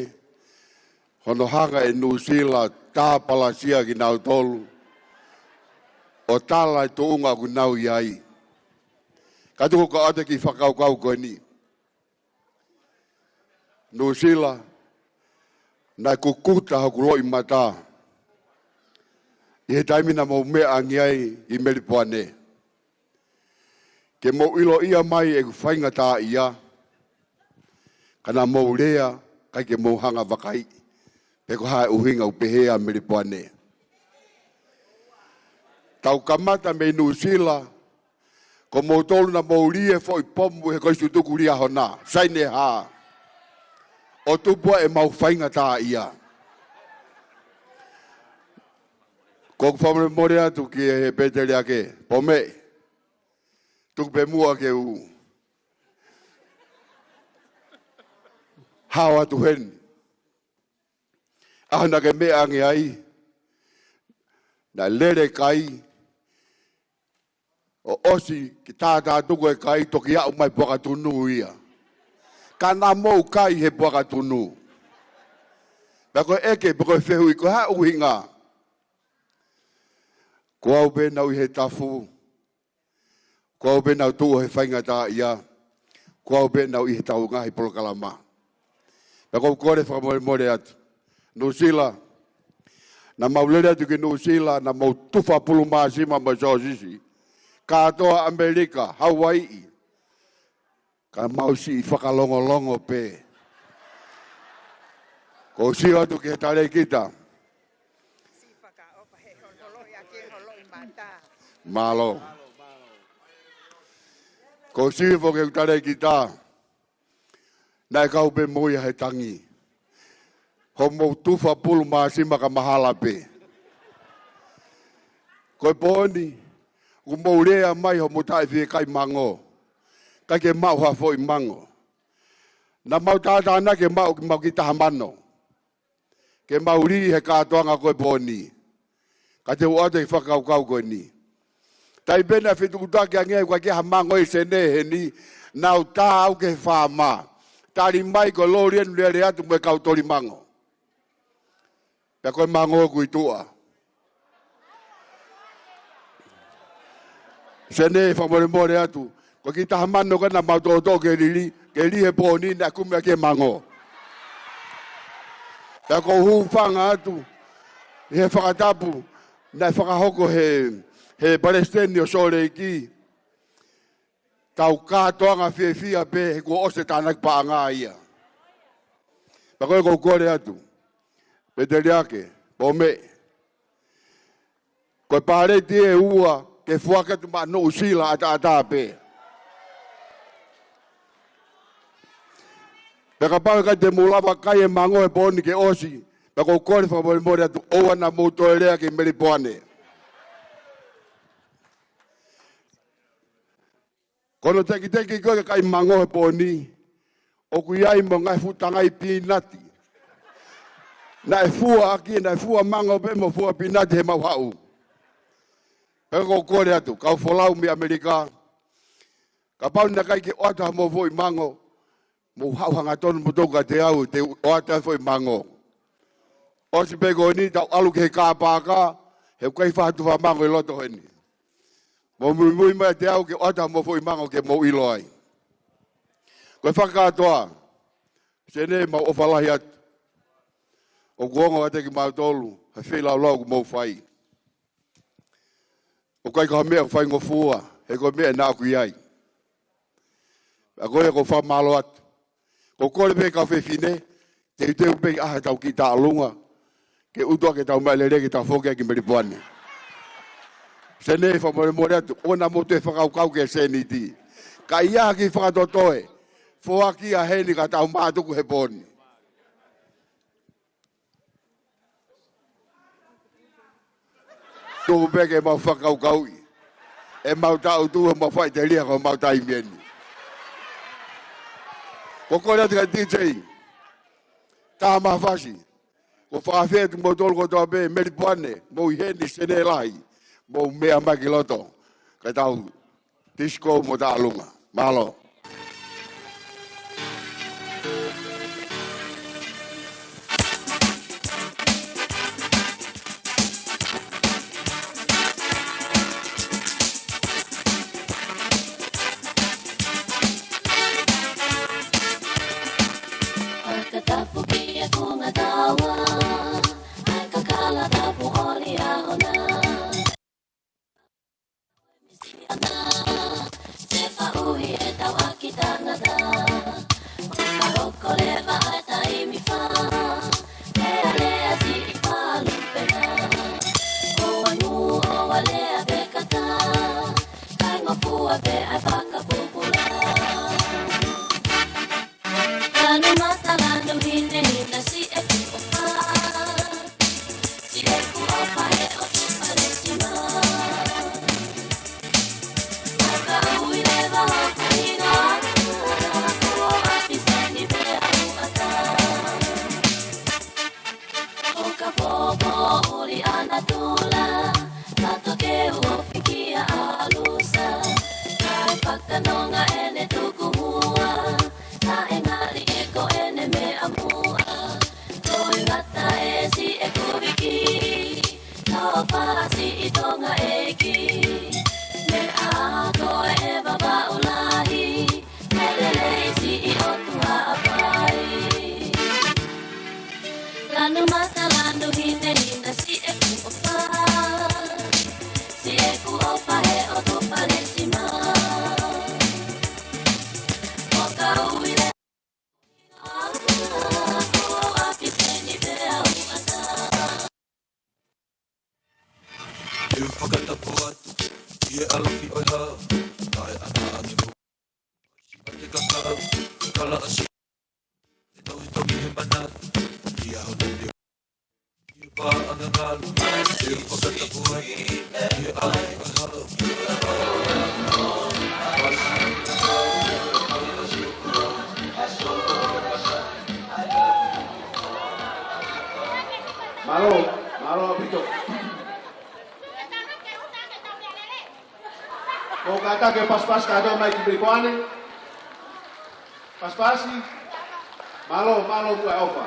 hono hanga ʻe Nuʻusila ʻo tāpalasia kinautolu ʻo tala e tuʻunga ʻoku nau ʻi ai. Ka tuku ke ʻoatu e kiʻi fakakaukau ko eni. Nuʻusila, naʻe kukuta hoku loʻimata ʻi he taimi naʻa mou meʻa ange ai ʻi Melipoane. Ke mou ʻiloʻi mai ʻeku faingataʻaʻia, ka naʻa mou lea, ʻikai ke mou hanga ʻo vakaiʻi pe ko e hā e ʻuhinga ʻoku pehē ai Melipoane. Tau kamata mei Nuʻusila, ko moutolu naʻa mou lī e foʻi pomu he Kolisi Tutuku Liahona, Saine Hā, ʻo tupu ai ʻemau faingataʻaʻia. ʻOku ou fakamolemole atu ki he Pēteliake, Pome, tuku pē muʻa ke u hao atu heni. ʻAho naʻa ke meʻa ange ai, naʻe lele e kai, ʻo ʻosi ke tātātuku e kai, toki aʻu mai puaka tunu ia. Ka naʻa mou kai he puaka tunu. Pea ko e ʻeke, pea ko e fehuʻi, ko e hā e ʻuhinga? Ko au pē naʻa ku ʻi he tafu. Ko au pē naʻa ku tuʻu he faingataʻaʻia. Ko au pē naʻa ku ʻi he tau ngaahi polokalama. Pea ʻoku ou kole fakamolemole atu. Nuʻusila, naʻa mau lele atu ki Nuʻusila, naʻa mau tufa pulu māsima mo e sōsisi. Kātoa ʻAmelika, Hauaiʻi. Ka mau siʻi fakalongolongo pē. ʻOku ou sio atu ki he talēkita. Mālō. ʻOku ou sio foki ki he talēkita. Naʻe kau pē mo ia he tangi. Hoʻomou tufa pulu māsima ka mahalo pē. Ko e pō ni, ʻoku mou lea mai hoʻomou taʻe fiekaia mango. ʻIkai ke maʻu ha foʻi mango. Naʻa mau tātānaki ke maʻu, ke maʻu ki he taha mano. Ke mau lī he kātoanga ko e pō ni. Ka te u ʻoatu e fakakaukau ko eni. Taimi pē naʻe fetuʻutaki ange ai, ʻoku ʻikai ke ʻi ai ha mango ʻi Senē heni, naʻa ku tā au ki he faama. Tali mai ko e loli eni lele atu mo e kau toli mango. Pea ko e mango ʻoku ʻi tuʻa. Senē, fakamolemole atu. Ko e kiʻi taha mano ko ē naʻa mau toʻotoʻo ke lī, ke lī he pō ni, naʻe kumi ʻaki e mango. Pea ʻoku ou hūfanga atu ʻi he fakatapu naʻe fakahoko he, he Palesiteni ʻo Sōleki. Tau kātoanga fiefia pē he kuo ʻosi e tānaki paʻanga ia. Pea ko e ʻoku ou kole atu. Pēteliake, Pome. Ko e paleti ʻe ua, ke foaki atu maʻa Nuʻusila ʻataʻatā pē. Pea kapau ʻe ʻikai te mou lava kai e mango he pō ni ke ʻosi, pea ʻoku ou kole fakamolemole atu, ʻoua naʻa mou toe lea ki Melipoane. Ko hono tekiteki ko ē ke kai mango he pō ni, ʻoku ʻi ai mo e ngaahi fuʻu tangai pīnati. Naʻe fua ʻaki, naʻe fua mango pē mo fua pīnati he mau haʻu. Pea ʻoku ou kole atu, kau folau mei ʻAmelika. Kapau naʻe ʻikai ke ʻoatu hamou foʻi mango, mou haʻu hangatonu moutolu kiate au, te u ʻoatu e foʻi mango. ʻOsi pē ko eni tau ʻalu ki he kā pāka, he ʻoku ʻikai ha tufa mango ʻi loto heni. Mou muimui mai kiate au ke ʻoatu hamou foʻi mango ke mou ʻilo ai. Ko e fakakātoa, Senē, mau ʻofa lahi atu. ʻOku ongo atu kiate kimautolu, he feilaulau ʻoku mou fai. ʻOku ʻikai ko ha meʻa faingofua, He ko e meʻa naʻa ku ʻi ai. Pea ko ia ʻoku ou fakamālō atu. ʻOku ou kole pē kau fefine, teuteu pē ʻa ʻetau kiʻi taʻalunga, ke ʻutu ake ʻetau maʻu e lelei ke tau foki ai ki Melipoane. Senē, fakamolemole atu, ʻoua naʻa mou toe fakakaukau ki he sēniti. Ka ʻi ai ha kiʻi fakatotoe, foaki ia heni ka tau mātuku he pō ni. Tuku pē ke mau fakakaukauʻi ʻemau taʻutu, ʻemau faʻiteliha ko ʻemau taimi eni. ʻOku ou kole atu kia DJ, Tamafasi, ʻoku ou fakaafeʻi atu kimoutolu kotoa pē, Melipoane, mou ʻi heni, Senē lahi, mou meʻa mai ki loto, ka tau disco mo taʻalunga. Mālō. Fakatapu ki he konga taua, ʻa e kakala tapu ʻo e ʻaho na. Te faʻuhi e tau ʻaki tangata. ʻOka hoko leva ʻa e taimi fā. Lealea siʻi palu pena. ʻOua ngu, ʻoua lea pē kata. Kaingofua pē ʻa e fakapupula. Lanu mata, lanu hinehina, siʻeku ʻofa. Siʻeku ʻofa he ʻotu Palesima. Ka ui leva hoku hingoa, ko ʻapi seni pea uata. ʻOka popo uli ana tula, tato ke uo fikia alusa. Kai fakanonga ʻene tuku mua, taʻe ngali ʻe ko ʻene meʻa muʻa. Ko e ngata ē siʻeku viki, ko Fasi ʻi Tonga ʻEiki. Meʻa ko e Vavaʻu Lahi, meʻa lelei siʻi ʻOtua Haʻapai. Lanu mata, lanu hinehina, siʻeku ʻofa. Siʻeku ʻofa he ʻotu Palesima. ʻOka ui leva hoku hingoa, ko ʻapi seni pea uata. Te u fakatapu atu ʻi he ʻalofi ʻo e hau, ʻa e ʻaneʻane mo e kakau, kala ʻasi. Te tau toki he mana, ʻi he ʻaho ni te u, ʻi he paʻanga ngalu, te u fakatapu atu ʻi he ʻalofi ʻo e hau. Mālō, mālō ʻaupito. Mou kātaki ʻo pasipasi kātoa mai ki Melipoane. Pasipasi. Mālō, mālō muʻa e ʻofa.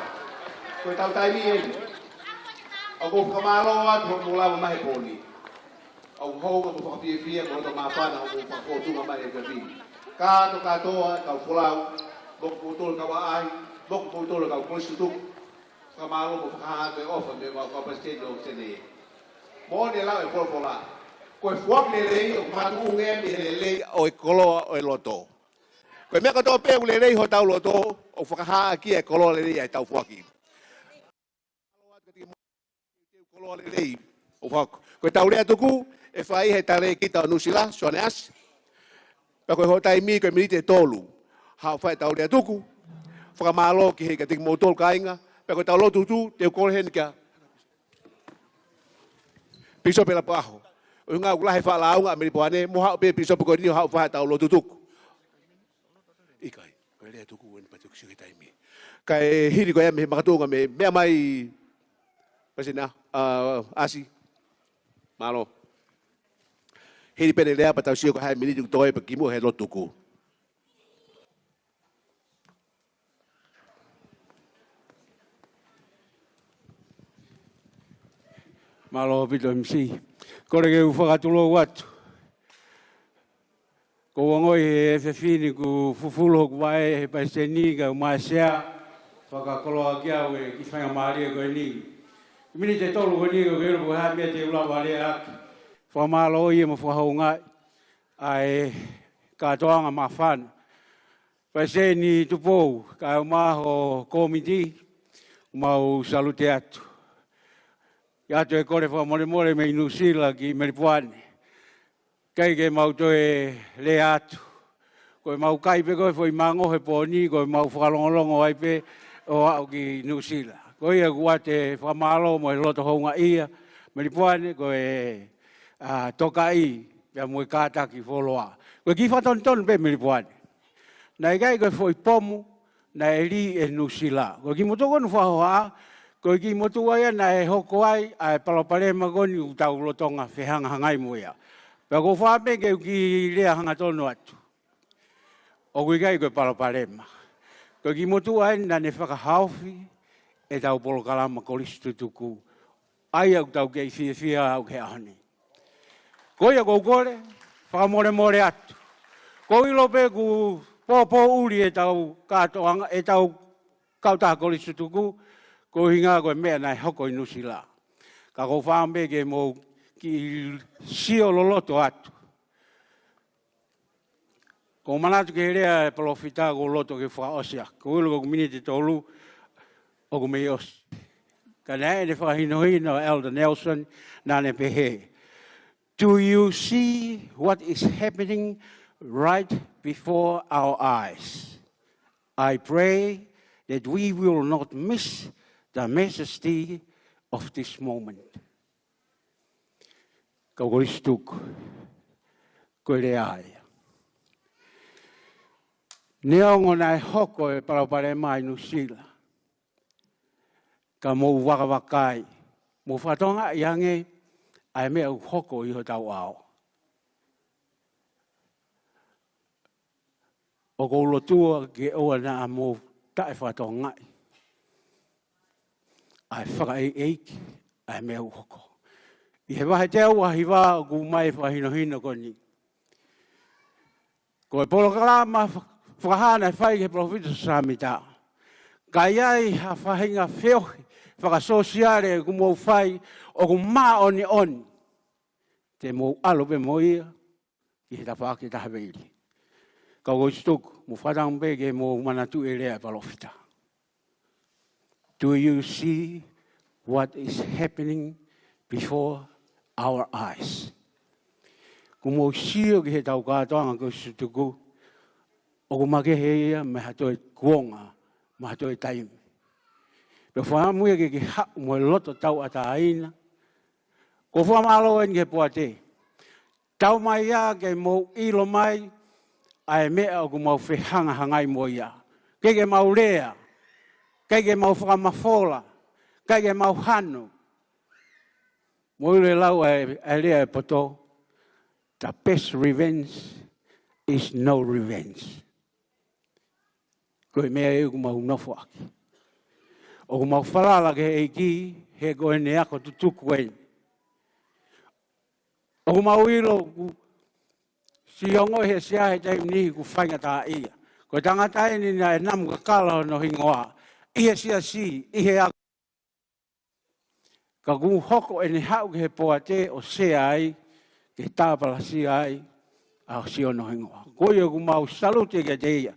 Ko e tau taimi eni. ʻOku ou fakamālō atu hoʻomou lava mai he pō ni. ʻOku ou hounga mo fakafiefia mo loto māfana hoʻomou fakafōtunga mai he efiafi ni. Kātokātoa e kau folau, mo kimoutolu kau ʻaʻahi, mo kimoutolu kau kolisi tutuku. Fakamālō mo fakahā atu e ʻofa mei he kau palesiteni ʻo Senē. Moʻoni e lau e folofola. Ko e foaki lelei ʻoku makatuʻunga mei he lelei ʻo e koloa ʻo e loto. Ko e meʻa kotoa pē ʻoku lelei hotau loto, ʻoku fakahā ʻaki e koloa lelei ʻa e tau foaki. Koloa lelei. ʻO fak-, ko e tau lea tuku, ʻe fai he talēkita ʻo Nuʻusila, Soane ʻAsi. Pea ko e hoʻo taimi, ko e miniti ʻe tolu. Haʻu ʻo fai e tau lea tuku. Fakamālō ki he kiate kimoutolu kāinga. Pea ko e tau lotu tuku, te u kole heni kia Pīsope Lapoʻaho. ʻUhinga ʻoku lahi e faʻa lāunga ʻa Melipoane, mou haʻu pē Pīsope ko eni ʻo haʻu ʻo fai e tau lotu tuku. ʻIkai, ko e lea tuku eni pea te u sio ki he taimi. Kae hili ko ia mei he makatuʻunga mei, meʻa mai, Palesiteni, ʻa, ʻAsi. Mālō. Hili pē ʻene lea pea tau sio ko e hā e miniti ʻoku toe pea kimuʻa he lotu tuku. Mālō ʻaupito M C. Kole ke u fakatulou atu. Ko u ongoʻi he efiafi ni kuo fufulu hoku vaʻe he palesiteni kae ʻumaʻā e sea, fakakoloa ʻaki au e kiʻi faingamālie ko eni. Miniti ʻe tolu ko eni ko e kei ʻilo pe ko e hā e meʻa te u lava lea ʻaki. Fakamālōʻia mo fakahoungaʻi. ʻa e kātoanga māfana. Palesiteni Tupou, kae ʻumaʻā ho kōmiti, mau salute atu. ʻIo atu e kole fakamolemole mei Nuʻusila ki Melipoane. ʻIkai ke mau toe lea atu. Ko ʻemau kai pē ko e foʻi mango he pō ni, ko ʻemau fakalongolongo ai pē ʻo aʻu ki Nuʻusila. Ko ia ʻoku ʻoatu e fakamālō mo e loto houngaʻia, Melipoane, ko e, ā, tokaʻi, pea mo e kātaki fuoloa. Ko e kiʻi fakatonutonu pē Melipoane. Naʻe ʻikai ko e foʻi pomu naʻe lī ʻe Nuʻusila. Ko e kiʻi motuʻa ko eni ʻoku fakahohaʻa, ko e kiʻi motuʻa ia naʻe hoko ai ʻa e palopalema ko eni ʻoku tau lolotonga fehangahangai mo ia. Pea ʻoku ou fakaʻamu pē ke u kiʻi lea hangatonu atu. ʻOku ʻikai ko e palopalema. Ko e kiʻi motuʻa eni naʻa ne fakahaofi ʻetau polokalama kolisi tutuku. ʻA ia ʻoku tau kei fiefia ai ki he ʻaho ni. Ko ia ʻoku ou kole fakamolemole atu. ʻOku ou ʻilo pē ʻoku pōpōʻuli ʻetau kātoanga, ʻetau kautaha kolisi tutuku, ko e ʻuhinga ko e meʻa naʻe hoko ʻi Nuʻusila. Ka ʻoku ou fakaʻamu pē ke mou kiʻi sio loloto atu. ʻOku ou manatu ki he lea ʻa e palōfita, ʻoku ou loto ke fakaʻosi ʻaki. ʻOku ou ʻilo ko e miniti ʻe tolu ʻoku mei ʻosi. Ka naʻe ʻi ai ʻene fakahinohino ʻa Elder Nelson, naʻa ne pehē, "Do you see what is happening right before our eyes? I pray that we will not miss the majesty of this moment." Kau kolisi tutuku, ko e lea ia. Neongo naʻe hoko e palopalema ʻi Nuʻusila, ka mou vakavakai, mou fakatokangaʻi ange ʻa e meʻa ʻoku hoko ʻi hotau ʻao. ʻOku ou lotua ke ʻoua naʻa mou taʻefakatokangaʻi ʻa e fakaʻeiʻeiki ʻa e meʻa ʻoku hoko. ʻI he vahe teau ua hiva ʻoku ʻomai e fakahinohino ko eni. Ko e polokalama fa-, fakahā naʻe fai ki he palōfita Sāmita. Ka ʻi ai ha faʻahinga feohi fakasōsiale ʻoku mou fai ʻoku māʻoniʻoni, te mou ʻalu pē mo ia ki he tafaʻaki taha veili. Kau kolisi tutuku, mou fakatauange pē ke mou manatuʻi e lea ʻa e palōfita. Do you see what is happening before our eyes? ʻOku mou sio ki heʻetau kātoanga kolisi tutuku, ʻoku makehe ia mei ha toe kuonga, mei ha toe taimi. Pea fakaʻamu ia ke ke haʻu mo e loto tauʻatāina. ʻOku ou fakamālō eni ki he poate. Tau mai ia ke mou ʻilo mai ʻa e meʻa ʻoku mau fehangahangai mo ia. ʻIkai ke mau lea, ʻikai ke mau fakamafola, ʻikai ke mau hanu. Mou ʻilo e lau ʻa e, ʻa e lea ʻa e poto, "The best revenge is no revenge." Ko e meʻa ia ʻoku mau nofo ʻaki. ʻOku mau falala ki he ʻEiki, he ko ʻene ako tutuku eni. ʻOku mau ʻilo ʻoku siʻi ongoʻi he Siasi he taimi ni ʻoku faingataʻaʻia. Ko e tangata eni naʻe namu kakala hono hingoa ʻi he Siasi, ʻi he ako. Ka kuo hoko ʻene haʻu ki he poate ʻo sea ai, ke tāpalasia ai ʻa siʻono hingoa. Ko ia ʻoku mau salute kiate ia.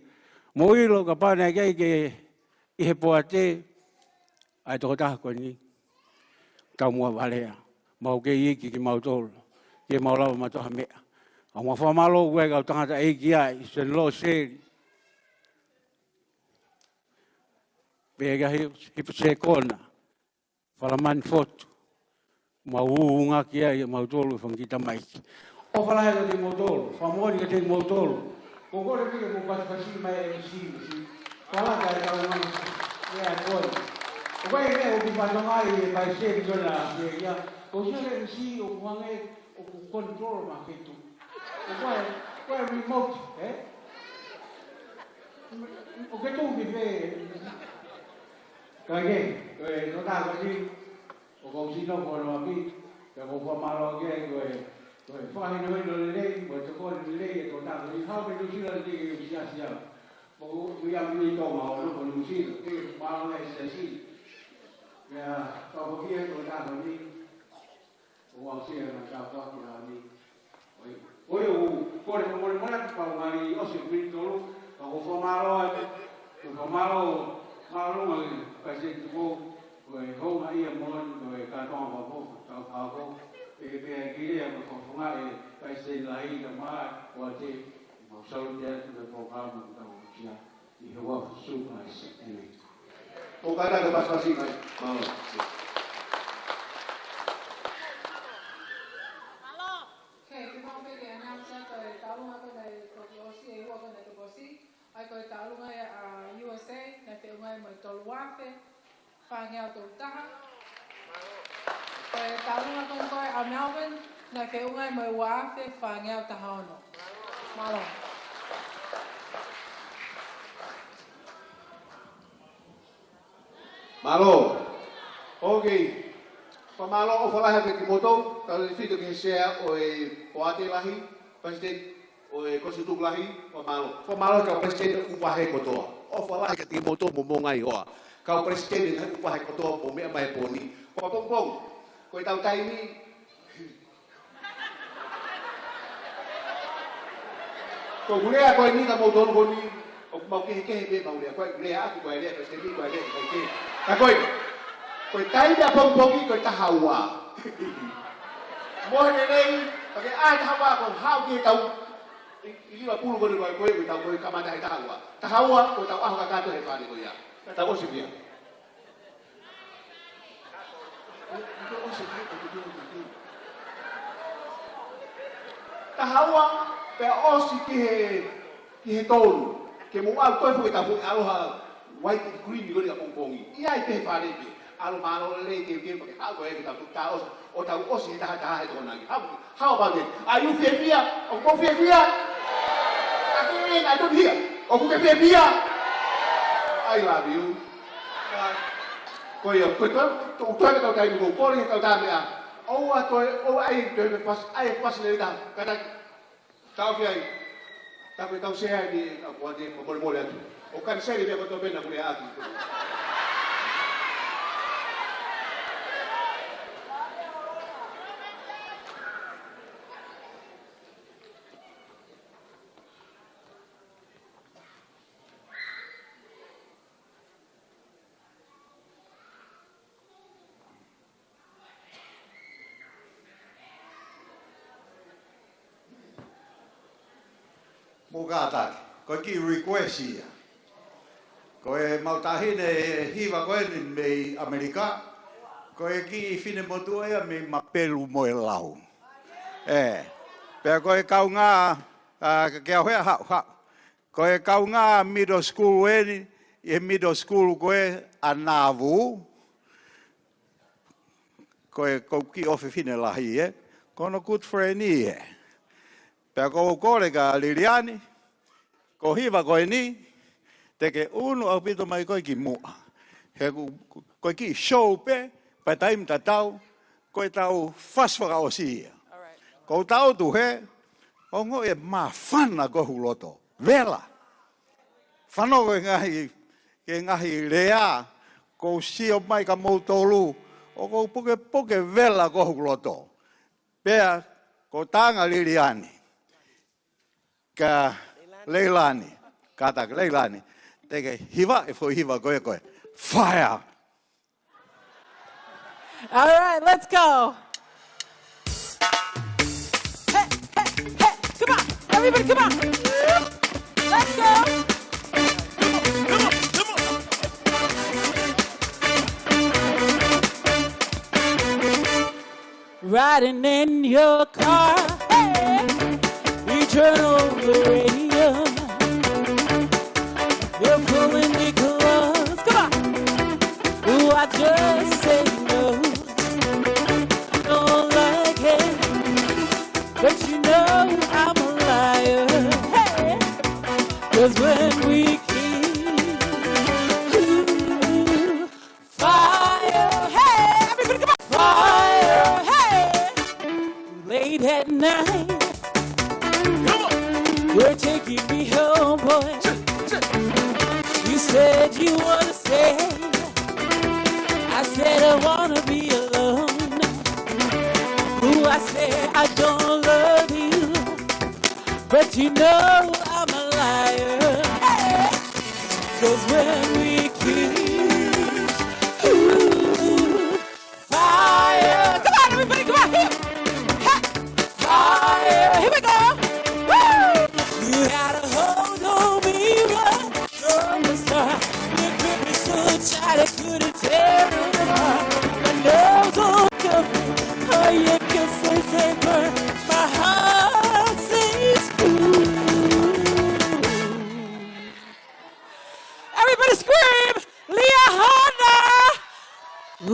Mou ʻilo kapau naʻe ʻikai ke ʻi he poate ʻa e tokotaha ko eni, taumuʻa valea, mau kei iiki kimautolu, ke mau lava maʻu ha meʻa. ʻOku mau fakamālō ʻoku ʻi ai e kau tangataʻeiki ai, Senilō Seli, Pea ka hi-, Hipa Sekona, Falamani Fotu, mau ū ngā ki ai, mautolu e fanga kiʻi tamaiki. ʻOfa lahi kiate kimoutolu, fakamoʻoni kiate kimoutolu. Ko e kole pē ke mou pasipasi mai e M C, M C. Palaka e kau ngā, ia e kole. ʻOku ʻi ai e meʻa ʻoku fatongia e paiseli ko ena, ia, ia. Ko e M C ʻoku hangē ʻoku control mai fetu. Ko e, ko e remote, ē? ʻOku ke tuʻu ki fē? Ka ke, ko e tokotaha ko eni, ʻoku ou sino ko ʻapi, pea ʻoku ou fakamālō ki ai, ko e, ko e fakahinohino lelei, ko e tokoni lelei, e tokotaha ko eni, haʻu mei Nuʻusila ni ke u siasi au. ʻOku ou ʻi ai mei Tonga, ʻo nofo Nuʻusila, ke mālō e siasi. Pea, ka ko kia e tokotaha ko eni, ʻoku ou aʻusia ʻa e tāpuaki ʻa eni. ʻOi. Ko e ʻū, ko e molemole ʻa e kau ngali ʻosi miniti tolu, ka ʻoku ou fakamālō atu, ʻoku ou fakamālō, mālō ʻa e Palesiteni Tupou, ko e houngaʻia moʻoni, ko e kātoanga ʻoku ou tau fakahoko, ʻe ke pea ki lea mo e fakafofonga ʻa e Palesiteni Lahi ka mā, ko ate, mau salute atu ki he polokalama ʻoku tau ʻosi ʻi ai. ʻI he huafa ʻo Sīsū Kalaisi. ʻĒmeni. ʻOku kātaki ke pasipasi mai. Mālō. Mālō. Okay, te mau peke announce atu e taʻalunga ko eni kuo ʻosi, e ua ko eni kuo ʻosi. ʻA ia ko e taʻalunga ia ʻa U S A, naʻe feʻunga ai mo e tolu afe fāngeau tolu taha. Ko e taʻalunga ko eni ko ē ʻa Melbourne, naʻe feʻunga ai mo e ua afe fāngeau taha ono. Mālō. Mālō. Okay. Fakamālō ʻofa lahi atu kiate kimoutolu, tautefito ki he sea ʻo e poate lahi, Palesiteni ʻo e Kolisi Tutuku Lahi, fakamālō. Fakamālō ki he kau palesiteni ʻo e ʻū vahe kotoa. ʻOfa lahi kiate kimoutolu mo homou ngaahi hoa. Kau palesiteni ʻo e ʻū vahe kotoa ʻoku mou meʻa mai he pō ni. Fakapongipongi. Ko ʻetau taimi. Ko ʻeku lea ko eni kiate kimoutolu ko eni, ʻoku mau kehekehe pē ʻemau lea. Ko ʻeku lea ʻaku, ko e lea ʻa e palesiteni, ko e lea ʻa e palesiteni. Ka ko e, ko e taimi ʻapongipongi, ko e taha ua. Mohe lelei, pea ke ʻai taha ua ko e haʻu ki he tau ʻi, ʻi Lavapulu ko eni ko e, ko e, ko e tau ko e kamata he taha ua. Taha ua, ko e tau ʻaho kakato he fale ko ia. Ka tau ʻosi pē ia. Taha ua, pea ʻosi ki he, ki he tolu. Ke mou ʻalu toe foki tau foki ʻalu ha white and green ko eni ʻapongipongi. ʻI ai pē he fale pē. ʻAlu mālō lelei ke, ke, ke, haʻu ko e ke tau tā ʻosi. ʻO tau ʻosi he taha taha he Tokonaki. Haʻu, how about it? Are you fiefia? ʻOku mou fiefia? I can't hear, I don't hear. ʻOku ke fiefia? I love you. Ko ia, ko e tau, tau, tau, tau taimi ko e kole ke tau tā meʻa. ʻOua toe, ʻoua ʻai toe me pas, ʻai pas lelei tā. Kātaki. Tau ki ai. Tau ke tau sea ni, ʻa ko ate, ko molemole atu. ʻO kaniseli meʻa kotoa pē naʻa ku lea atu. Mou kātaki. Ko e kiʻi request ia. Ko ʻemau taʻahine ʻe hiva ko eni mei ʻAmelika. Ko e kiʻi finemotuʻa ia mei Mapelu mo e lau. ʻE. Pea ko e kaungā, ʻa, ke au hea haʻu, haʻu. Ko e kaungā middle school eni, ʻi he middle school ko ē ʻa Navu. Ko e, ko e kiʻi ʻofefine lahi ē. Ko hono good friend ē. Pea ʻoku ou kole kia Liliani, ko e hiva ko eni, te ke ʻunu ʻaupito mai koe ki muʻa. He ko, ko, ko e kiʻi show pē, pea taimi tatau, ko e tau fasi fakaʻosi ia. All right. Ko e tau tu he, ongoʻi e māfana ko ē ho loto. Vela. Fanongo ki he ngaahi, ki he ngaahi lea, ʻoku ou sio mai kia moutolu, ʻoku ou pukepuke vela ko ē ho loto. Pea, ko e tanga Liliani. Kia Leilani. Kātaki Leilani. Te ke hiva e foʻi hiva ko ē ko ē. Fire! All right, let's go. Hey, hey, hey, come on. Everybody, come on. Let's go. Riding in your car, hey, you turn on the radio. You're pulling me close. Come on. Ooh, I just say no. Don't like it, but you know I'm a liar. Hey, 'cause when we kiss, ooh, fire, hey, everybody, come on. Fire, hey. Late at night, come on. You're taking me home, boy. Ch-, ch-, you said you wanna stay. I said I wanna be alone. Ooh, I said I don't love you. But you know I'm a liar. Hey! 'Cause when we kiss, ooh, fire. Come on, everybody, come on, here. Ha! Fire. Here we go. Woo! You had a hold on me right from the start. You gripped me so tight I couldn't tear it apart. My nerves on cover. Oh, your kisses, they burn. My heart says, ooh. Everybody scream, Liahona!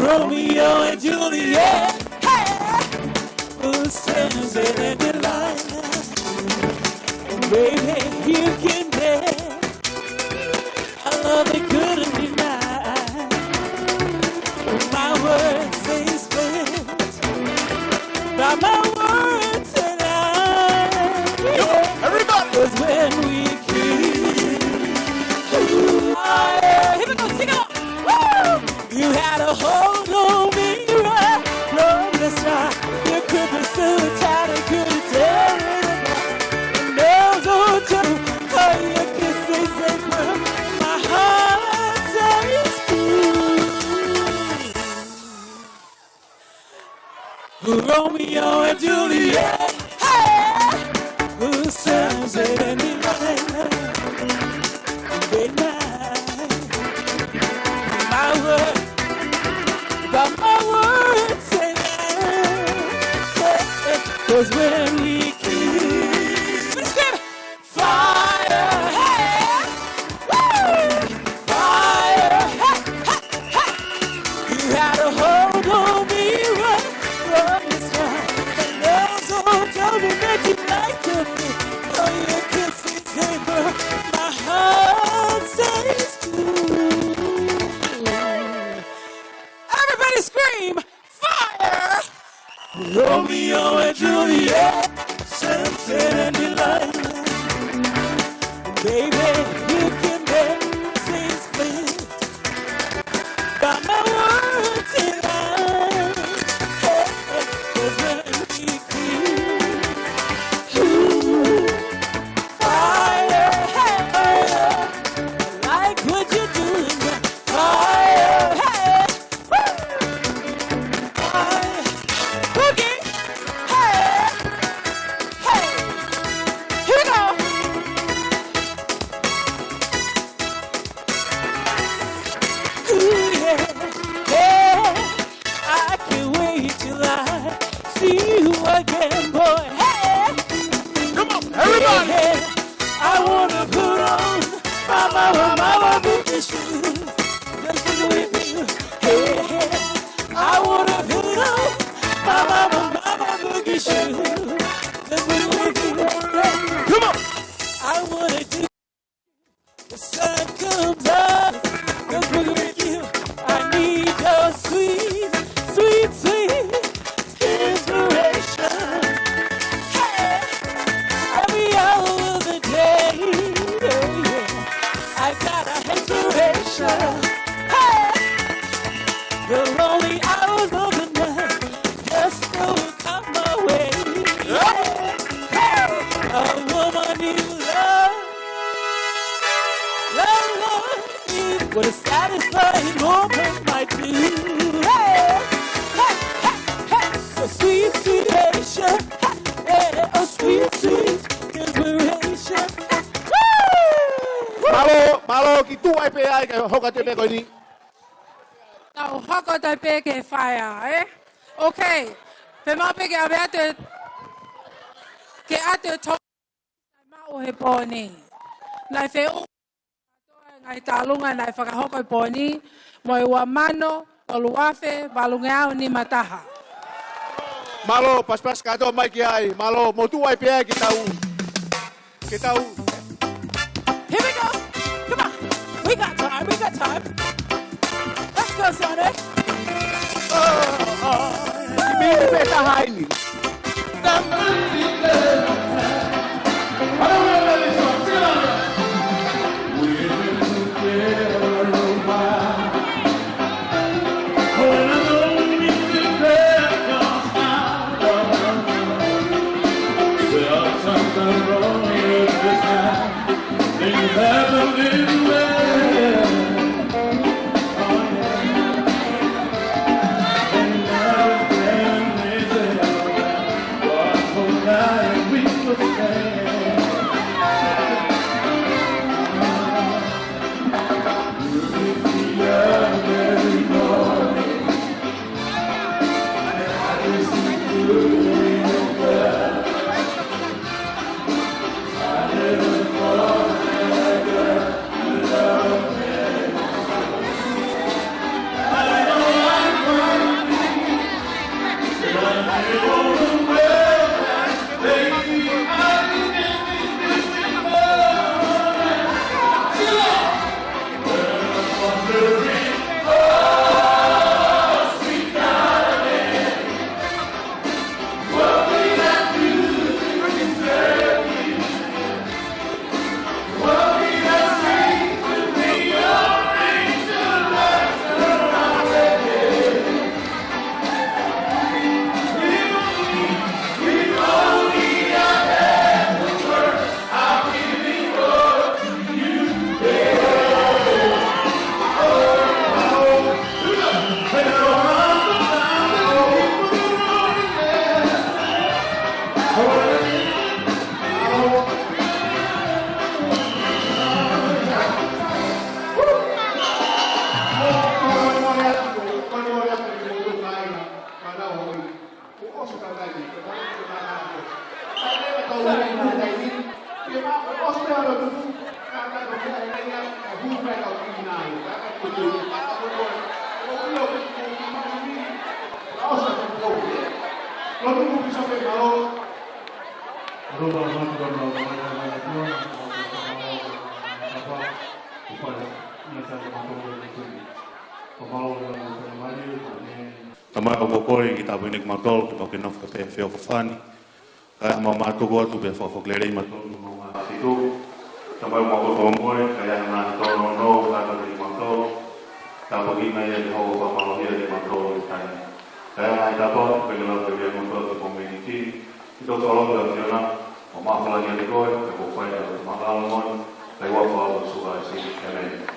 Romeo and Juliet. Hey! Who's Samson and Delilah? Baby, you can bet. I love it, couldn't deny. My word says friend. By my word tonight. Come on, everybody. 'Cause when we kiss, ooh, ah, yeah. Here we go, sing it out. Woo! You had a hold on me right from the start. You could be so tired, I couldn't tear it apart. And those old jokes, oh, your kisses, they burn. My heart says, ooh. Romeo and Juliet. Hey! Who's Samson and Delilah? They lie. My word, but my word tonight. Hey, hey, 'cause when we kiss, let's go. Fire, hey! Woo! Fire, hey, hey, hey! You had a hold on me right from the start. And those old jokes make you like to me. Oh, your kisses, they burn. My heart says, ooh. Everybody scream, fire! Romeo and Juliet, Samson and Delilah. Baby, you can dance this thing. Got my word tonight. Hey, hey, 'cause when we kiss, ooh, fire, hey, fire. I like what you're doing, fire, hey. Woo! Boogie! Hey! Hey! Here we go! Ooh, yeah. Yeah. I can't wait till I see you again, boy. Hey! Come on, everybody! Yeah. I wanna put on my mama, mama boogie shoes. Just with you. Hey, hey. I wanna put on my mama, mama boogie shoes. Just with you. Come on. I wanna do the sun comes up. Just with you. I need your sweet, sweet, sweet inspiration. Hey, every hour of the day, yeah, yeah. I got a inspiration. Hey, the lonely hours of the night just don't come my way. Yeah. Hey, a woman you love, love, love. What a satisfying moment might do. Hey, hey, hey, hey. A sweet, sweet Asia. Hey, hey, a sweet, sweet inspiration. Woo! Mālō, mālō, ki tuʻa ai pē ai, ke hoko atu pē ko eni. Tau hoko atu pē ki he fire, eh? Okay. Fiemaʻu pē ke ʻave atu, ke ʻatu e to- Maʻu he pō ni. Naʻe feʻunga ngaahi tālunga naʻe fakahoko he pō ni, mo e ua mano, tolu afe, valungeau nima taha. Mālō, pasipasi kātoa mai ki ai. Mālō, mou tuʻu ai pē ai ke tau, ke tau. Here we go. Come on. We got time. We got time. Let's go, Sonic. Oh, oh, oh. Mimi pē taha eni. Tamai, ʻoku ou kole ke tāpuakiʻi kimautolu ke mau nofo pē ʻi he feʻofoʻofani. Kae ʻoua naʻa mau tuku atu pē ha fakafoki lelei maʻa kimautolu, ʻoku mau fitu. Tamai, ʻoku mau kole, kae ʻoua naʻa tōnounou ʻa kimautolu. Tāpuakiʻi mai ʻe Sihova, fakamālohia kimautolu ʻi he taimi ni. Kae ʻoua naʻa tō atu pē ke lau pē kimautolu ki he kominiti. Ki he toko ua ʻa e ʻAfiona, ʻo mafola kiate koe, pea kuo fai ʻa e mālōlō moʻoni, kae ʻoua faʻa suka ʻa e sini. ʻĒmeni.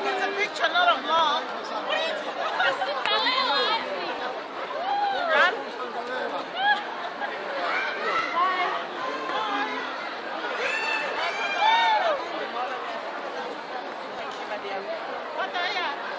It's a picture, not a vlog. Run. What the hell?